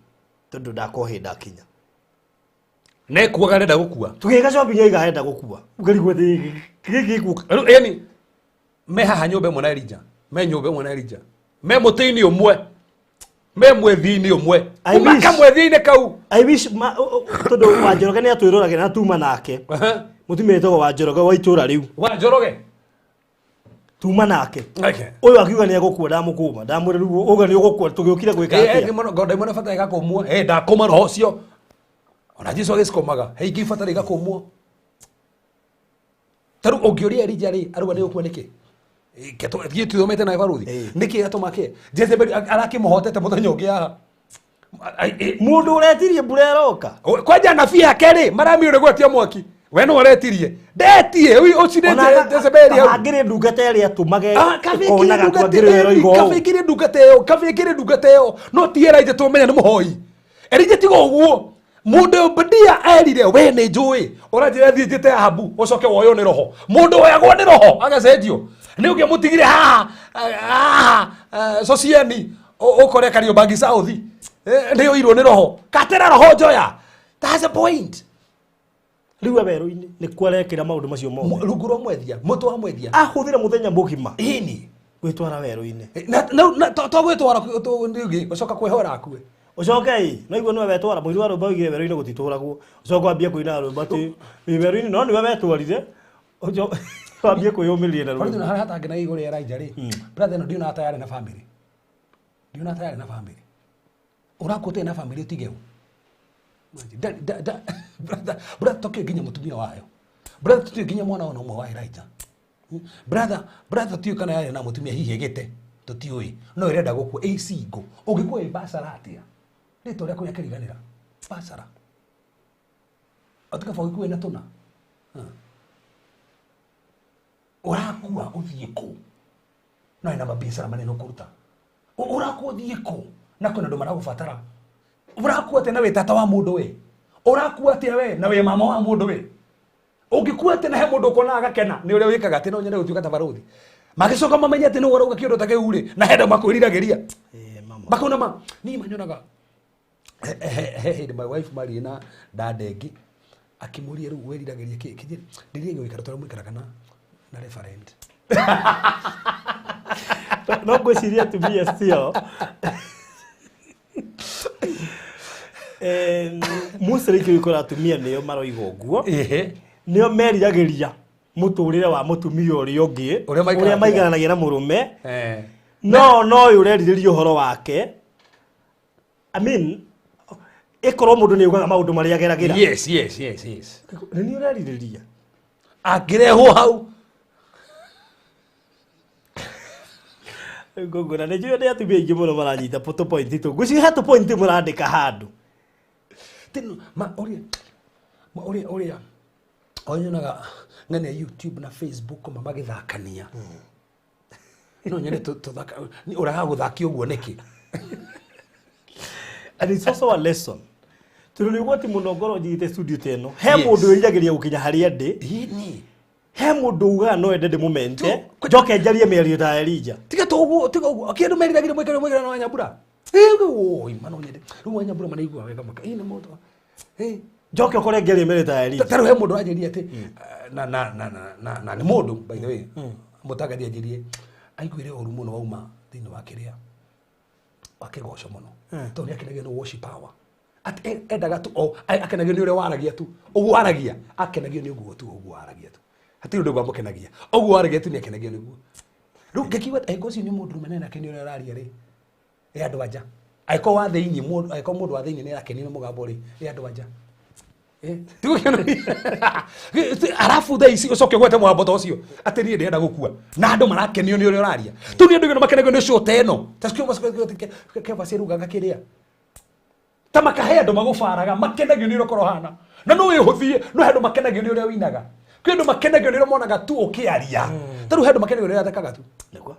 tondũ ndakohĩ ndakinya. Nekuaga arenda gũkua. Tũgĩka shopping aiga arenda gũkua, ũkarigwo atĩ gĩkĩ gĩkũ. Rĩu yani me haha nyũmba ĩmwe na Elijah, me nyũmba ĩmwe na Elijah, me mũtĩ-inĩ ũmwe, me mwethia-inĩ ũmwe. I kuma wish. Kamwethia-inĩ kau. I wish tondũ Wanjoroge nĩ atwĩroragĩra na tuma nake. Mũtumia wĩtagwo Wanjoroge wa itũra rĩu. Wa Njoroge. Tuma nake. Okay. Ũyũ akiuga nĩ egũkua, ndamũkũma, ndamwĩra rĩu uga nĩ ũgũkua, tũgĩũkire gwĩka atĩa? Ngoda imwe bata igakũmwo. Ndakũma roho ũcio ona Jesu agĩcikomaga he ingĩ ibata igakũmwo. Ta rĩu ũngĩũria Elijah rĩ, arauga nĩ gũkua nĩkĩ? Thiĩ tuthomete nawe baruthi. Nĩkĩ gatũma kĩ Jezebeli arakĩmũhotete mũthenya ũngĩ haha? Mũndũ ũretirie mbura ĩroka. Kwanja anabii ake rĩ maramire gwatia mwaki, we no ũretirie ndetie ũcinĩte Jezebeli hau. Angĩrĩ ndungata ĩrĩa atũmage Kabe ĩkonaga ĩkĩrĩ kwangĩrĩ ĩroiga ũũ. kabe ĩkĩrĩ ndungata ĩyo, kabe ĩkĩrĩ ndungata ĩyo no ti Elijah tũmenya nĩ mũhoi. Elijah tiga ũguo mũndũ Obadia erire we nĩ njũĩ ũranjĩra thiĩ njĩte Ahabu ũcoke woywo nĩ roho. Mũndũ woyagwo nĩ roho agacenjio nĩ ũngĩamũtigire haha haha Socieni ũkore Kariobangi South nĩ oirwo nĩ roho katera roho njoya. That's the point. Rĩu e werũ-inĩ nĩkuo arekĩra maũndũ macio mothe. Rungu rwa mwethia, mũtĩ wa mwethia. Ahũthĩra mũthenya mũgima ĩni gwĩtwara werũ-inĩ. Na to gwĩtwara gũcoka kwĩhora akue. Ũcoke ĩ no igua nĩwe wetwara, mũini wa rwĩmbo oigire werũ-inĩ gũtitũragwo, ũcoke wambie kũina rwĩmbo atĩ wĩ werũ-inĩ no nĩwe wetwarire. Wambie kwĩyũmĩrĩria na Bado rwĩmbo. na harĩa hatangĩnagia igũrũ rĩa Elijah rĩ, brother ĩno ndiona ta yarĩ na family, ndiona ta yarĩ na family. Ũrakua ũtarĩ na family ũtige ũ. Brother, brother, tũkĩũĩ nginya mũtumia wayo, brother, tũtiũĩ nginya mwana ona ũmwe wa Elijah. Brother, brother, tũtiũĩ kana yarĩ na mũtumia hihi ĩgĩte, tũtiũĩ, no ĩrenda gũkua ĩ single. Ũngĩkua ĩ bacara atĩa? Rĩtwa rĩaku rĩakĩriganĩra bacara atikaba ũgĩkue na tũna. Ũrakua ũthiĩ kũ no ĩna mabiacara manene ũkũruta? Ũrakua ũthiĩ kũ na kwĩna andũ maragũbatara? Ũrakua atĩa na wĩ tata wa mũndũ we? Ũrakua atĩa we na wĩ mama wa mũndũ we? Ũngĩkua atĩa na he mũndũ ũkona agakena nĩ ũrĩa wĩkaga atĩ no nyende gũtuĩka ta barũthi, magĩcoka mamenye atĩ nĩ ũrauga kĩũndũ ta kĩu rĩ, na henda makwĩriragĩria. Mama. Makona ma niĩ manyonaga he hĩndĩ my wife marĩ na dada ĩngĩ akĩmũria rĩu wĩriragĩria kĩ kĩnjĩ ndĩrĩria gũikara tũrĩa mũikaraga na referent. No ngwĩciria atumia still mostly kĩu atumia nĩo maroiga ũguo. Ehe. Nĩo meriragĩria mũtũrĩre wa mũtumia ũrĩa ũngĩ. Ũrĩa maikaranagia. Ũrĩa maikaranagia na mũrũme. No ũyũ ũrerirĩria ũhoro wake, I mean, ĩkorwo mũndũ nĩ augaga maũndũ marĩa ageragĩra. Yes. Nĩ niĩ ũrerirĩria. Angĩrehwo hau. Ngũngũna nĩ njũĩ nĩ atumia aingĩ mũno maranyita tũ point tũ. Ngwĩciria he tũ point mũrandĩka handũ. Tino ma ũrĩa ma ũrĩa ũrĩa onyonaga ng'ania YouTube na Facebook ma magĩthakania. No nyone tũthaka ũraga gũthakia ũguo nĩkĩ? And it's also a lesson. Tondũ nĩ ũgwati mũno ngorwo njigĩte studio ta ĩno. He mũndũ wĩriragĩria gũkinya harĩa ndĩ. Ĩni. He mũndũ ugaga no ende ndĩmũmente. Njoke njarie mĩario ta Elijah. Tiga to ũguo, tiga ũguo. Kĩndũ meriragĩria mwĩkĩre mwĩkĩre na Wanyambura. Ĩĩ, oi, mana nyende. Rĩu Wanyambura manaigua wega maka. Ĩĩ nĩ mũndũ. Ĩĩ. Njoke ũkore ngĩaria mĩario ta Elijah. Ta rĩu he mũndũ wanjĩrire atĩ na na na na na na nĩ mũndũ by the way. Mũtangathi anjĩrire aiguire ũru mũno wauma thĩinĩ wa kĩrĩa wa kĩgoco mũno. Tondũ nĩ akenagio nĩ worship power. Atĩ endaga tu o akenagio nĩ ũrĩa waragia tu. Ũguo waragia akenagio nĩ ũguo tu ũguo waragia tu. Hatirĩ ũndũ wamũkenagia. Ũguo waragia tu nĩ akenagio nĩguo. Rĩu ngĩkiuga angĩkorwo ũcio nĩ mũndũrũme na nake nĩ ũrĩa ũraria rĩ, ĩ andũ anja. Angĩkorwo wa thĩinĩ mũndũ angĩkorwo mũndũ wa thĩinĩ nĩ arakenio nĩ mũgambo rĩ, ĩ andũ anja. Arabu thaa ici ũcoke ũgwete mũgambo ta ũcio atĩ niĩ ndĩrenda gũkua na andũ marakenio nĩ ũrĩa ũraria tu nĩ andũ makenagio nĩ show ta ĩno ta kĩbacirugaga kĩrĩa ta makahe andũ magũbaraga makenagio nĩ ũrĩa ũkorwo hana na no wĩhũthie no he andũ makenagio nĩ ũrĩa ũinaga kwĩ andũ makenagio nĩ ũrĩa monaga tu ũkĩaria ta rĩu he andũ makenagio nĩ ũrĩa athekaga tu. Nĩguo.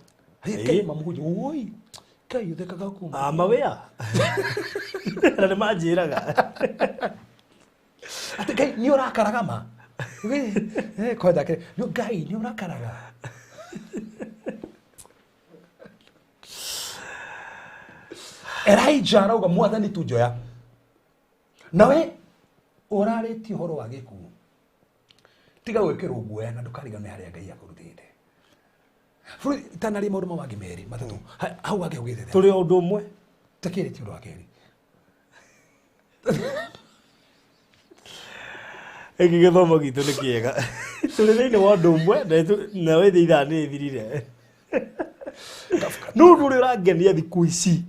Kai mamũhunjia oi kai ũthekaga kuma Mawĩa. Na nĩ manjĩraga. Atĩ Ngai nĩ ũrakaraga ma. Kwenda kĩ Ngai nĩ ũrakaraga. Elijah arauga mwathani tu njoya. Nawe ũrarĩtie ũhoro wa gĩkuũ. Tiga gwĩkĩrwo guoya na ndũkariganĩrwo harĩa Ngai akũrutĩte. Bũrũri tanarĩ maũndũ mau mangĩ merĩ matatũ. Hau hangĩ augĩte atĩa? Tũrĩ o ũndũ ũmwe. Takĩrĩtie ũndũ wa kerĩ. Gĩkĩ gĩthomo gitũ nĩ kĩega. Tũrĩ thĩinĩ wa ũndũ ũmwe na wĩthĩ ithaa nĩ rĩthirire. No ũndũ ũrĩa ũrangenia thikũ ici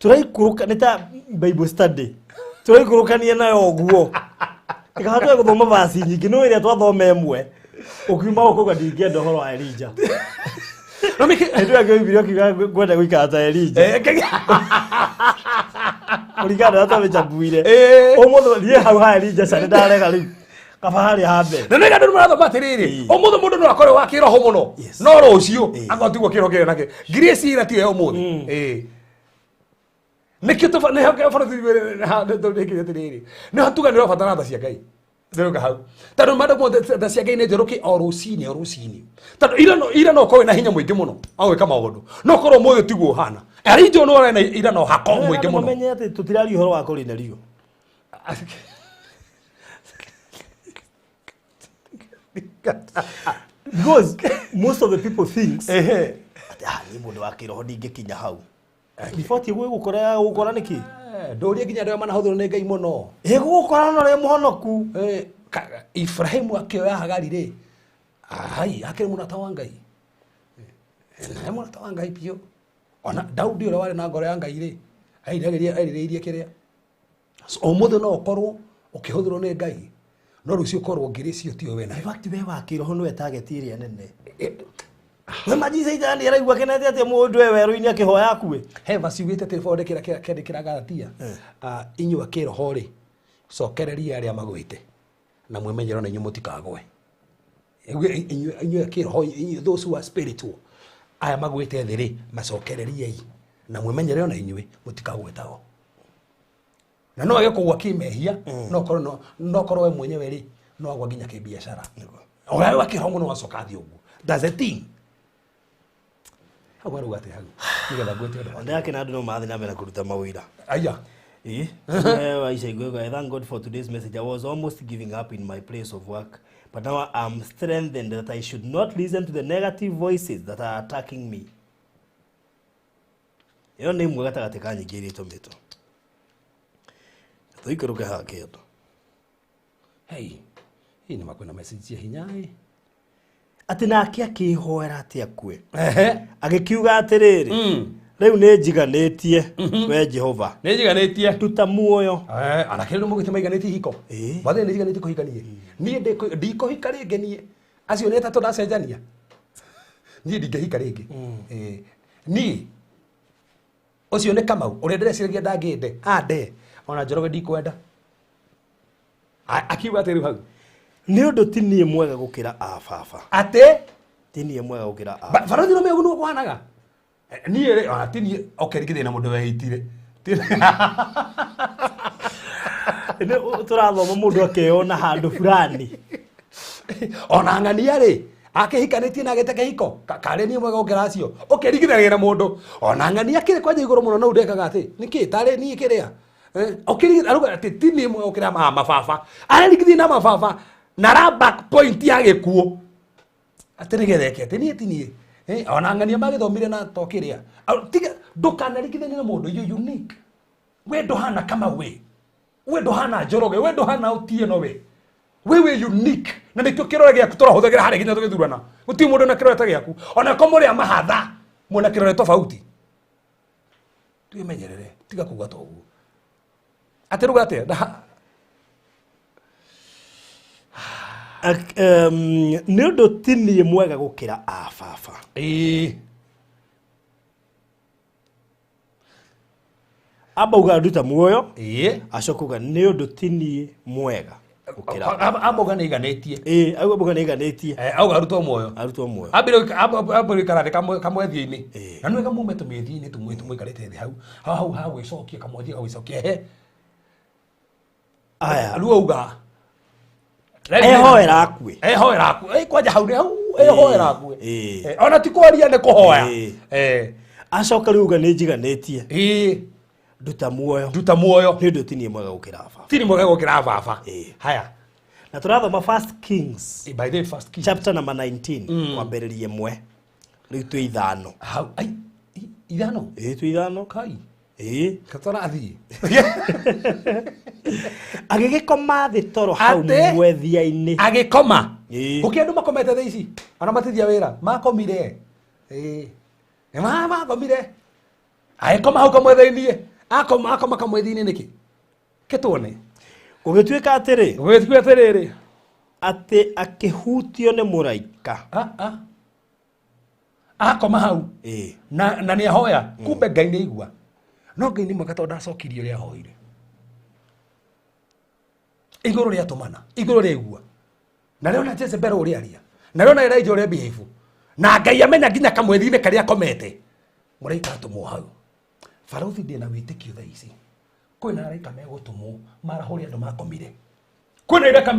tũraikũrũka nĩ ta Bible study tũraikũrũkania nayo ũguo. Ĩkaga tũge gũthoma verse nyingĩ no ĩrĩa twathoma ĩmwe ũkiuma ũkauga ndingĩenda ũhoro wa Elijah. No mĩke Hĩndĩ ĩyo angĩoimbire ũkiuga ngwenda gũikara ta Elijah. Kũringana na ũrĩa twamĩcambuire. Ũmũthĩ thiĩ hau ha Elijah ca nĩndarega rĩu. Kaba harĩa ha mbere. Na nĩ andũ marathoma atĩrĩrĩ ũmũthĩ mũndũ no akorwo wa kĩroho mũno no rũciũ akorwo tiguo kĩroho kĩrĩa nakĩo ngiri ici ira tiyo ya ũmũthĩ. Nĩkĩo atĩrĩrĩ nĩho tuga nĩ ũrabatara tha cia Ngai. Ndĩroka hau tondũ mandũ mothe tha cia Ngai nĩ njerũkĩ o rũcinĩ o rũcinĩ tondũ ira no ũkorwo wĩna hinya mũingĩ mũno wa gwĩka maũndũ no ũkorwo ũmũthĩ tiguo ũhana Elijah no arĩ na ira no hako mũingĩ mũno. Mamenye atĩ tũtiraria ũhoro wa Korinelio. Because most of the people thinks atĩ niĩ mũndũ wa kĩroho ndingĩkinya hau. Ibatiĩ gwĩgũkora gũkora nĩkĩ? Ndũrie nginya andũ arĩa manahũthĩrwo nĩ Ngai mũno. Ĩgũgũkora na ũrĩa mũhonoku. Ibrahimu akĩoya Hagari rĩ, ai akĩrĩ mũrata wa Ngai. Nĩ mũrata wa Ngai biũ. Ona Daudi ũrĩa warĩ na ngoro ya Ngai rĩ, arirĩirie kĩrĩa. So, ũmũthĩ no ũkorwo ũkĩhũthĩrwo nĩ Ngai, no rũciũ ũkorwo ngiri icio tiwe wĩnayo. In fact, we wa kĩroho nĩwe target ĩrĩa nene. We maji Caitani araigua akenete atĩa mũndũ e werũ-inĩ akĩhoya akue. He verse yugĩte atĩ bondĩ kĩrĩa kĩandĩkĩra Galatia, inyuĩ a kĩroho rĩ, cokereria arĩa magwĩte na mwĩmenyere ona inyuĩ mũtikagwe. Inyuĩ a kĩroho, inyuĩ those who are spiritual, aya magwĩte thĩ rĩ, macokereriei na mwĩmenyere ona inyuĩ mũtikagwe tao. Na no age kũgwa kĩmehia, no korwo we mwenyewe rĩ, no agwa nginya kĩbiacara. Ũrĩa wa kĩroho mũno wacoka thĩ ũguo. That's the thing. Hau arauga atĩa hau? Nĩgetha ngwĩte ũndũ wa Ndĩrakena andũ no marathiĩ na mbere kũruta mawĩra. Aya. Aisha Igwego, I thank God for today's message. I was almost giving up in my place of work, but now I'm strengthened that I should not listen to the negative voices that are attacking me. Ĩyo nĩ ĩmwe gatagatĩ ka nyingĩ iria itũmĩtwo. Tũikũrũke haha kĩndũ. Hey, hii nĩ makwĩna message cia hinya ĩ. Atĩ nake akĩhoera atĩ akue. Agĩkiuga atĩrĩrĩ, rĩu nĩ njiganĩtie we Jehova. Nĩ njiganĩtie. Nduta muoyo. Anake rĩu mũgĩte maiganĩtie ihiko. Mwathani nĩ njiganĩtie kũhikania. Niĩ ndikũhika rĩngĩ niĩ. Acio nĩ atatũ ndacenjania. Niĩ ndingĩhika rĩngĩ. Niĩ ũcio nĩ Kamau ũrĩa ndĩreciragia ndangĩnde ande ona Njoroge ndikwenda. Akiuga atĩ rĩu hau Nĩ ũndũ ti niĩ mwega gũkĩra a baba. Atĩ Ti niĩ mwega gũkĩra a. Barothi no mĩũgu nĩguo kũhanaga. Niĩ rĩ ona ti niĩ okay rĩngĩ ndĩna mũndũ weitire. Nĩ tũrathoma mũndũ akeyona handũ fulani. Ona ng'ania rĩ akĩhikanĩtie na agĩte kĩhiko karĩ niĩ mwega gũkĩra acio ũkĩringithanagia na mũndũ ona ng'ania akĩrĩ kwanja igũrũ mũno no ndekaga atĩ nĩkĩ tarĩ niĩ kĩrĩa. Ũkĩringithania arauga atĩ ti niĩ mwega gũkĩra mababa araringithania na mababa na ra back point ya gĩkuũ atĩ nĩgetha eke atĩ niĩ ti niĩ. Ona ng'ania magĩthomire na to kĩrĩa. Tiga ndũkanaringithanie na mũndũ, you unique. We ndũhana Kamau we, we ndũhana Njoroge, we ndũhana Otieno we, we wĩ unique na nĩkĩo kĩrore gĩaku tũrahũthagĩra harĩa nginya tũgĩthurana. Gũtirĩ mũndũ na kĩrore ta gĩaku ona ko mũrĩ a mahatha mwĩna kĩrore tofauti. Twĩmenyerere, tiga kuga ta ũguo. Atĩ ruga atĩa? Nĩ ũndũ ti niĩ mwega gũkĩra a baba. Ĩĩ. Amba uga nduta muoyo. Ĩĩ. Acoka uga nĩ ũndũ ti niĩ mwega gũkĩra. Amba uga nĩ aiganĩtie. Ĩĩ, auga uga nĩ aiganĩtie. Auga arutwo muoyo. Arutwo muoyo. Ambire gũikara thĩ kamwethia-inĩ. Ĩĩ. Na nĩ wega mume tũmĩethia-inĩ tũmũikarĩte thĩ hau. Hau hau ha gwĩcokia kamwethia gagwĩcokia he. Aya. Rĩu auga. Ehoera akue. Ehoera akue. Kwanja hau nĩ hau, ehoera akue. Ĩĩ. Ona ti kwaria nĩ kũhoya. Ĩĩ. Acoka rĩu uga nĩ njiganĩtie. Ĩĩ. Nduta muoyo. Nduta muoyo. Nĩ ũndũ ti niĩ mwega gũkĩra baba. Ti niĩ mwega gũkĩra baba. Ĩĩ. Haya. Na tũrathoma First Kings. By the way, First Kings. Chapter number 19. Kwambĩrĩria ĩmwe. Rĩu twĩ ithano. Hau, ai, ithano? Ĩĩ, twĩ ithano. Kai. Ĩĩ. Katũrathiĩ. Agĩgĩkoma thĩ toro hau Atĩ? mwethia-inĩ. Agĩkoma. Ĩĩ. Gũkĩ andũ makomete thaa ici? Ona matithia wĩra. Makomire. Ĩĩ. Nĩ makomire. Agĩkoma hau kamwetha-inĩ. Akoma, akoma kamwetha-inĩ nĩkĩ? Kĩtuone. Gũgĩtuĩka atĩrĩ. Gũgĩtuĩka atĩrĩrĩ. Atĩ akĩhutio nĩ mũraika. Akoma hau. Ĩĩ. Na nĩ ahoya. Kumbe Ngai nĩ aigua. No Ngai nĩ mwega tondũ ndacokirie ũrĩa ahoire. Igũrũ rĩatũmana, igũrũ rĩaigua. Na rĩona Jezebel ũrĩa aria. Na rĩona Elijah ũrĩa behave. Na Ngai amenya nginya kamwetha-inĩ karĩa akomete. Mũraika atũmwo hau. Barothi ndĩna wĩtĩkio thaa ici. Kwĩna araika megũtũmwo marahũre andũ makomire. Kwĩna araika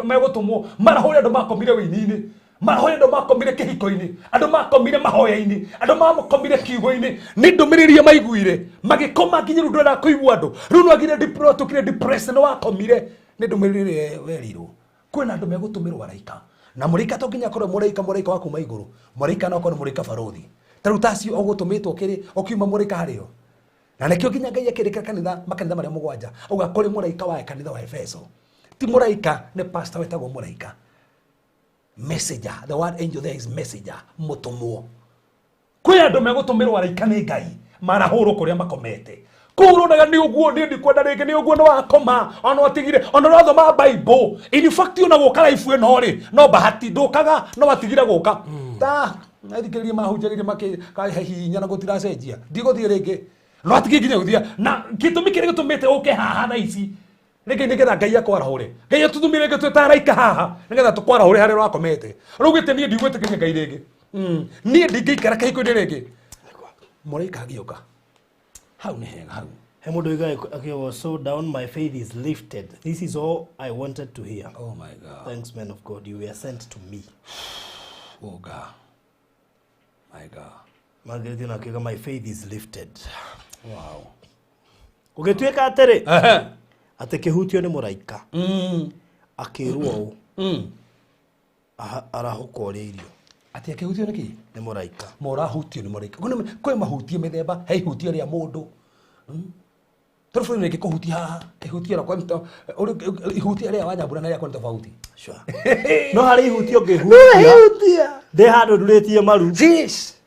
megũtũmwo marahũre andũ makomire wĩini-inĩ. Marahũre andũ makomire kĩhiko-inĩ. Andũ makomire mahoya-inĩ. Andũ makomire kiugo-inĩ. Nĩ ndũmĩrĩri iria maiguire. Magĩkoma nginya rĩu ndwenda kũigua andũ. Rĩu nĩwagire ũtukire depressed, nĩwakomire. Nĩ ndũmĩrĩri ĩrĩa werirwo. Kwĩna andũ megũtũmĩrwo araika. Na mũraika to nginya akorwo mũraika, mũraika wa kuma igũrũ. Mũraika no akorwo mũraika barothi. Ta rĩu ta acio ũgũtũmĩtwo kĩrĩ, ũkiuma mũraika harĩo. Na nĩkĩo nginya Ngai akĩrĩka kanitha, makanitha marĩa mũgwanja, auga kũrĩ mũraika wa kanitha wa Efeso. Ti mũraika, nĩ pastor wetagwo mũraika. Messenger, the word angel there is messenger, mũtũmwo. Kwĩ andũ megũtũmĩrwo araika nĩ Ngai, marahũrwo kũrĩa makomete. Kũu ũronaga nĩ ũguo, niĩ ndikwenda rĩngĩ, nĩ ũguo nĩ wakoma, ona watigire, ona ũrathoma Bible. In fact, ona gũka life ĩno rĩ, no bahati, ndũkaga, no watigire gũka. Ta, athikĩrĩria mahunjagĩria makĩkahe hinya na gũtiracenjia. Ndigũthiĩ rĩngĩ. No atigire nginya gũthiĩ. Na gĩtũmi kĩrĩa gĩtũmĩte ũke haha thaa ici, rĩngĩ nĩgetha Ngai akwarahũre. Ngai atũtũmire rĩngĩ twĩ ta araika haha, nĩgetha tũkwarahũre harĩa ũrakomete. Rĩu niĩ ndigwĩtĩkĩria Ngai rĩngĩ. Niĩ ndingĩikara kĩhiko-inĩ rĩngĩ. Mũraika agĩũka. Hau nĩ hega hau. He mũndũ oigaga akiuga, so down my faith is lifted. This is all I wanted to hear. Oh my God. Thanks, man of God. You were sent to me. Oh God. My God. Margaret na akiuga, my faith is lifted. Wow. Ũgĩtuĩka atĩrĩ, atĩ kĩhutio nĩ mũraika. Akĩrwo ũũ. Arahũka ũrĩe irio. Atĩ akĩhutio nĩ kĩ? Nĩ mũraika. Morahutio nĩ mũraika. Kwĩ mahutio mĩthemba, he ihutio rĩa mũndũ. Tondũ bũrũri rĩngĩ kũhutia haha, ihutio rĩakwa nĩ ihutio rĩa Wanyambura na rĩakwa nĩ tofauti. Sure. No harĩ ihutio ngĩhutia. Hutia. Ndĩ handũ ndurĩtie maru. Yes.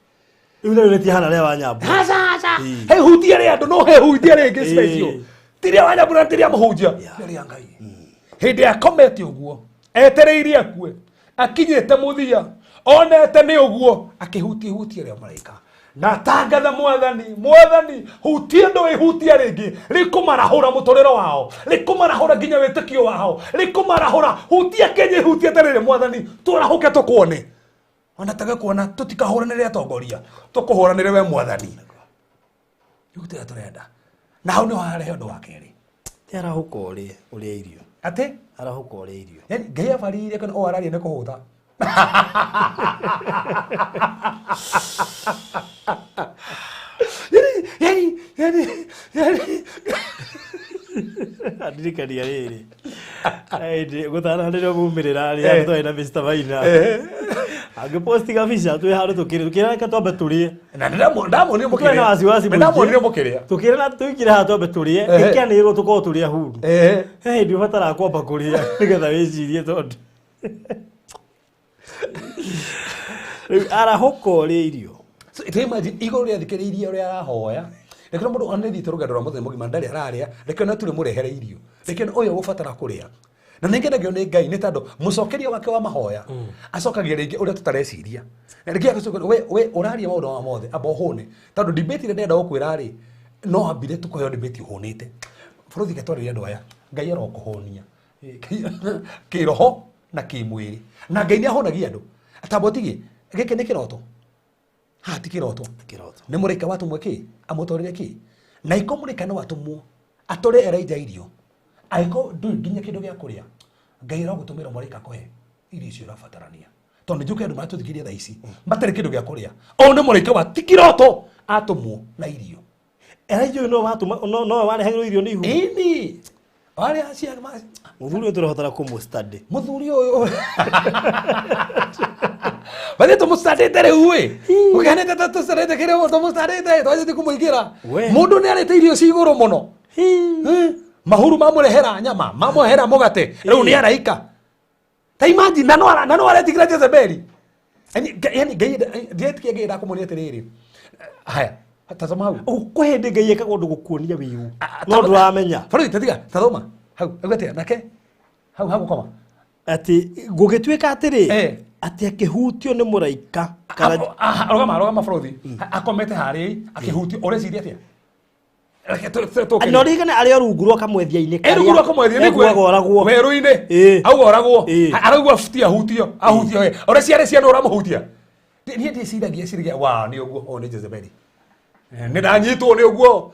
Rĩu nĩ ndurĩtie hana rĩa Wanyambura. Haca, haca. Ĩĩ. He hutia rĩa andũ, no he hutia rĩngĩ Ĩĩ. special. Ti rĩa Wanyambura, ti rĩa mũhunjia. Yeah. Nĩ rĩa Ngai. Hĩndĩ akomete ũguo, etereire akue, akinyĩte mũthia, onete nĩ ũguo, akĩhutia hutia rĩa mũraika. Na tangatha mwathani, mwathani hutia andũ ihutia rĩngĩ rĩkũmarahũra mũtũrĩre wao, rĩkũmarahũra nginya wĩtĩkio wao, rĩkũmarahũra hutia Kenya ihutia tarĩrĩ mwathani, tũrahũke tũkuone. Ona tage kuona tũtikahũranĩre atongoria, tũkũhũranĩre we mwathani. Nĩguo tũrĩa tũrenda. Na hau nĩho harehe ũndũ wa kerĩ. Ti arahũka ũrĩe ũrĩe irio. Atĩ? Arahũka ũrĩe irio. Yaani Ngai abarĩire kana o araria nĩ kũhũta. Yaani yaani yaani Ndirikania rĩrĩ. Hĩndĩ gũtananĩrio mumĩrĩra rĩ handũ twarĩ na Mr. Maina. Angĩposti gabica twĩ handũ tũkĩrĩ tũkĩra reke twambe tũrĩe. Na ndĩramuonire Tũkĩrĩ na mũkĩrĩa. wasiwasi mũingĩ. Ndĩramuonire mũkĩrĩa. Tũkĩrĩ na tũikire haha twambe tũrĩe. Ĩkĩanĩrĩrwo tũkorwo tũrĩ ahunu. He hĩndĩ ũbataraga kwamba kũrĩa nĩgetha wĩcirie tondũ. Rĩu arahũka ũrĩe irio. So, ta imagine igũrũ rĩathikĩrĩirie ũrĩa arahoya. Reke mũndũ ona nĩthiĩte rũgendo rwa mũthenya mũgima ndarĩ ararĩa, reke ona tu rĩmũrehere irio. Reke ũyũ ũgũbatara kũrĩa. Na nĩ ngenagio nĩ Ngai nĩ tondũ mũcokeria wake wa mahoya acokagia rĩngĩ ũrĩa tũtareciria. Na rĩngĩ agacoka we ũraria maũndũ maya mothe amba ũhũne. Tondũ debate ĩrĩa ndĩrenda gũkwĩra rĩ, no ambire tũkũheo debate ũhũnĩte. Bũrũri gatwarĩria andũ aya, Ngai arokũhũnia. Kĩroho na kĩmwĩrĩ. Na Ngai nĩ ahũnagia andũ. Tamba ũtigie, gĩkĩ nĩ kĩroto. Haha ti kĩroto. Kĩroto. Nĩ mũraika watũmwo kĩ? Amũtwarĩre kĩ? Na iko mũraika nĩ watũmwo atware Elijah irio. Angĩkorwo ndũrĩ nginya kĩndũ gĩa kũrĩa, Ngai arogũtũmĩra mũraika akũhe irio icio ũrabatarania. Tondũ nĩ njũkĩ andũ maratũthikĩrĩria thaa ici matarĩ kĩndũ gĩa kũrĩa. Ũyũ nĩ mũraika wa ti kĩroto atũmwo na irio. Elijah ũyũ no watũma no no warehagĩrwo irio nĩ ihu. Ĩni. Arĩa acia Mũthuri ũyũ tũrabatara kũmũ study. Mũthuri ũyũ. Bathiĩ tũmũcandĩte rĩu ĩ. Ũkĩhanĩte ta tũcandĩte kĩrĩa tũmũcandĩte twanjĩtie kũmũingĩra. We. Mũndũ nĩ arĩte irio ci igũrũ mũno. Mahuru mamũrehera nyama, mamũrehera mũgate. Rĩu nĩ araika. Ta imagine na no na no aretigĩra Jezebeli. Yaani Ngai ndietikia Ngai ndakũmuonia atĩrĩrĩ. Haya, tazama hau. Kwĩ hĩndĩ Ngai ekaga ũndũ gũkuonia wĩũ. No ndũramenya. Bũrũri tatiga, tathoma. Hau, auga atĩa nake? Hau hagũkoma. Atĩ gũgĩtuĩka atĩrĩ, atĩ akĩhutio nĩ mũraika. Rũgama, rũgama bũrũri. Akomete harĩa, akĩhutio, ũreciria atĩa? No ririkane arĩ o rungu rwa kamwethia-inĩ Ĩ rungu rwa kamwethia nĩguo ekuaga oragwo. Werũ-inĩ. Auga oragwo. Araigua buti ahutio, ahutio we. Ũrĩa ciarĩ ciana ũramũhutia. Niĩ ndĩciragia ciragia wa nĩ ũguo, ũyũ nĩ Jezebeli. Nĩ ndanyitwo nĩ ũguo.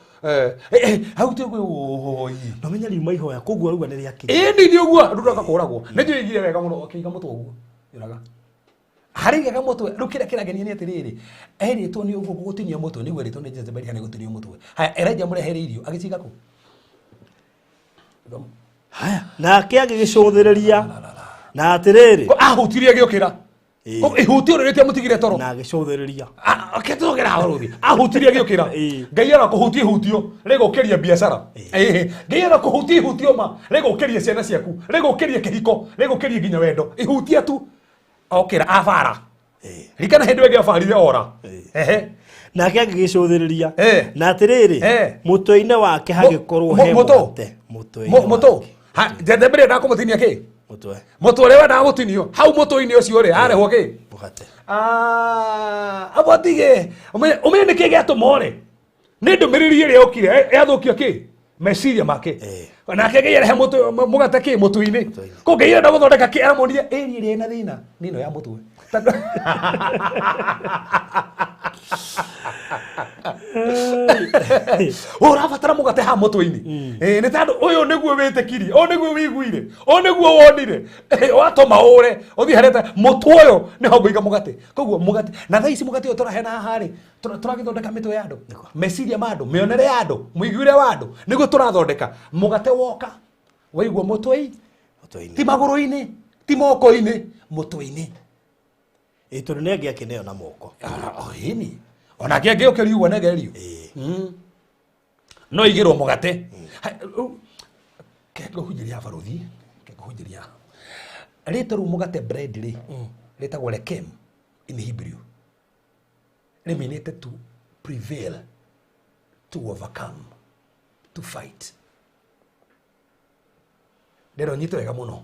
Hau ti ũguo oi. No menya riuma ihoya koguo arauga nĩ rĩakinya. Ĩni nĩ ũguo rĩu ndoka kũragwo. Nĩ njũigire wega mũno akĩiga mũtwe ũguo. Yũraga. Harĩ igaga mũtwe, rĩu kĩrĩa kĩrangenia nĩ atĩrĩrĩ, erĩtwo nĩ ũguo gũtinio mũtwe, nĩguo erĩtwo nĩ Jezebeli hana gũtinio mũtwe. Haya, Elijah mũrehere irio, agĩciga kũ? Haya, nake agĩgĩcũthĩrĩria na atĩrĩrĩ. Ahutirie agĩũkĩra. Ihutio rĩrĩ rĩtiamũtigire toro. Na agĩcũthĩrĩria. Akĩtũgĩra haha Ahutirie agĩũkĩra. Ngai arakũhutia ihutio rĩgũkĩria biacara. Ngai arakũhutia ihutio ma rĩgũkĩria ciana ciaku, rĩgũkĩria kĩhiko, rĩgũkĩria nginya wendo. Ihutia tu. Okĩra abara. Ririkana hĩndĩ ĩngĩ abarire ora. Ehe. Nake agĩgĩcũthĩrĩria. Na atĩrĩrĩ, mũtwe-inĩ wake hagĩkorwo he mũgate. Mũtwe-inĩ Mũtũ. Jezebeli endaga kũmũtinia kĩ? Mũtwe. Mũtwe ũrĩa wendaga gũtinio. Hau mũtwe-inĩ ũcio rĩ, arehwo kĩ? Mũgate. Abotige. Ũmenye nĩkĩ gĩatũma ore? Nĩ ndũmĩrĩri ĩrĩa yokire yathũkio kĩ? Meciria make. Nake Ngai arehe mũgate kĩ mũtwe-inĩ. Ko Ngai arenda gũthondeka kĩ aramuonia ĩri ĩrĩa ĩna thĩna nĩ ĩno ya mũtwe. Ũrabatara mũgate haha mũtwe-inĩ. Nĩ tondũ ũyũ nĩguo wĩtĩkirie, ũyũ nĩguo wĩiguire, ũyũ nĩguo wonire, watũma ũre, ũthiĩ harĩa mũtwe ũyũ nĩho ngũiga mũgate. Koguo mũgate, na thaa ici mũgate ũyũ tũraheana haha rĩ, tũragĩthondeka mĩtwe ya andũ, meciria ma andũ, mĩonere ya andũ, mũiguĩre wa andũ, nĩguo tũrathondeka. Mũgate woka, waigua mũtwe-inĩ, ti magũrũ-inĩ, ti moko-inĩ, mũtwe-inĩ. Ĩ tondũ nĩ angĩakĩneo na moko. Ĩni. Onake angĩũkĩrio ũguo nĩagerio. No igĩrwo mũgate. Ke ngũhunjĩria barũthi, ke ngũhunjĩria. Rĩtwa rĩu mũgate bread rĩ, rĩtagwo lekem in Hebrew. Rĩmeanĩte to prevail, to overcome, to fight. Ndĩrona nyite wega mũno.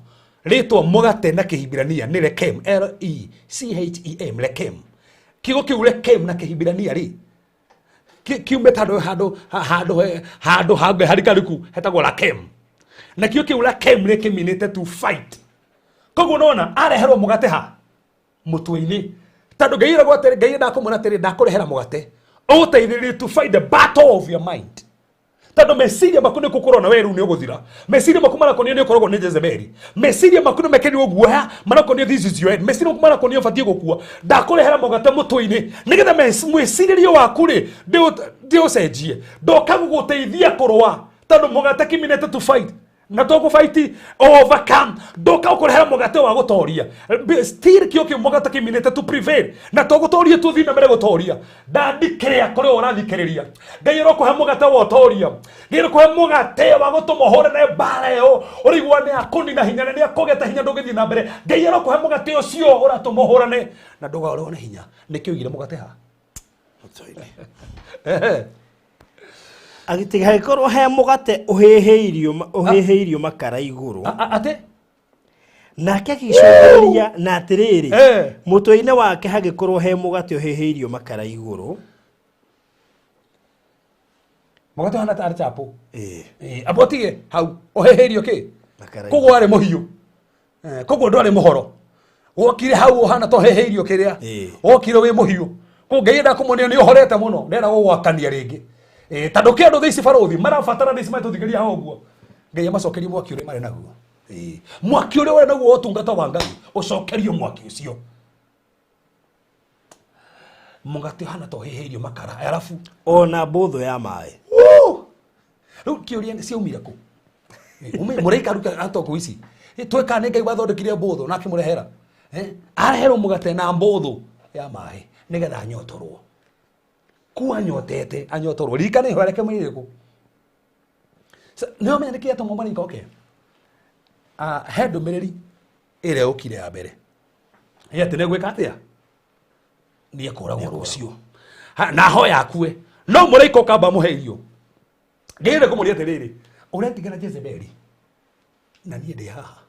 Rĩtwa mũgate na Kĩhibirania nĩ lekem, L E C H E M, lekem. Kiugo kĩu lekem na Kĩhibirania rĩ, Kiumĩte handũ handũ handũ handũ hangĩ harikariku hetagwo Rakem. Na kĩo kĩu Rakem nĩ kĩminĩte to fight. Koguo nona areherwo mũgate ha mũtwe-inĩ, tondũ Ngai eragwo atĩrĩ, Ngai endaga kũmwĩra atĩrĩ, ndakũrehera mũgate ũgũteithĩrĩrie to fight the battle of your mind, tondũ meciria maku nĩ kũkũrwo na weru nĩ ũgũthira. Meciria maku marakonio nĩ ũkoragwo nĩ Jezebeli. Meciria maku nĩ mekĩrirwo guoya, marakonio this is your end. Meciria maku marakonio ũbatiĩ gũkua. Ndakũrehera mũgate mũtwe-inĩ nĩgetha mwĩcirĩrie waku rĩ ndĩũcenjie. Ndoka gũgũteithia kũrũa, tondũ mũgate kiminĩte to fight na to gũbaiti overcome. Ndoka gũkũrehera mũgate wa gũtoria. Still kĩo kĩu mũgate kiminĩte to prevail, na to gũtoria tũthiĩ na mbere gũtoria. Ndathikĩrĩria kũrĩa ũrathikĩrĩria, Ngai arokũhe mũgate wa ũtoria. Ngai arokũhe mũgate wa gũtũma ũhũrane mbara ĩyo ũraigua nĩ akũnina hinya na nĩ akũgeta hinya ndũngĩthiĩ na mbere. Ngai arokũhe mũgate ũcio ũratũma ũhũrane na ndũgaũrwo nĩ hinya. Nĩkĩo ũigire mũgate ha mũtwe-inĩ. Agĩkorwo he mũgate ũhĩhĩirio makara igũrũ. Atĩ Nake agĩcũthĩrĩria, na atĩrĩrĩ, mũtwe-inĩ wake hagĩkorwo he mũgate ũhĩhĩirio makara igũrũ. Mũgate ũhana tarĩ chapo. Ĩĩ. Amba ũtige hau, ũhĩhĩirio kĩ? Makara. Koguo warĩ mũhiũ. Koguo ndwarĩ mũhoro wokire hau ũhana ta ũhĩhĩirio kĩrĩa. Wokire wĩ mũhiũ. Koguo Ngai enda kũmuonia nĩ ũhorete mũno, ndenda gũgwakania rĩngĩ. Tondũ kĩ andũ thaa ici barũthi marabatara thaa ici matũthikĩria hau ũguo, Ngai amacokerie mwaki ũrĩa marĩ naguo. Mwaki ũrĩa ũrĩ naguo wa ũtungata wa Ngai, ũcokerio mwaki ũcio. Mũgate ũhana ta ũhĩhĩirio makara, arabu ona mbũthũ ya maĩ. Woo! Rĩu kĩũria nĩ ciaumire kũ? Mũraika aruta atoko ici tweka nĩ Ngai wathondekire mbũthũ na akĩmũrehera. Areherwo mũgate na mbũthũ ya maĩ nĩgetha anyotorwo ku anyotete, anyotorwo rika nĩ ihũra reke mwĩrĩ kũ nĩ ũmenya nĩkĩ atũmwo mũraika oke. Ah, he ndũmĩrĩri ĩrĩa yũkire ya mbere ĩ atĩ nĩ gwĩka atĩa, nĩ ekũragwo rũciũ. Na ahoya akue, no mũraika ũkamba mũhe irio. Ngĩrĩ kũmũria atĩrĩrĩ, ũretigĩra Jezebeli na niĩ ndĩ haha?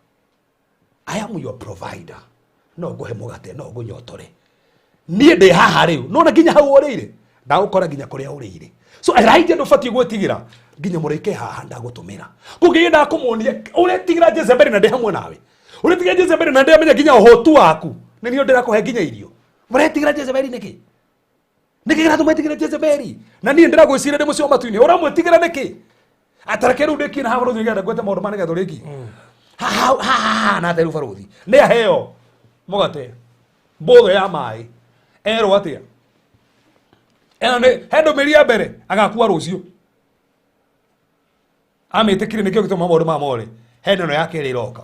I am your provider. No ngũhe mũgate, no ngũnyotore, niĩ ndĩ haha rĩu. Nona nginya hau ũrĩire, ndagũkora nginya kũrĩa ũrĩire. So Elijah, ndũbatiĩ gwĩtigĩra, nginya mũraika haha ndagũtũmĩra. Kũngĩgĩendaga kũmuonia, ũretigĩra Jezebeli na ndĩ hamwe nawe? Ũretigĩra Jezebeli na ndĩramenya nginya ũhotu waku? Nĩ niĩ ndĩrakũhe nginya irio. Ũretigĩra Jezebeli nĩkĩ? Nĩkĩ kĩratũma ĩtigĩre Jezebeli na niĩ ndĩragwĩciria ndĩ mũciĩ wa matu-inĩ? Ũramwĩtigĩra nĩkĩ? Atareke rĩu ndĩkie na haha barũthi, nĩgetha ngwete maũndũ ma nĩgetha ũrĩkie haha na atĩ rĩu barũthi nĩ aheo mũgate, mbũthũ ya maĩ, erwo atĩa? Ĩno nĩ he ndũmĩrĩri ya mbere, agakua rũciũ. Amĩtĩkire, nĩkĩo gĩtũma maũndũ maya more. He ĩno ya kerĩ ĩroka.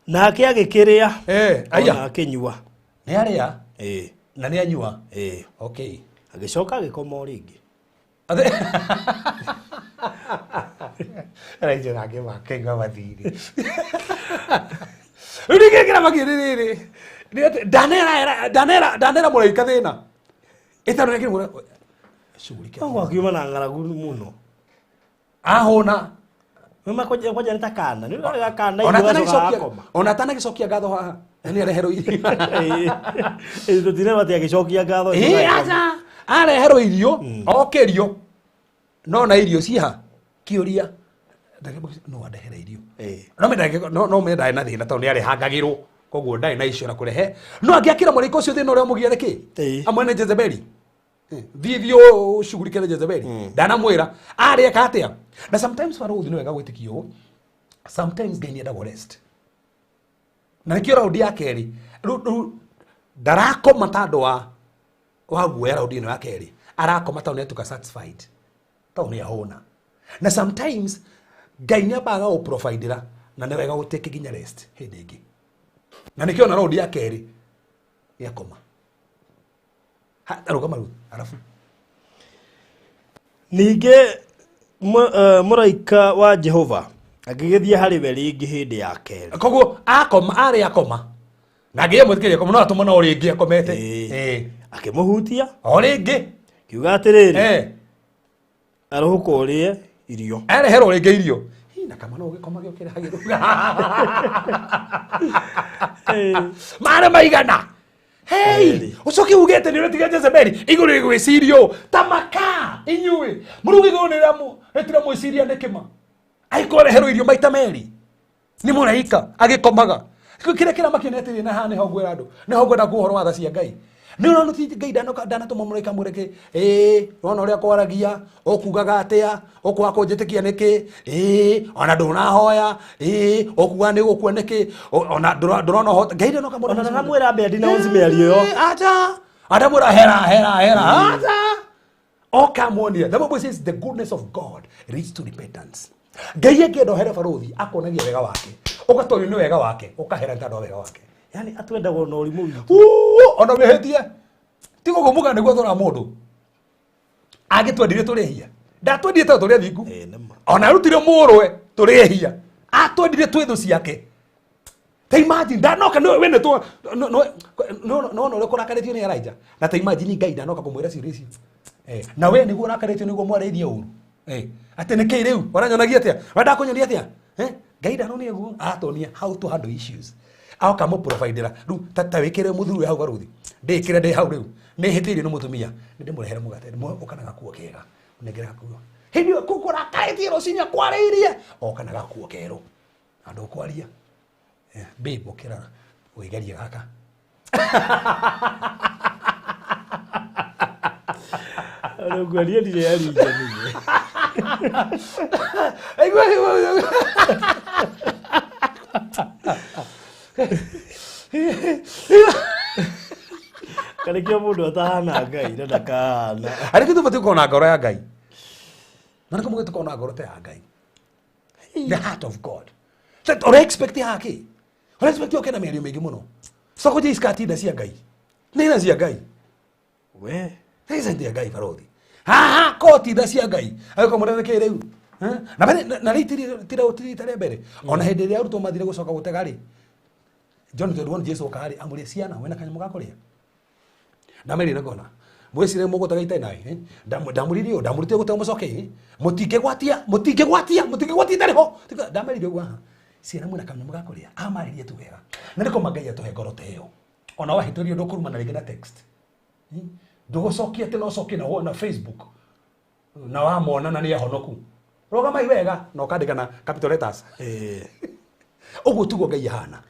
Nake agĩkĩrĩa Aya. ona akĩnyua. Nĩ arĩa na nĩ anyua. Ĩĩ. Okay. Agĩcoka agĩkoma o rĩngĩ. Raija nake makaigua mathirĩ. Rĩu ningĩ kĩrĩa makĩrĩ rĩrĩ nĩ atĩ ndanera mũraika thĩna ĩtano nĩkĩrĩ shughulika. Koguo akiuma na ng'aragu mũno. Ahũna. Nĩma kwanja kwanja nĩ ta kana nĩ ũrĩa kana ona irio agacoka atanagĩcokia agakoma. Ona atanagĩcokia ngatho haha na nĩ areherwo irio. Ĩĩ, tũtirerwo atĩ agĩcokia ngatho. Ĩĩ, aca, areherwo irio okĩrio no na irio ciha kĩũria no andehere irio. No menda no menda ndarĩ na thĩna tondũ nĩ arehangagĩrwo, koguo ndarĩ na icio na kũrehe, no angĩakĩra mũraika ũcio thĩna ũrĩa ũmũgia nĩkĩ? Amwe nĩ Jezebeli. Thiĩ thiĩ ũcugurike na Jezebeli, ndanamwĩra arĩ eka atĩa. Na sometimes barũthi nĩ wega gwĩtĩkia ũũ, sometimes Ngai nĩ endagwo rest, na nĩkĩo raundi ya kerĩ rĩu ndarakoma tandũ wa guoya. Raundi ĩno ya kerĩ arakoma tondũ nĩ atuĩka satisfied, tondũ nĩ ahũna. Na sometimes Ngai nĩ ambaga gũprovidera, na nĩ wega gũtĩke nginya rest hĩndĩ ĩngĩ, na nĩkĩo na raundi ya kerĩ nĩ akoma. Arũgama rĩu, arabu Ningĩ mũraika wa Jehova agĩgĩthiĩ harĩ we rĩngĩ hĩndĩ ya kerĩ. Koguo akoma, arĩ akoma na ngĩye mwĩtĩkĩria akoma, no atũma no rĩngĩ akomete. Akĩmũhutia o rĩngĩ, kiuga atĩrĩrĩ, arũhũka ũrĩe irio. Areherwo rĩngĩ irio. Hi, na kama no ũgĩkoma gĩũkĩra hagĩrũga marĩ maigana. Hey, Eri. ucoke uge atĩ nĩ ũretiga Jezebeli igũrũ rĩgwĩcirio ta maka inyuĩ mũruge igũrũ rĩtiramwĩciria nĩ kĩma angĩkoreherwo irio maita merĩ nĩ mũraika agĩkomaga kĩrĩa kĩramakio nĩ atĩrĩ na haha nĩho ngwĩra andũ nĩho ngwenda kuga ũhoro wa tha cia Ngai nĩ ũrona ti Ngai ndanoka ndanatũma mũraika mwĩre kĩ ĩĩ wona ũrĩa kwaragia ũkugaga atĩa ũkwaga kũnjĩtĩkia nĩkĩ ĩĩ ona ndũnahoya ĩĩ ũkuga nĩ ũgũkua nĩkĩ ona ndũrona ũhota Ngai ndanoka Ona ndaramwĩra ambe announce mĩario ĩyo. Acha andamwĩra hera hera hera acha oka muonia. The Bible says the goodness of God leads to repentance. Ngai angĩenda ũhere barũthi akonagia wega wake, ũgatorio nĩ wega wake, ũkahera nĩ tondũ wa wega wake. Yani atwendaga ona ũrimũ witũ. Uu, ona wĩhĩtie ti gũkũ nĩguo tũra mũndũ angĩtwendire tũrĩ ehia, ndatwendire tondũ tũrĩ athingu. Ĩĩ, nĩ ma. Ona arutire mũrũwe tũrĩ ehia, atwendire twĩ thũ ciake. Ta imagine ndanoka nĩ we nĩ no no ũrĩa kũrakarĩtio nĩ Elijah, na ta imagine Ngai ndanoka kũmwĩra ciũria icio. Eh, na we nĩguo ũrakarĩtio nĩguo mwarĩirie ũru. Eh, atĩ nĩkĩ rĩu ũranyonagia atĩa, wenda kũnyonia atĩa? Eh, Ngai ndanonia guo, atonia how to handle issues, aoka mũprovidera rĩu ta wĩkĩre mũthuri wĩ hau barũthi, ndĩkĩre ndĩ hau rĩu nĩ hĩtĩirio nĩ mũtumia, nĩ ndĩmũrehere mũgate ũka na gakuo kega, ũnengere gakuo hĩndĩ ĩyo kũu kũrakarĩtie rũcinĩ akwarĩirie, oka na gakuo kerũ na ndũkwaria. Eh, babe ũkĩra wĩgerie gaka. Rĩu ngwaria ndirĩ yarinja niĩ. Aigua, aigua, aigua. Karĩkĩo mũndũ atahana Ngai na ndakahana. Arĩ tũbatiĩ gũkorwo na ngoro ya Ngai, na nĩkĩo mũgĩ tũkorwo na ngoro ta ya Ngai, the heart of God. That ũra expect yake, ũra expect oke na mĩario mĩingĩ mũno soko je iskatinda cia Ngai nĩ tha cia Ngai. We. Nĩ tha cia Ngai barothi haha koti tha cia Ngai agĩkorwo mũrene kĩ rĩu. Eh? Na na rĩu tira tira rĩa mbere ona hĩndĩ ĩrĩa arutwo mathire gũcoka gũtega rĩ, John 21 Jesu oka rĩ amũria ciana wĩna kanyamũ ga kũrĩa, ndamerire ngona mwĩcire mũgũtega itarĩ naĩ, eh? Ndamũririe ũũ, ndamũrutire gũtega mũcoke, eh? Mũtingĩgwatia mũtingĩgwatia mũtingĩgwatia itarĩ ho. Ndamerire ũguo haha ciana mwĩna kanyamũ ga kũrĩa, amarĩrie tu wega na nĩkũ Ngai atũhe ngoro ta ĩyo ona wahĩtũrio ndũkũrumana rĩngĩ na text. Ndũgũcokia atĩ no ũcokie na Facebook na wamona na nĩ ahonoku rũgamai wega na ũkandĩka na capital letters. Ĩĩ. Ũguo tiguo Ngai ahana.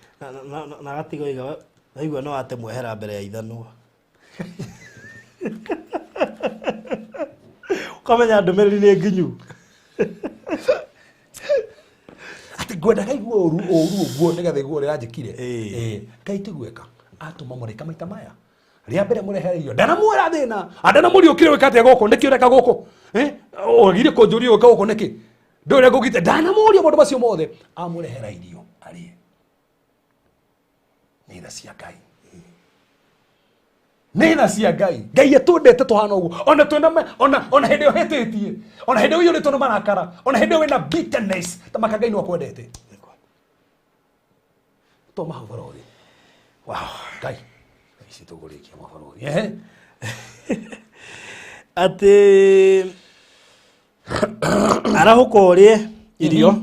Na gatiga oiga waigua no ate mwehera mbere ya ithanwa. Ũkamenya ndũmĩrĩri nĩ nginyu. Atĩ ngwenda kaigua ũru ũru ũguo nĩgetha igue ũrĩa anjĩkire. Ĩĩ. Ĩĩ, Ngai tiguĩka atũma mũraika maita maya rĩa mbere mũrehere irio ndanamwĩra thĩna andanamũriũkire wĩka atĩa gũkũ nĩkĩ ũreka gũkũ? Eh, wagire kũnjũria ũka gũkũ nĩkĩ ndũrĩa ngũgite ndanamũria maũndũ macio mothe amũrehera irio arĩe. Nĩ tha cia Ngai, nĩ tha cia Ngai. Ngai atwendete tũhana ũguo ona twĩna ona hĩndĩ ĩyo hĩtĩtie, ona hĩndĩ ĩyo ũiyũrĩtwo nĩ marakara, ona hĩndĩ ĩyo wĩna bitterness ta maka Ngai no akwendete to mahau barothi. Wow. Ngai ici tũgũrĩkia mabarothi ehe. Atĩ arahũka ũrĩe irio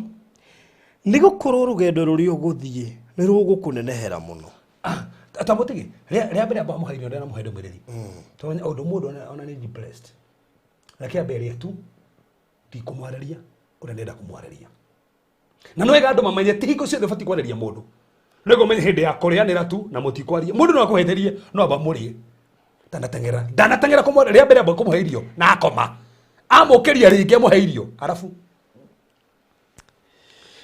nĩ gũkorwo rũgendo rũrĩa ũgũthiĩ nĩ rũgũkũnenehera mũno. Ah, ta mũtige rĩa mbere amba amũhe irio ndana mũhe ndũmĩrĩri tondũ ũndũ mũndũ ona nĩ depressed reke ambe ĩrĩa tu ndikũmwarĩria ũrĩa ndĩrenda kũmwarĩria na nĩ wega andũ mamenye ti hingo ciothe ũbatiĩ kwarĩria mũndũ nĩguo ũmenye hĩndĩ ya kũrĩanĩra tu na mũtikwaria mũndũ no akũhĩtĩrie no amba mũrĩe ndanateng'era ndanateng'era kũmwarĩria rĩa mbere amba kũmũhe irio na akoma amũkĩria rĩngĩ amũhe irio arabu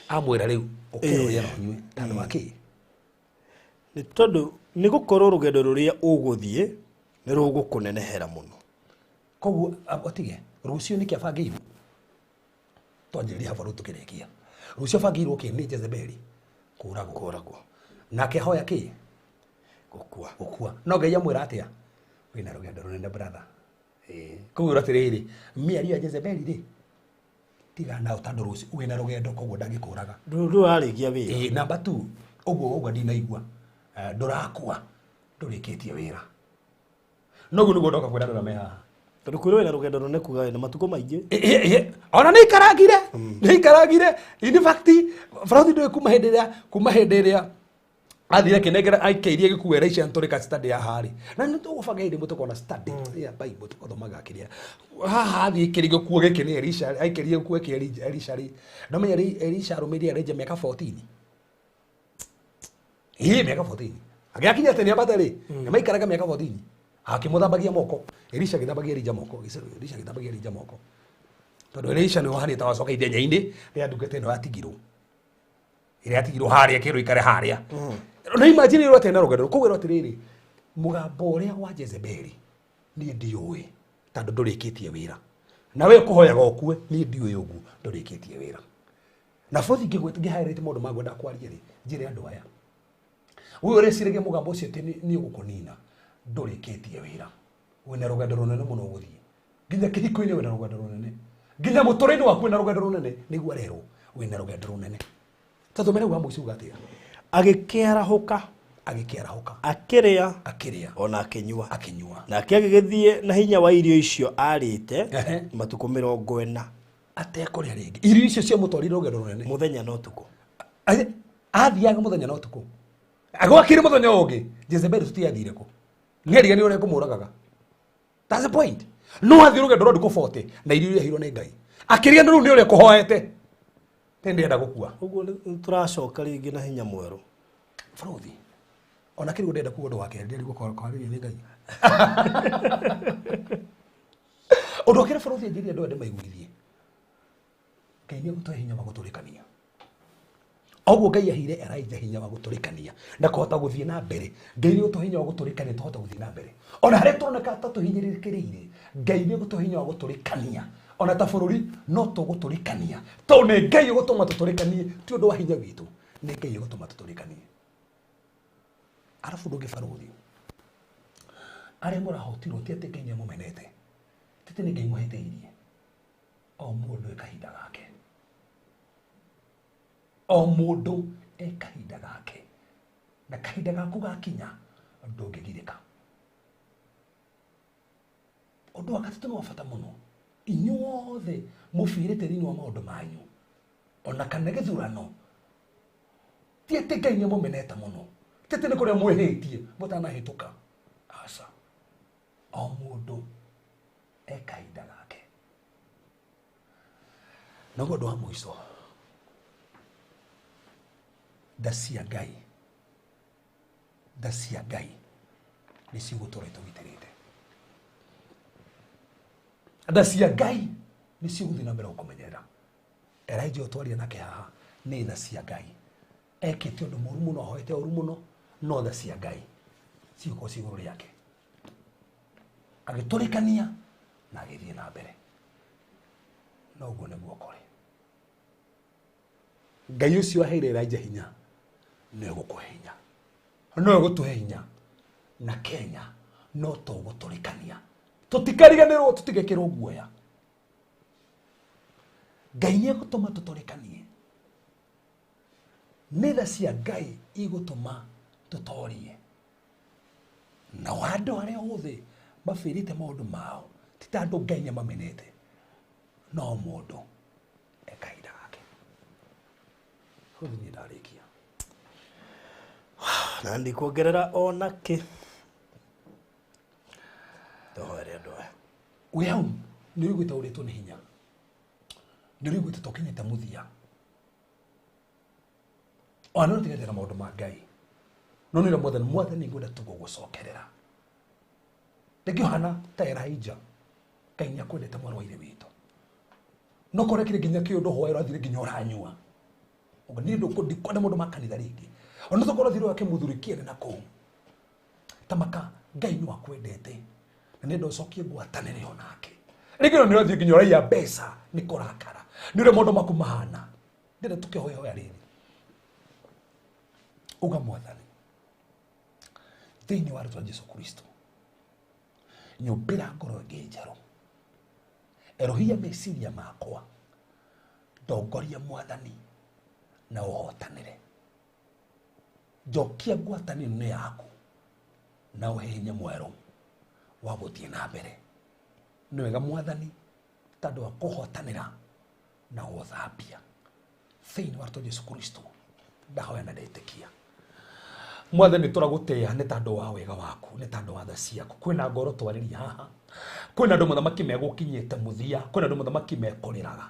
amwĩra rĩu ũkĩra ũrĩe na ũnyue tondũ wa kĩ? Nĩ tondũ nĩ gũkorwo rũgendo rũrĩa ũgũthiĩ nĩ rũgũkũnenehera mũno. Koguo otige rũciũ nĩkĩ abangĩirwo twanjĩrĩria hau rĩu tũkĩrĩkia rũciũ abangĩirwo kĩ nĩ Jezebeli kũragwo. Kũragwo. Nake ahoya kĩ? Gũkua. Gũkua. No Ngai amwĩra atĩa? Wĩna rũgendo rũnene brother. Ĩĩ koguo atĩrĩrĩ mĩario ya Jezebeli rĩ tiga nao tondũ rũciũ wĩna rũgendo koguo ndangĩkũraga. Ndũrarĩkia wĩra. Ĩĩ namba 2 ũguo ũguo ndinaigua. Eh, ndũrakua ndũrĩkĩtie wĩra noguo nĩguo ndoka kwĩra andũ arĩa me haha. Tondũ kwĩrwo wĩna rũgendo rũnene kuga wĩna matukũ maingĩ. Ĩ, ona nĩ ikarangire nĩ ikarangire in fact barothi ndũĩ kuma hĩndĩ ĩrĩa kuma hĩndĩ ĩrĩa Athire kinengera aikeirie gikuo Elisha ntũrĩka study ya harĩ na nĩ tũgũbanga hĩndĩ mũtũkona study ya Bible tũgathomaga kĩrĩa haha athiĩ kĩrĩ gĩkuo gĩkĩ nĩ Elisha aikeirie gĩkuo gĩkĩ Elisha rĩ no menya Elisha arũmĩrĩire Elijah mĩaka 14 ĩĩ mĩaka 14 agĩakinya atĩ nĩambate rĩ nĩmaikaraga mĩaka 14 akĩmũthambagia moko Elisha agĩthambagia Elijah moko Elisha agĩthambagia Elijah moko tondũ Elisha nĩwe wahanĩte wacoka ithenya-inĩ rĩa ndungata ĩno yatigirwo ĩrĩa yatigirwo harĩa kĩrwo ikare harĩa na imagine ĩrwo atĩ na rũgendo koguo ĩrwo atĩrĩrĩ mũgambo ũrĩa wa Jezebeli niĩ ndiũĩ tondũ ndũrĩkĩtie wĩra na we kũhoyaga ũkue niĩ ndiũĩ ũguo ndũrĩkĩtie wĩra na bũthi ngĩhairĩte maũndũ ma ngwenda kwaria rĩ njĩre andũ aya ũyũ ũreciragia mũgambo ũcio atĩ nĩ ũgũkũnina ndũrĩkĩtie wĩra wĩna rũgendo rũnene mũno ũgũthiĩ nginya kĩhiko-inĩ wĩna rũgendo rũnene nginya mũtũrĩre-inĩ waku wĩna rũgendo rũnene nĩguo arerwo wĩna rũgendo rũnene tathomere wa mũico uga atĩa agĩkĩarahũka agĩkĩarahũka akĩrĩa akĩrĩa ona akĩnyua akĩnyua nake agĩgĩthiĩ na hinya wa irio icio arĩte matukũ 40 atekũrĩa rĩngĩ irio icio ciamũtwarire rũgendo rũnene mũthenya na ũtukũ athiaga mũthenya na ũtukũ agwakire mũthenya ũngĩ Jezebeli tũtiathire kũ nĩariganĩirwo ũrĩa kũmũragaga. That's the point. No athiĩ rũgendo rwa ndukũ 40 na irio iria aheirwo nĩ Ngai akĩrĩa rĩu nĩ ũrĩa kũhoete tĩ ndĩrenda gũkua ũguo nĩtũracoka rĩngĩ na hinya mwerũ bũrũthi ona kĩrĩ ndĩrenda kuga ũndũ wa kerĩ ndĩrigwo kwarĩria nĩ Ngai ũndũ wa kerĩ bũrũthi anjĩrire andũ aya ndĩmaiguithie Ngai nĩegũtũhe hinya wa gũtũrĩkania oguo Ngai aheire Elijah hinya wa gũtũrĩkania na kũhota gũthiĩ na mbere Ngai nĩegũtũhe hinya wa gũtũrĩkania tũhote gũthiĩ na mbere ona harĩa tũroneka ta tũhinyĩrĩrĩkĩrĩire Ngai nĩegũtũhe hinya wa gũtũrĩkania ona ta bũrũri no tũgũtũrĩkania tondũ nĩ Ngai ũgũtũma tũtũrĩkanie ti ũndũ wa hinya witũ nĩ Ngai ũgũtũma tũtũrĩkanie arabu ndũngĩ barũthi arĩa mũrahotirwo ti atĩ Ngai nĩamũmenete ti atĩ nĩ Ngai mũhĩtĩirie o mũndũ e kahinda gake o mũndũ e kahinda gake na kahinda gaku gakinya ndũngĩgirĩka ũndũ wa gatatũ nĩ wa bata mũno inyuothe mũbirĩte thĩinĩ wa maũndũ manyu ona kana gĩthurano ti atĩ Ngai nĩamũmenete mũno ti atĩ nĩ kũrĩa mwĩhĩtie mũtanahĩtũka aca o mũndũ e kahinda gake naguo ũndũ wa mũico tha cia Ngai nĩ cigũtũra itũgitĩrĩte tha cia Ngai nĩ cigũthiĩ na mbere gũkũmenyerera Elijah ũtwaria nake haha nĩ tha cia Ngai ekĩte ũndũ mũru mũno ahoete ũru mũno no tha cia Ngai cigũkorwo ci igũrũ rĩake agĩtũrĩkania na agĩthiĩ na mbere no ũguo nĩguo kũrĩ Ngai ũcio aheire Elijah hinya nĩ egũkũhe hinya no egũtũhe hinya na Kenya no tũgũtũrĩkania tũtikariganĩrwo tũtigekĩrwo guoya Ngai nĩegũtũma tũtũrĩkanie nĩ tha cia Ngai igũtũma tũtorie nao andũ arĩa othe mabĩrĩte maũndũ mao ti ta andũ Ngai nĩamamenete no mũndũ e kahinda gake niĩ ndarĩkia na ndikuongerera ona kĩ tũhoere andũ aya wĩ hau nĩ ũiguĩte ũrĩtwo nĩ hinya nĩ ũiguĩte ta ũkinyĩte mũthia ona no ũtiganĩte na maũndũ ma Ngai no nĩ ũrĩa mwathani mwathani ngwenda tu gũgũcokerera rĩngĩ ũhana ta Elijah Ngai nĩakwendete mwarĩ wa ithe witũ no korwo kĩrĩ nginya kĩũndũ hoera ũrathire nginya ũranyua niĩ ndikwenda maũndũ ma kanitha rĩngĩ ona tokorwo ũrathire ũgakĩmũthuri kĩene na kũu tamaka Ngai no akwendete na nĩenda ũcokie ngwatanĩro nake rĩngĩ no nĩ ũrathiĩ nginya ũraiya mbeca nĩ kũrakara nĩ ũrĩa maũndũ maku mahana ndĩrenda tũkĩhoya rĩrĩ uga mwathani thĩinĩ wa rĩtwa Jesu Kristo nyũmbĩra ngoro ĩngĩ njerũ erohia meciria makwa ndongoria mwathani na ũhotanĩre njokia ngwatanĩro yaku na ũhe hinya mwerũ wa gũthiĩ na mbere nĩ wega mwathani tondũ wa kũhotanĩra na gũthambia thĩinĩ wa rĩtwa Jesu Kristo ndahoya na ndetĩkia. Mwathani, tũragũtĩĩa nĩ tondũ wa wega waku, nĩ tondũ wa tha ciaku. Kwĩna ngoro twarĩria haha, kwĩna andũ, mũthamaki, megũkinyĩte mũthia, kwĩna andũ, mũthamaki, mekũrĩraga,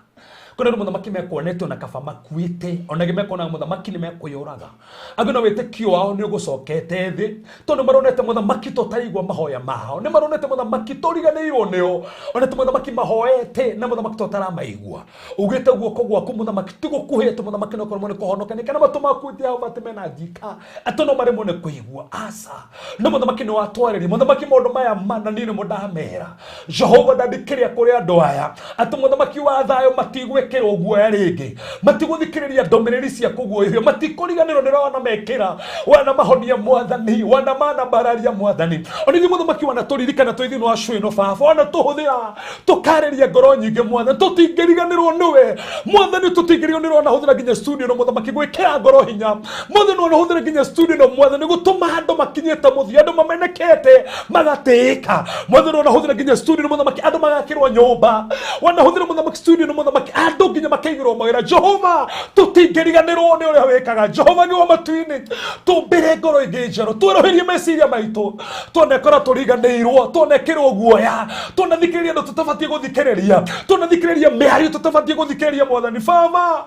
kwĩna andũ, mũthamaki, mekuonete ona kaba makuĩte, ona angĩ mekuonaga, mũthamaki, nĩ mekwĩyũraga, angĩ na wĩtĩkio wao nĩ ũgũcokete thĩ, tondũ maronete, mũthamaki, tũtaigua mahoya mao, nĩ maronete, mũthamaki, tũriganĩirwo nĩo, onete, mũthamaki, mahoete na, mũthamaki, tũtaramaigua. Ugĩte guoko gwaku, mũthamaki, ti gũkuhĩ atĩ, mũthamaki, no kũremwo nĩ kũhonokania, kana matũ maku Jehova atĩ mena njika atĩ no maremwo nĩ kũigua. Aca, no mũthamaki, nĩ watwarĩria, mũthamaki, maũndũ maya mana niĩ nĩmo ndamera. Jehova, ndandikĩria kũrĩ andũ aya atĩ, mũthamaki wa thayũ, matigwĩkĩrwo guoya rĩngĩ, matigũthikĩrĩria ndũmĩrĩri cia kũguoyohio, matikũriganĩrwo nĩ ũrĩa wanamekĩra, wanamahonia, mwathani, wanamanaambararia, mwathani. Ona ithuĩ, mũthamaki, wanatũririkana twĩ thĩinĩ wa cũ ĩno, baba, wanatũhũthĩra tũkarĩria ngoro nyingĩ, mwathani, tũtingĩriganĩrwo nĩwe, mwathani, tũtingĩriganĩrwo nĩwe. Wanahũthĩra nginya studio ĩno, mũthamaki, gwĩkĩra ngoro hinya, mwathani, wanahũthĩra nginya studio ĩno, mwathani, gũtũma andũ makinyĩte mũthia, andũ mamenekete magatĩĩka, mwathani. Wanahũthĩra nginya studio ĩno, mũthamaki, andũ magakĩrwo nyũmba. Wanahũthĩra, mũthamaki, studio ĩno, mũthamaki, andũ nginya makaigĩrwo mawĩra. Jehova, tũtingĩriganĩrwo nĩ ũrĩa wĩkaga. Jehova nĩ wa matu-inĩ, tũmbĩre ngoro ĩngĩ njerũ, twerũhĩrie meciria maitũ. Twanekora tũriganĩirwo, twanekĩrwo guoya, twanathikĩrĩria andũ tũtabatiĩ gũthikĩrĩria, twanathikĩrĩria mĩario tũtabatiĩ gũthikĩrĩria, mwathani baba,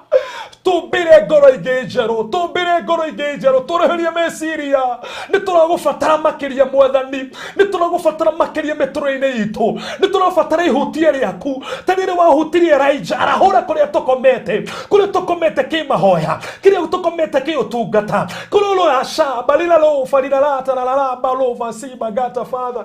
tũmbĩre ngoro ingĩ njerũ, tũmbĩre ngoro ingĩ njerũ, tũrũhĩrie meciria. Nĩ tũragũbatara makĩria, mwathani, nĩ tũragũbatara makĩria mĩtũrĩre-inĩ itũ. Nĩ tũrabatara ihutia rĩaku ta rĩrĩ wahutirie Elijah. Arahũra kũrĩa tũkomete, kũrĩa tũkomete kĩmahoya, kĩrĩa tũkomete kĩũtungata, kũrĩa ũroracamba rĩrarũba riraratarararamba rũba simba gata. Father,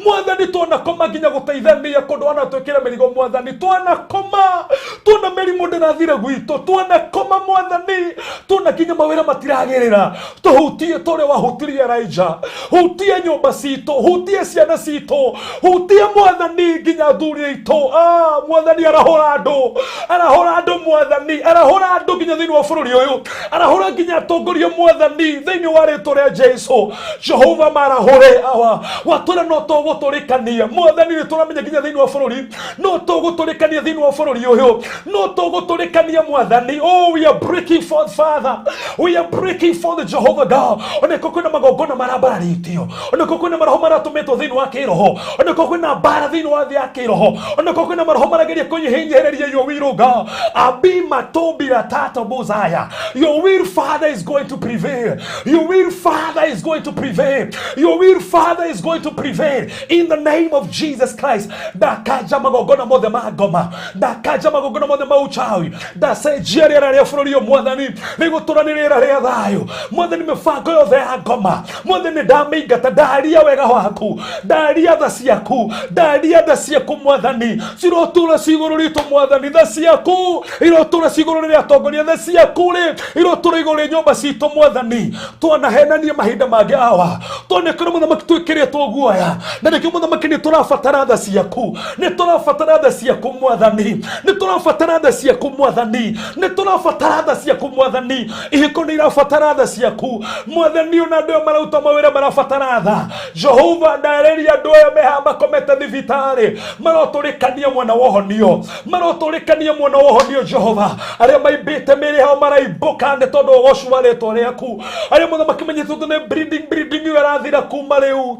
mwathani, twanakoma nginya gũteithania kũndũ, wanatwĩkĩra mĩrigo, mwathani, twanakoma tuona mĩrimũ ndĩrathire gwitũ, twanakoma, mwathani, tuona nginya mawĩra matiragĩrĩra. Tũhutie tũrĩa wahutirie Elijah. Hutie nyũmba citũ, hutie ciana citũ, hutie, mwathani, nginya athuri aitũ. Ah, mwathani, arahũra andũ, arahũra andũ, mwathani, arahũra andũ nginya thĩinĩ wa bũrũri ũyũ, arahũra nginya atongoria, mwathani, thĩinĩ wa rĩtwa rĩa Jesu. Jehova, marahũre awa watũra. No tũgũtũrĩkania, mwathani, nĩ tũramenya nginya thĩinĩ wa bũrũri, no tũgũtũrĩkania thĩinĩ wa bũrũri ũyũ, no tũgũtũrĩkania, mwathani. Oh, we are breaking forth, Father, we are breaking forth, Jehovah God. Oneko kwĩna magongona marambararĩtio, oneko kwĩna maroho maratũmĩtwo thĩinĩ wa kĩroho, oneko kwĩna mbara thĩinĩ wa thĩ ya kĩroho, oneko kwĩna maroho marageria kũnyihinyereria your will, oh God. Abi matombira tata bozaya. Your will, Father, is going to prevail. Your will, Father, is going to prevail. Your will, Father, is going to prevail in the name of Jesus Christ. Ndakanja magongona mothe ma ngoma, ndakanja magongona mothe ma uchawi, ndacenjia rĩera rĩa bũrũri ũyũ, mwathani, rĩgũtũra nĩ rĩera rĩa thayũ. Mwathani, mĩbango yothe ya ngoma, mwathani, ndamĩingata. Ndaria wega waku, ndaria tha ciaku, ndaria tha ciaku, mwathani, cirotũra cigũrũ ritũ. Mwathani, tha ciaku irotũra cigũrũ rĩrĩa atongoria, tha ciaku rĩ irotũra igũrũ rĩa nyũmba citũ. Mwathani, twanahenania mahinda mangĩ awa, twanekora, mũthamaki, twĩkĩrĩtwo guoya, na nĩkĩo, mũthamaki, nĩ tũrabatara tha ciaku, nĩ tũrabatara tha ciaku, mwathani, nĩ tũrabatara tha ciaku, mwathani, nĩ tũrabatara tha ciaku, mwathani. Ihiko nĩ irabatara tha ciaku, mwathani. Ona andũ aya marauta mawĩra marabatara tha. Jehova, ndarĩria andũ aya mehaha makomete thibitarĩ, marotũrĩkania mwena wa ũhonio, marotũrĩkania mwena wa ũhonio. Jehova, arĩa maimbĩte mĩĩrĩ yao maraimbũka nĩ tondũ wa ũgoci wa rĩtwa rĩaku. Arĩa, mũthamaki, menyitĩtwo nĩ bleeding, bleeding ĩyo ĩrathira kuma rĩu,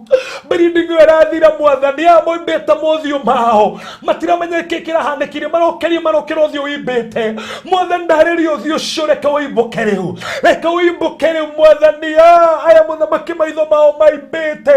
bleeding ĩyo ĩrathira, mwathani. Aya moimbĩte mothiũ mao matiramenya kĩ kĩrahanĩkire, marokeria marokera ũthiũ ũimbĩte. Mwathani, ndarĩria ũthiũ ũcio, reke ũimbũke rĩu, reke ũimbũke rĩu, mwathani. Ah, aya, mũthamaki, maitho mao maimbĩte,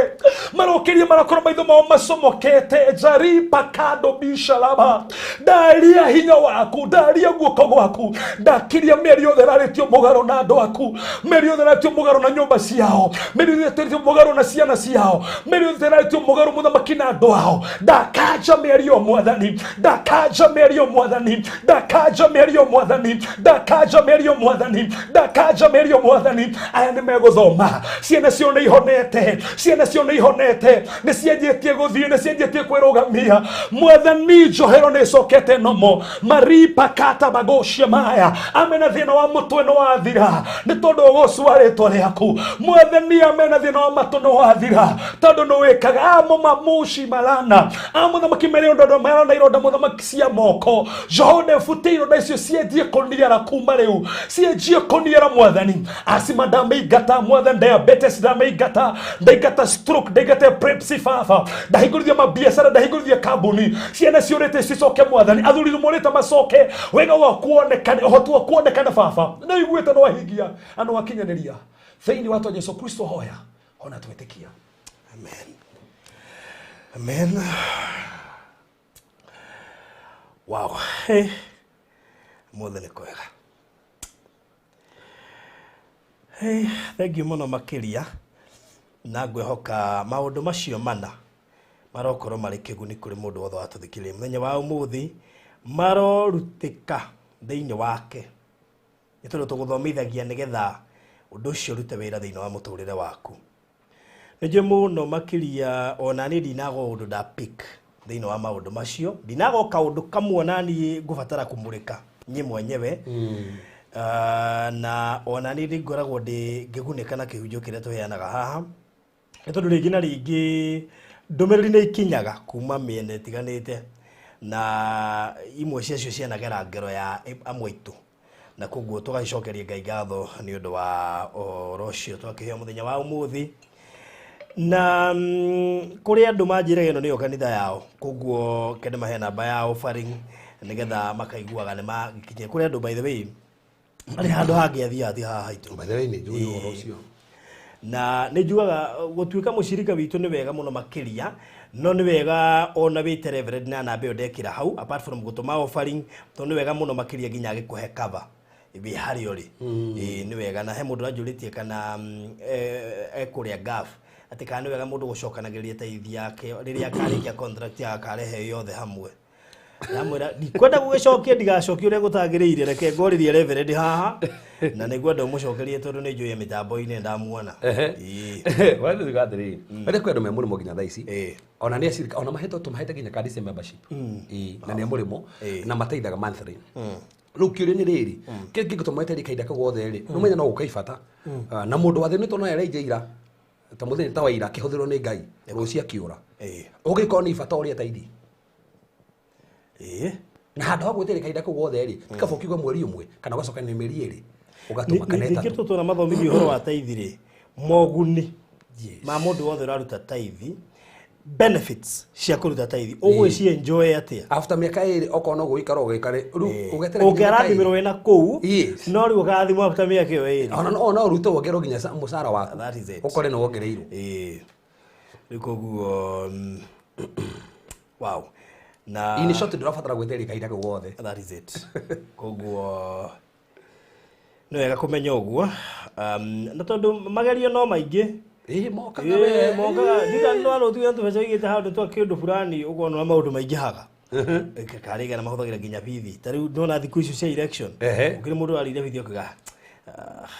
marokeria marakora maitho mao macomokete jaripa kando bishalaba. Ndaria hinya waku, ndaria guoko gwaku, ndakiria mĩario yothe ĩrarĩtio mũgarũ na andũ aku, mĩario yothe ĩrarĩtio mũgarũ na nyũmba ciao, mĩario yothe ĩrarĩtio mũgarũ na ciana ciao, mĩario yothe ĩrarĩtio mũgarũ, mũthamaki, na andũ ao. Ndakanja mĩario, mwathani, ndakanja mĩario, mwathani, ndakanja mĩario, mwathani, ndakanja mĩario, mwathani, ndakanja mĩario, mwathani. Aya nĩ megũthoma, ciana cio nĩ ihonete, ciana cio nĩ ihonete, nĩ cianjĩtie gũthiĩ, nĩ cianjĩtie kwĩrũgamia, mwathani. Njohero nĩ ĩcokete nomo maripa kata magocia maya amena thĩna wa mũtwe nĩ wathira nĩ tondũ ũgocu wa rĩtwa rĩaku mwathani amena thĩna wa matũ nĩ wathira tondũ nĩ wĩkaga amo mamushi marana a mũthamaki mere ũndũ marona ironda mũthamaki cia moko njoho ndebute ironda icio cienjie kũniara kuma rĩu cienjie kũniara mwathani asima ndamĩingata mwathani diabetes ndamĩingata ndaingata stroke ndaingata epilepsy baba ndahingũrithia mabiacara ndahingũrithia kambuni ciana ciũrĩte cicoke mwathani athuri morĩte macoke wega waku wonekane ũhoti waku wonekane baba nĩ iguĩte nĩ wahingia na nĩ wakinyanĩria thĩinĩ wa twa Jesu Kristo hoya ona twĩtĩkia. Amen. Amen. Wow. Hey. Mothe nĩ kwega. Hey, thank you mũno makĩria na ngwĩhoka maũndũ macio mana marokorwo marĩ kĩguni kũrĩ mũndũ wothe watũthikĩrĩria mũthenya wa ũmũthĩ marorutĩka thĩinĩ wake nĩ tondũ tũgũthomithagia nĩgetha ũndũ ũcio ũrute wĩra thĩinĩ wa mũtũrĩre waku. Nĩ njũĩ mũno makĩria ona niĩ ndinaga ũndũ nda pick thĩinĩ wa maũndũ macio ndinaga o kaũndũ kamwe ona niĩ ngũbatara kũmũrĩka niĩ mwenyewe. Na ona niĩ ndingoragwo ndĩ ngĩgunĩka na kĩhunjio kĩrĩa tũheanaga haha nĩ tondũ rĩngĩ na rĩngĩ ndũmĩrĩri nĩ ikinyaga kuma mĩena ĩtiganĩte na imwe ciacio cianagera ngero ya amwe aitũ na koguo tũgagĩcokeria Ngai ngatho nĩ ũndũ wa ũhoro ũcio twakĩheo mũthenya wa ũmũthĩ na kũrĩ andũ manjĩraga ĩno nĩyo kanitha yao koguo kende mahe namba ya offering nĩgetha makaiguaga nĩ magĩkinyia kũrĩ andũ by the way marĩ handũ hangĩ athiaga ti haha haitũ. By the way nĩ njũĩ ũhoro ũcio. Na nĩ njugaga gũtuĩka mũcirika witũ nĩ wega mũno makĩria no nĩ wega ona wĩte reverend na namba ĩyo ndekĩra hau apart from gũtũma offering tondũ nĩ wega mũno makĩria nginya agĩkũhe cover wĩ harĩa ũrĩ. Ĩĩ nĩ wega na he mũndũ ũranjũrĩtie kana ekũrĩa gaf atĩ kana nĩ wega mũndũ gũcokanagĩrĩria taithi yake rĩrĩa akarĩkia contract yake akarehe yothe hamwe. Ndamwĩra ndikwenda gũgĩcokia ndigacokie ũrĩa gũtagĩrĩire reke ngorĩrie reverend haha na nĩngwenda ũmũcokerie tondũ nĩ njũĩ mĩtambo-inĩ ndamuona. Ĩĩ. Wathiĩ atĩrĩrĩ wende kwĩ andũ me mũrĩmo nginya thaa ici Ĩĩ. ona nĩ acirika ona mahetwo tũmahete nginya kandi cia membership. Ĩĩ na nĩ a mũrĩmo na mateithaga monthly. Rĩu kĩũria nĩ rĩrĩ kĩrĩa kĩngĩtũma weterere kahinda kau gothe rĩ nĩũmenya no gũka ibata na mũndũ wa thĩ nĩ tondũ Elijah ira ta mũthenya ta wa ira akĩhũthĩrwo nĩ Ngai rũciũ akĩũra Ĩĩ. ũngĩkorwo nĩ ibata ũrĩa taithi Ĩĩ. na handũ ha gwĩtereria kahinda kau gothe rĩ kaba ũkiuga mweri ũmwe kana ũgacokania mĩeri ĩrĩ ũgatũma kana Ningĩ ĩtatũ. tũtũra mathomithio ũhoro wa taithi rĩ moguni Yes. ma mũndũ wothe ũraruta taithi benefits cia kũruta taithi ũgwĩci enjoy atĩa After mĩaka ĩrĩ okorwo no gũikara ũgĩikare rĩu ũgeterera nginya mĩaka ũngĩarathimĩrwo ĩrĩ. wĩna kũu Yes. no rĩu ũkarathimwo after mĩaka ĩyo ĩrĩ. Ona no ũrute wongererwo nginya mũcara waku That is it. ũkore nĩ wongereirwo. Ĩĩ. Rĩu koguo wow na In short ndũrabatara gwĩtereria kahinda kau gothe. That is it. Koguo nĩ wega kũmenya ũguo na tondũ magerio no maingĩ. Ĩĩ mokaga we. Ĩĩ, mokaga ndira no arũtuga tũbeca igĩte handũ twa kĩndũ fulani ũkona ũrĩa maũndũ maingĩhaga karĩgana mahũthagĩra nginya bithi ta rĩu ndona thikũ icio cia election Ehe. ũkĩrĩ mũndũ arĩire bithi ũkiuga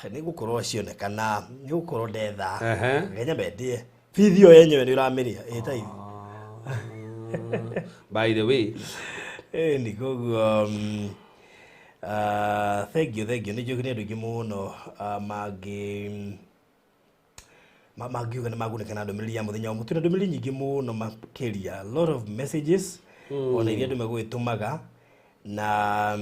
nĩ gũkorwo cionekana nĩ gũkorwo ndetha Ehe. ngenya mendie bithi ĩyo yenyewe nĩ ũramĩrĩa ĩ ta ithi. By the way Ĩĩ ni koguo thank you thank you nĩ njũĩ nĩ andũ aingĩ mũno mangĩ mangiuga nĩ magunĩka na ndũmĩrĩri ya mũthenya wa ũmũthĩ na ndũmĩrĩri nyingĩ mũno makĩria a lot of messages ona iria andũ megũgĩtũmaga na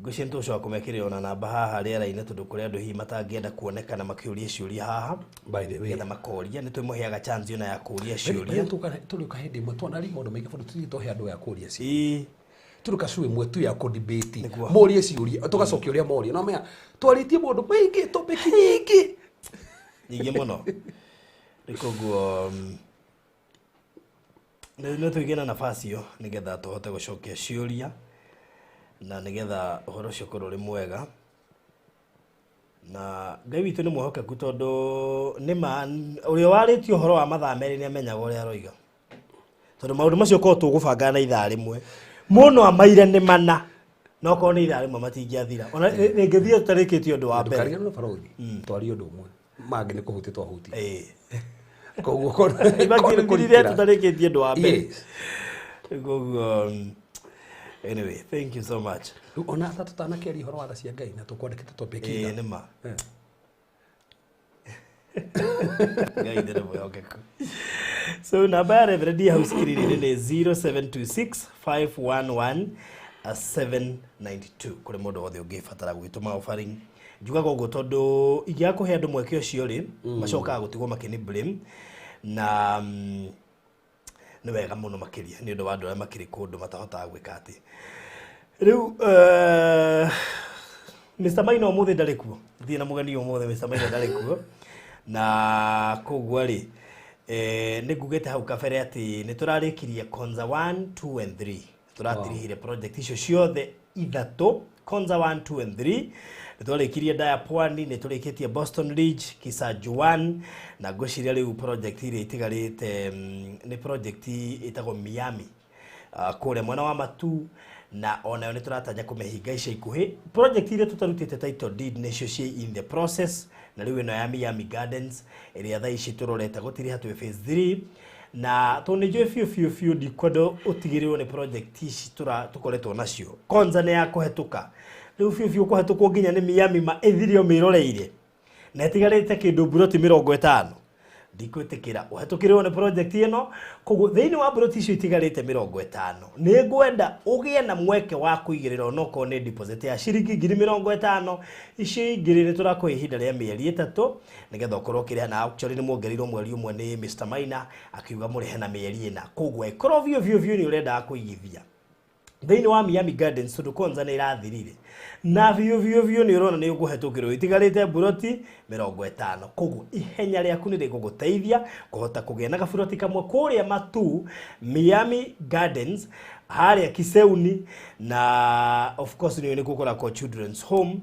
ngwĩciria nĩ tũgũcoka kũmekĩrĩra ona namba haha rĩera-inĩ tondũ kũrĩ andũ hihi matangĩenda kuonekana makĩũria ciũria haha By the way nĩgetha makoria nĩ twĩmũheaga chance ona ya kũũria ciũria tũrĩũka hĩndĩ ĩmwe twanari maũndũ maingĩ bado tũthiĩ tũhe andũ ya kũũria ciũria. Ĩĩ. Tũrĩũka show ĩmwe tu ya kũdebate Nĩguo. morie ciũria tũgacokia ũrĩa moria no menya twarĩtie maũndũ maingĩ topic nyingĩ nyingĩ mũno rĩu koguo nĩ tũigĩe na nafasi ĩyo nĩgetha tũhote gũcokia ciũria na nĩgetha ũhoro ũcio ũkorwo ũrĩ mwega na Ngai witũ nĩ mwĩhokeku tondũ nĩ ma ũrĩa warĩtie ũhoro wa mathaa merĩ nĩ amenyaga ũrĩa aroiga tondũ maũndũ macio korwo tũgũbanga na ithaa rĩmwe mũno amaire nĩ mana no korwo nĩ ithaa rĩmwe matingĩathira ona rĩngĩthiĩ tũtarĩkĩtie ũndũ wa mbere ndũkariganĩrwo barothi twarie ũndũ ũmwe mangĩ nĩ kũhutia twahutia Ĩĩ. koguo korwo nĩ Imagine kũrikĩra. tũtarĩkĩtie ũndũ wa mbere Yes. Koguo anyway, thank you so much. Rĩu ona tha tũtanakĩaria ũhoro wa tha cia Ngai na tũkwandĩkĩte topic Ĩĩ ira. nĩ ma. Eh. Ngai nĩ mwĩhokeku. So namba ya Reverend hau screen-inĩ nĩ 0726 511 792 kũrĩ mũndũ wothe ũngĩbatara gwĩtũma offering. Njugaga ũguo tondũ ingĩaga kũhe andũ mweke ũcio rĩ, macokaga gũtigwo makĩni blame na nĩ wega mũno makĩria nĩ ũndũ wa andũ arĩa makĩrĩ kũndũ matahotaga gwĩka atĩ. Rĩu Mr. Maina ũmũthĩ ndarĩ kuo, thiĩ na mũgeni ũmũthĩ Mr. Maina ndarĩ kuo, na koguo rĩ nĩ ngugĩte hau kabere atĩ nĩ tũrarĩkirie Konza 1, 2 and 3. Tũratirihire project icio ciothe ithatũ, Konza 1, 2 and 3. Nĩ twarĩkirie Daya Pwani, nĩ tũrĩkĩtie Boston Ridge, Kisaju 1, na ngwĩciria rĩu project iria itigarĩte nĩ project ĩtagwo Miami kũrĩa mwena wa Matu, na onayo nĩ tũratanya kũmĩhinga ica ikuhĩ. Project iria tũtarutĩte title deed nĩcio ciĩ in the process, na rĩu ĩno ya Miami Gardens ĩrĩa thaa ici tũrorete gũtiriha twĩ phase 3, na tondũ nĩ njũĩ biũ biũ biũ ndikwenda ũtigĩrĩrwo nĩ project ici tũkoretwo nacio. Konza nĩ ya kũhetũka rĩu biũ biũ kũhetũkwo nginya nĩ Miami ma ĩthire ũmĩroreire na ĩtigarĩte kĩndũ mburoti 50, ndikwĩtĩkĩra ũhetũkĩrĩrwo nĩ project ĩno. Koguo thĩinĩ wa mburoti icio itigarĩte 50, nĩ ngwenda ũgĩe na mweke wa kũigĩrĩra onokorwo nĩ deposit ya ciringi 50,000. Icio ingĩ nĩ tũrakũhe ihinda rĩa mĩeri 3 nĩgetha ũkorwo ũkĩrĩha, na actually nĩ muongereirwo mweri ũmwe nĩ Mr. Maina akiuga mũrĩhe na mĩeri 4. Koguo ĩkorwo biũ biũ biũ nĩ ũrendaga kũigithia thĩinĩ wa Miami Gardens tondũ Konza nĩ ĩrathirire na biũ biũ biũ nĩ ũrona nĩ ũkũhetũkĩrwo itigarĩte mburoti 50. Koguo ihenya rĩaku nĩ rĩgũgũteithia kũhota kũgĩa na gaburoti kamwe kũrĩa Matu Miami Gardens harĩa Kiseuni, na of course nĩ nĩ Children's Home,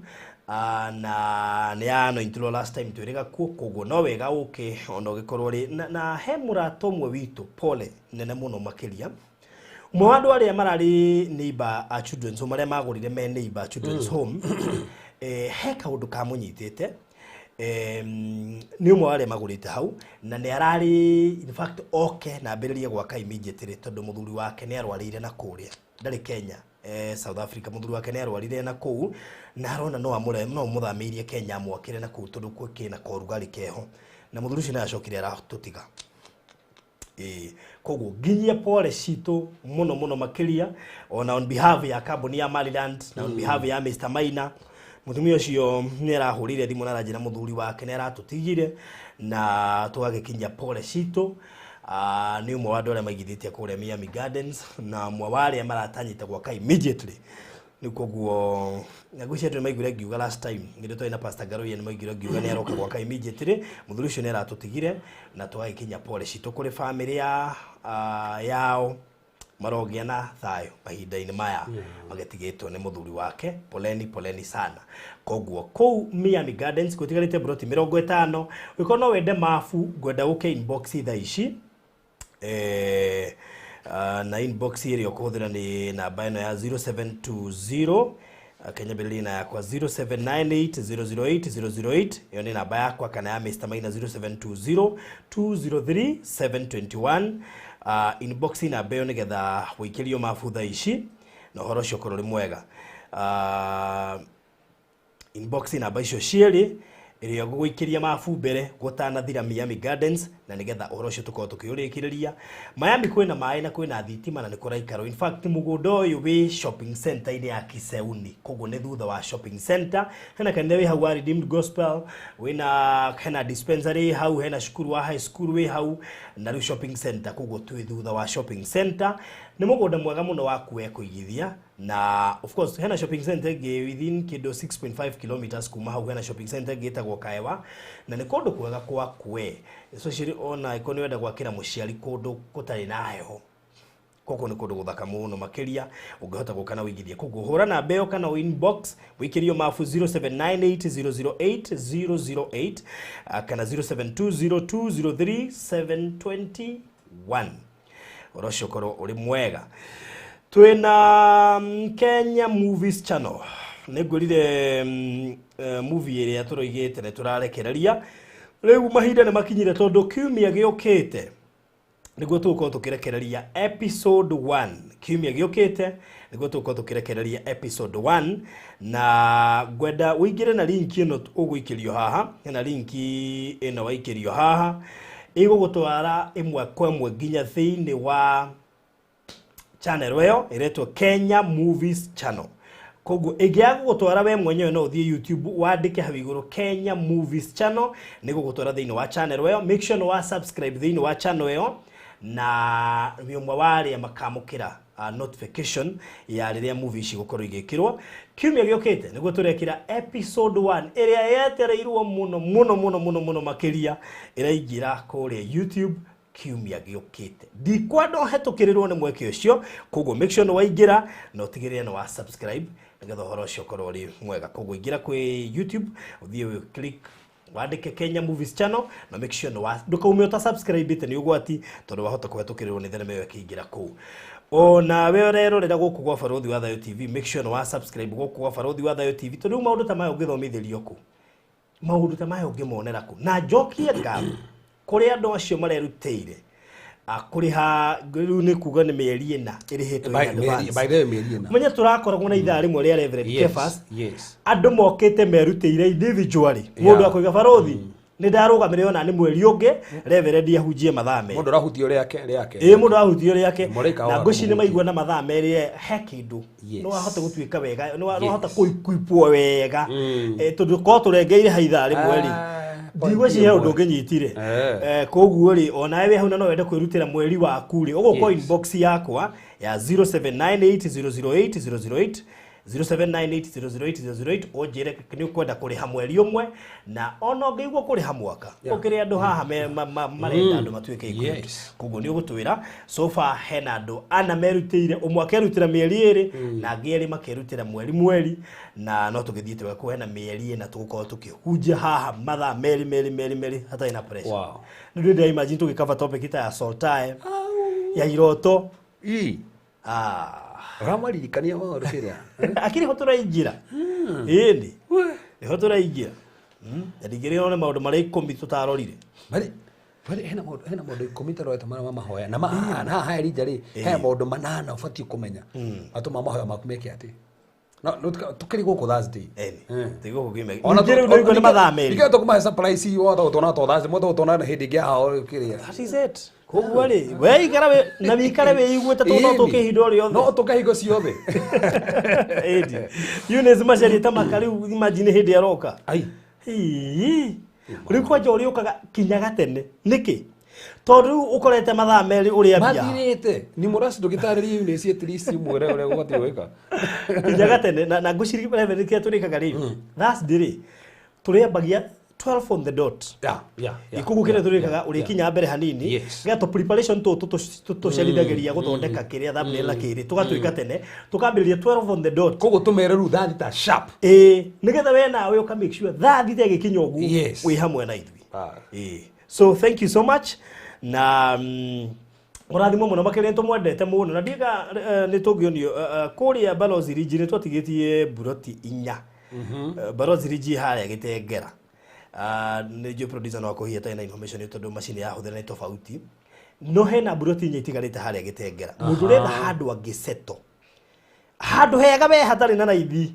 na nĩ ya anointirwo last time twĩrĩga kuo. Koguo no wega ũke ona ũgĩkorwo rĩ na he mũrata ũmwe witũ, pole nene mũno makĩria, ũmwe wa andũ arĩa mararĩ neighbor a Children's Home, arĩa magũrire me neighbor Children's Home, he kaũndũ kamũnyitĩte. Nĩ ũmwe wa arĩa magũrĩte hau na nĩ ararĩ in fact oke na ambĩrĩrie gwaka immediately tondũ mũthuri wake nĩ arwarĩire na kũrĩa, ndarĩ Kenya, South Africa. Mũthuri wake nĩ arwarire na kũu na arona no amũre no mũthamĩirie Kenya amwakĩre na kũu tondũ kwĩna korugarĩ keho, na mũthuri ũcio nĩ acokire aratũtiga. Koguo nginyia pole citũ mũno mũno makĩria ona on behalf ya kambuni ya Maryland na on behalf ya Mr. Maina. Mũtumia ũcio nĩ arahũrire thimũ na aranjĩra mũthuri wake nĩ aratũtigire na tũgagĩkinyia pole citũ. Nĩ ũmwe wa andũ arĩa maigithĩtie kũrĩa Miami Gardens na ũmwe wa arĩa maratanyĩte gwaka immediately. Rĩu koguo na ngwĩciria andũ nĩ maiguire ngiuga last time hĩndĩ twarĩ na Pastor Ngaruiya, nĩ maiguire ngiuga nĩ aroka gwaka immediately. Mũthuri ũcio nĩ aratũtigire na tũgagĩkinya pole citũ kũrĩ family ya yao, marogĩa na thayũ mahinda-inĩ maya magĩtigĩtwo nĩ mũthuri wake. Poleni poleni sana. Koguo kũu Miami Gardens gũtigarĩte mburoti 50. Ũngĩkorwo no wende mabu, ngwenda ũke inbox thaa ici, na inbox ĩrĩa ũkũhũthĩra nĩ namba ĩno ya 0720, kanyambĩrĩrie na yakwa 0798 008 008, ĩyo nĩ namba yakwa, kana ya Mr. Maina 0720 203 721. Inbox namba ĩyo nĩgetha wĩikĩrio mabu thaa ici na ũhoro ũcio ũkorwo ũrĩ mwega. Inbox namba icio cierĩ ĩrĩa ngũgũikĩria mabu mbere gũtanathira Miami Gardens, na nĩgetha ũhoro ũcio tũkorwo tũkĩũrĩkĩrĩria. Miami kwĩna maĩ na kwĩna thitima na nĩ kũraikarwo. In fact mũgũnda ũyũ wĩ shopping center-inĩ ya Kiseuni, koguo nĩ thutha wa shopping center. Hena kanitha wĩ hau wa Redeemed Gospel, wĩna hena dispensary hau, hena cukuru wa high school wĩ hau, na rĩu shopping center, koguo twĩ thutha wa shopping center. Nĩ mũgũnda mwega mũno wa kuwe kũigithia, na of course hena shopping center ĩngĩ within kĩndũ 6.5 kilometers kuma hau, hena shopping center ĩngĩ ĩtagwo Kaewa, na nĩ kũndũ kwega kwa kwe, especially ona ĩkorwo nĩ wenda gwakĩra mũciari kũndũ gũtarĩ na heho. Koguo nĩ kũndũ gũthaka mũno makĩria ũngĩhota gũka na wĩigithie. Koguo hũra namba ĩyo kana inbox wĩikĩrio mabu 0798 008 008 kana 0720 203 721. Ũhoro ũcio ũkorwo ũrĩ mwega. Twĩna Kenya Movies Channel. Nĩ ngwĩrire movie ĩrĩa tũroigĩte nĩ tũrarekereria rĩu mahinda nĩ makinyire tondũ kiumia gĩũkĩte Nĩguo tũgũkorwo tũkĩrekereria episode 1 kiumia gĩũkĩte, nĩguo tũgũkorwo tũkĩrekereria episode 1, na ngwenda ũingĩre na link ĩno ũgũikĩrio haha. Hena link ĩno waikĩrio haha, ĩgũgũtwara ĩmwe kwa ĩmwe nginya thĩinĩ wa channel ĩyo ĩretwo Kenya Movies Channel. Koguo ĩngĩaga gũgũtwara, we mwenyewe no ũthiĩ YouTube wandĩke hau igũrũ Kenya Movies Channel, nĩ gũgũtwara thĩinĩ wa channel ĩyo. Make sure nĩ wa subscribe thĩinĩ wa channel ĩyo, na wĩ ũmwe wa arĩa makamũkĩra notification ya rĩrĩa movie ici gũkorwo igĩkĩrwo. Kiumia gĩũkĩte nĩguo tũrekĩra episode 1 ĩrĩa yetereirwo mũno mũno mũno mũno mũno makĩria, ĩraingĩra kũrĩa YouTube kiumia gĩũkĩte. Ndikwenda ũhetũkĩrĩrwo nĩ mweke ũcio, koguo make sure nĩ waingĩra na ũtigĩrĩre nĩ wa subscribe, nĩgetha ũhoro ũcio ũkorwo ũrĩ mwega. Koguo ingĩra kwĩ YouTube, ũthiĩ wĩ click wandĩke Kenya Movies Channel, na make sure nĩ wa ndũkaume ũta subscribe ĩte, nĩ ũgwati, tondũ wahota kũhetũkĩrĩrwo nĩ thenema ĩyo ĩkĩingĩra kũu. Ona we ũrerorera gũkũ gwa Barũthi wa Thayũ TV, make sure nĩ wa subscribe gũkũ gwa Barũthi wa Thayũ TV, tondũ rĩu maũndũ ta maya ũngĩthomithĩrio kũ? Maũndũ ta maya ũngĩmonera kũ? Na njokie ngatho kũrĩ andũ acio marerutĩire kũrĩha. Rĩu nĩ kuga nĩ mĩeri 4 ĩrĩhĩtwo in advance. By the way, mĩeri 4. Menye tũrakoragwo na ithaa rĩmwe rĩa Reverend Kefas, Yes. andũ mokĩte merutĩire individually. Mũndũ akoiga, "Barũthi, nĩ ndarũgamĩrĩra ona nĩ mweri ũngĩ Reverend ahunjie mathaa 2." Mũndũ ũrahutio rĩake rĩake. Ĩ, mũndũ ahutio rĩake. Mũraika Na wa ngwĩciria nĩ kũhutia. maigua na mathaa 2 he kĩndũ. Nĩ wahota gũtuĩka wega, nĩ wahota kũikuipwo wega. Tondũ korwo tũrengeire ha ithaa rĩmwe rĩ, ndigwĩciria he ũndũ ũngĩnyitire. Koguo rĩ, onawe wĩ hau na no wende kwĩrutĩra mweri waku rĩ, ũgũka inbox yakwa ya 0798008008, 0798008008, ũnjĩre nĩ ũkwenda kũrĩha mweri ũmwe, na ona ũngĩigua kũrĩha mwaka, ũkĩrĩ andũ haha marenda andũ matuĩke equipped. Koguo nĩ ũgũtwĩra. So far hena andũ ana merutĩire, ũmwe akerutĩra mĩeri 2 na angĩ 2 makerutĩra mweri mweri, na no tũgĩthiĩte wega. Hena mĩeri 4 tũgũkorwo tũkĩhunjia haha mathaa 2 2 2 2 hatarĩ na pressure. Nĩ ndĩrenda imagine tũgĩcover topic ta ya Soltae, ya iroto. Ii. Ah. Ũramaririkania maũndũ kĩrĩa. Akĩrĩ ho tũraingĩra, ĩni nĩho tũraingĩra. Na ndingĩrĩrwo nĩ maũndũ marĩa 10 tũtarorire. Bari bari hena maũndũ 10 tarorete marĩa ma mahoya na na haha Elijah rĩ, hena maũndũ 8 ũbatiĩ kũmenya matũma mahoya maku meke atĩ no no tukĩrĩ gũkũ Thursday. Ĩni. Tiguo gũkiumia Ona ningĩ rĩu nĩguo nĩ mathaa 2. Ningĩ tũkũmahe surprise wothe gũtona to Thursday mothe gũtona hĩndĩ ĩngĩ haha kĩrĩa. That is it. Koguo rĩ, we ikara we na wikare wĩiguĩte, tondũ no tũke ihinda o rĩothe. No tũke hingo ciothe. Ĩndi Eunice Macharia tamaka rĩu, imagine hĩndĩ aroka. Ai. Ii. Rĩu kwanja ũrĩũkaga kinyaga tene nĩkĩ? Tondũ rĩu ũkorete mathaa 2 ũrĩa mbia. Mathirĩte ni mũraci, ndũgĩtarĩrie Eunice at least mwĩre ũrĩa ũbatiĩ gwĩka. Kinyaga tene na ngwĩciria Reverend kĩrĩa tũrĩkaga rĩ, Thursday rĩ, tũrĩambagia 12 on the dot. Ikugu kĩrĩa tũrĩkaga, ũrĩkinya mbere hanini getha preparation tũtũ tũcerithagĩria gũthondeka kĩrĩa thumbnail na kĩrĩ, tũgatwĩka tene, tũkambĩrĩria 12 on the dot. Koguo tũmere rĩu thaa 6 sharp. Ĩĩ, nĩgetha we nawe ũka make sure thaa 6 ĩgĩkinya ũguo wĩ hamwe na ithuĩ. Ĩĩ. So thank you so much, na mũrathimwo mũno makĩria, nĩ tũmwendete mũno, na ndiga nĩ tũngĩonio kũrĩa Balozi Ridge nĩ twatigĩtie buroti 4. Balozi Ridge harĩa Gĩtengera. Nĩ njũĩ producer no akũhia atarĩ na information ĩyo, tondũ macini yahũthĩra nĩ tofauti, no hena buroti 4 itigarĩte harĩa Gĩtengera. Mũndũ ũrenda handũ angĩsettle, handũ hega we hatarĩ na raithi,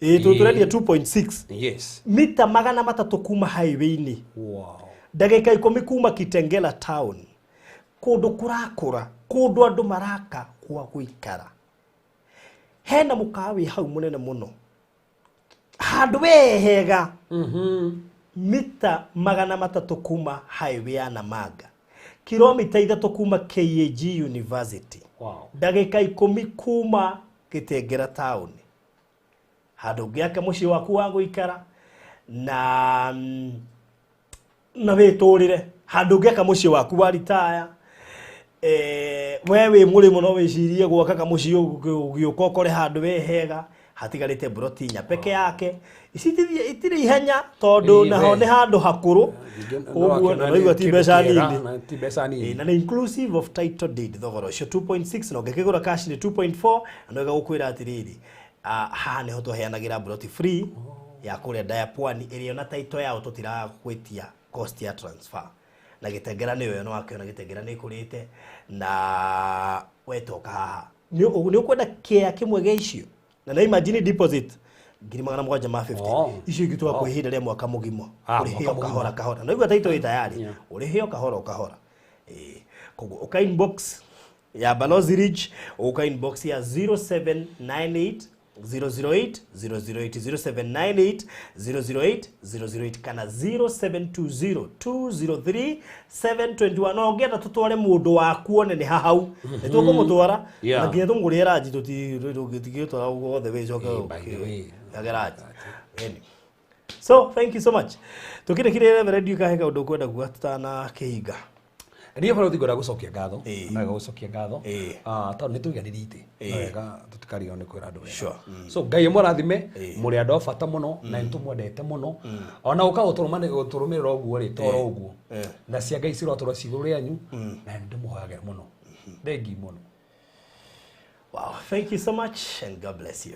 ĩĩ, tũrendia 2.6 mita 300 kuma highway-inĩ, ndagĩka 10 kuma Kitengela town, kũndũ kũrakũra, kũndũ andũ maraka gwa gũikara, hena mũkawa wĩ hau mũnene mũno, handũ we hega, mita 300 kuma highway ya Namanga, kilomita 3 kuma KAG University, ndagĩka 10 kuma Gĩtengera town, handũ ũngĩaka mũciĩ waku wa gũikara na wĩtũrĩre, handũ ũngĩaka mũciĩ waku wa ritaya. We wĩ mũrĩmo no wĩcirie gwaka kamũciĩ, ũgĩũka ũkore handũ we hega. Hatigarĩte buroti 4 peke yake. Ici itirĩ ihenya, tondũ Ĩĩ, naho we. nĩ handũ hakũrũ, koguo na noigua ti mbeca nini. Na ti mbeca nini. Ĩĩ, na nĩ inclusive of title deed thogora ũcio 2.6, na ũngĩkĩgũra cash nĩ 2.4. Na no gũkwĩra atĩrĩrĩ, haha nĩho tũheanagĩra buroti free ya kũrĩa Daya Pwani, ĩrĩa ona title yao tũtiragwĩtia cost ya transfer. Na Gĩtengera nĩyo ĩno wakĩona Gĩtengera nĩ ĩkũrĩte na wetoka haha nĩ ũkwenda kĩa kĩmwe gĩa icio na na imagine deposit 750,000. Oh. Icio ingĩ tũgakũhe ihinda rĩa mwaka mũgima. Ah, ũrĩhe mwaka o kahora mũgima. Kahora na igua taito ĩ tayari. Ũrĩhe o kahora o kahora. Ĩĩ, koguo ũka inbox ya Balozi Ridge, ũka inbox ya 0798 008 008, 0798 008 008 kana 0720 203 721. No ũngĩenda tũtware mũndũ waku one nĩ hahau nĩ tũkũmũtwara. Na nginya tũmũgũrĩre ranji tũtigĩtwara guothe wĩcoke. Eh, by the way. Yage ranji. Ĩni. So thank you so much. Tukire reverend kahe kaundu kwenda kuga tutanakĩhinga. Niĩ balothi ngwenda gũcokia ngatho. Ĩĩ. No wega gũcokia ngatho. Ah, tondũ nĩ tũiganĩrie itĩ no wega tũtikarigwo nĩ kwĩra andũ wega. So Ngai amũrathime. Mũrĩ andũ a bata mũno na nĩ tũmwendete mũno ona ũka gũtũrũmĩrĩra ũguo rĩ toro ũguo na cia Ngai cirotũra cigũrũ rĩanyu na nĩ ndĩmũhoyagĩra mũno thengi mũno. Wow, thank you so much and God bless you.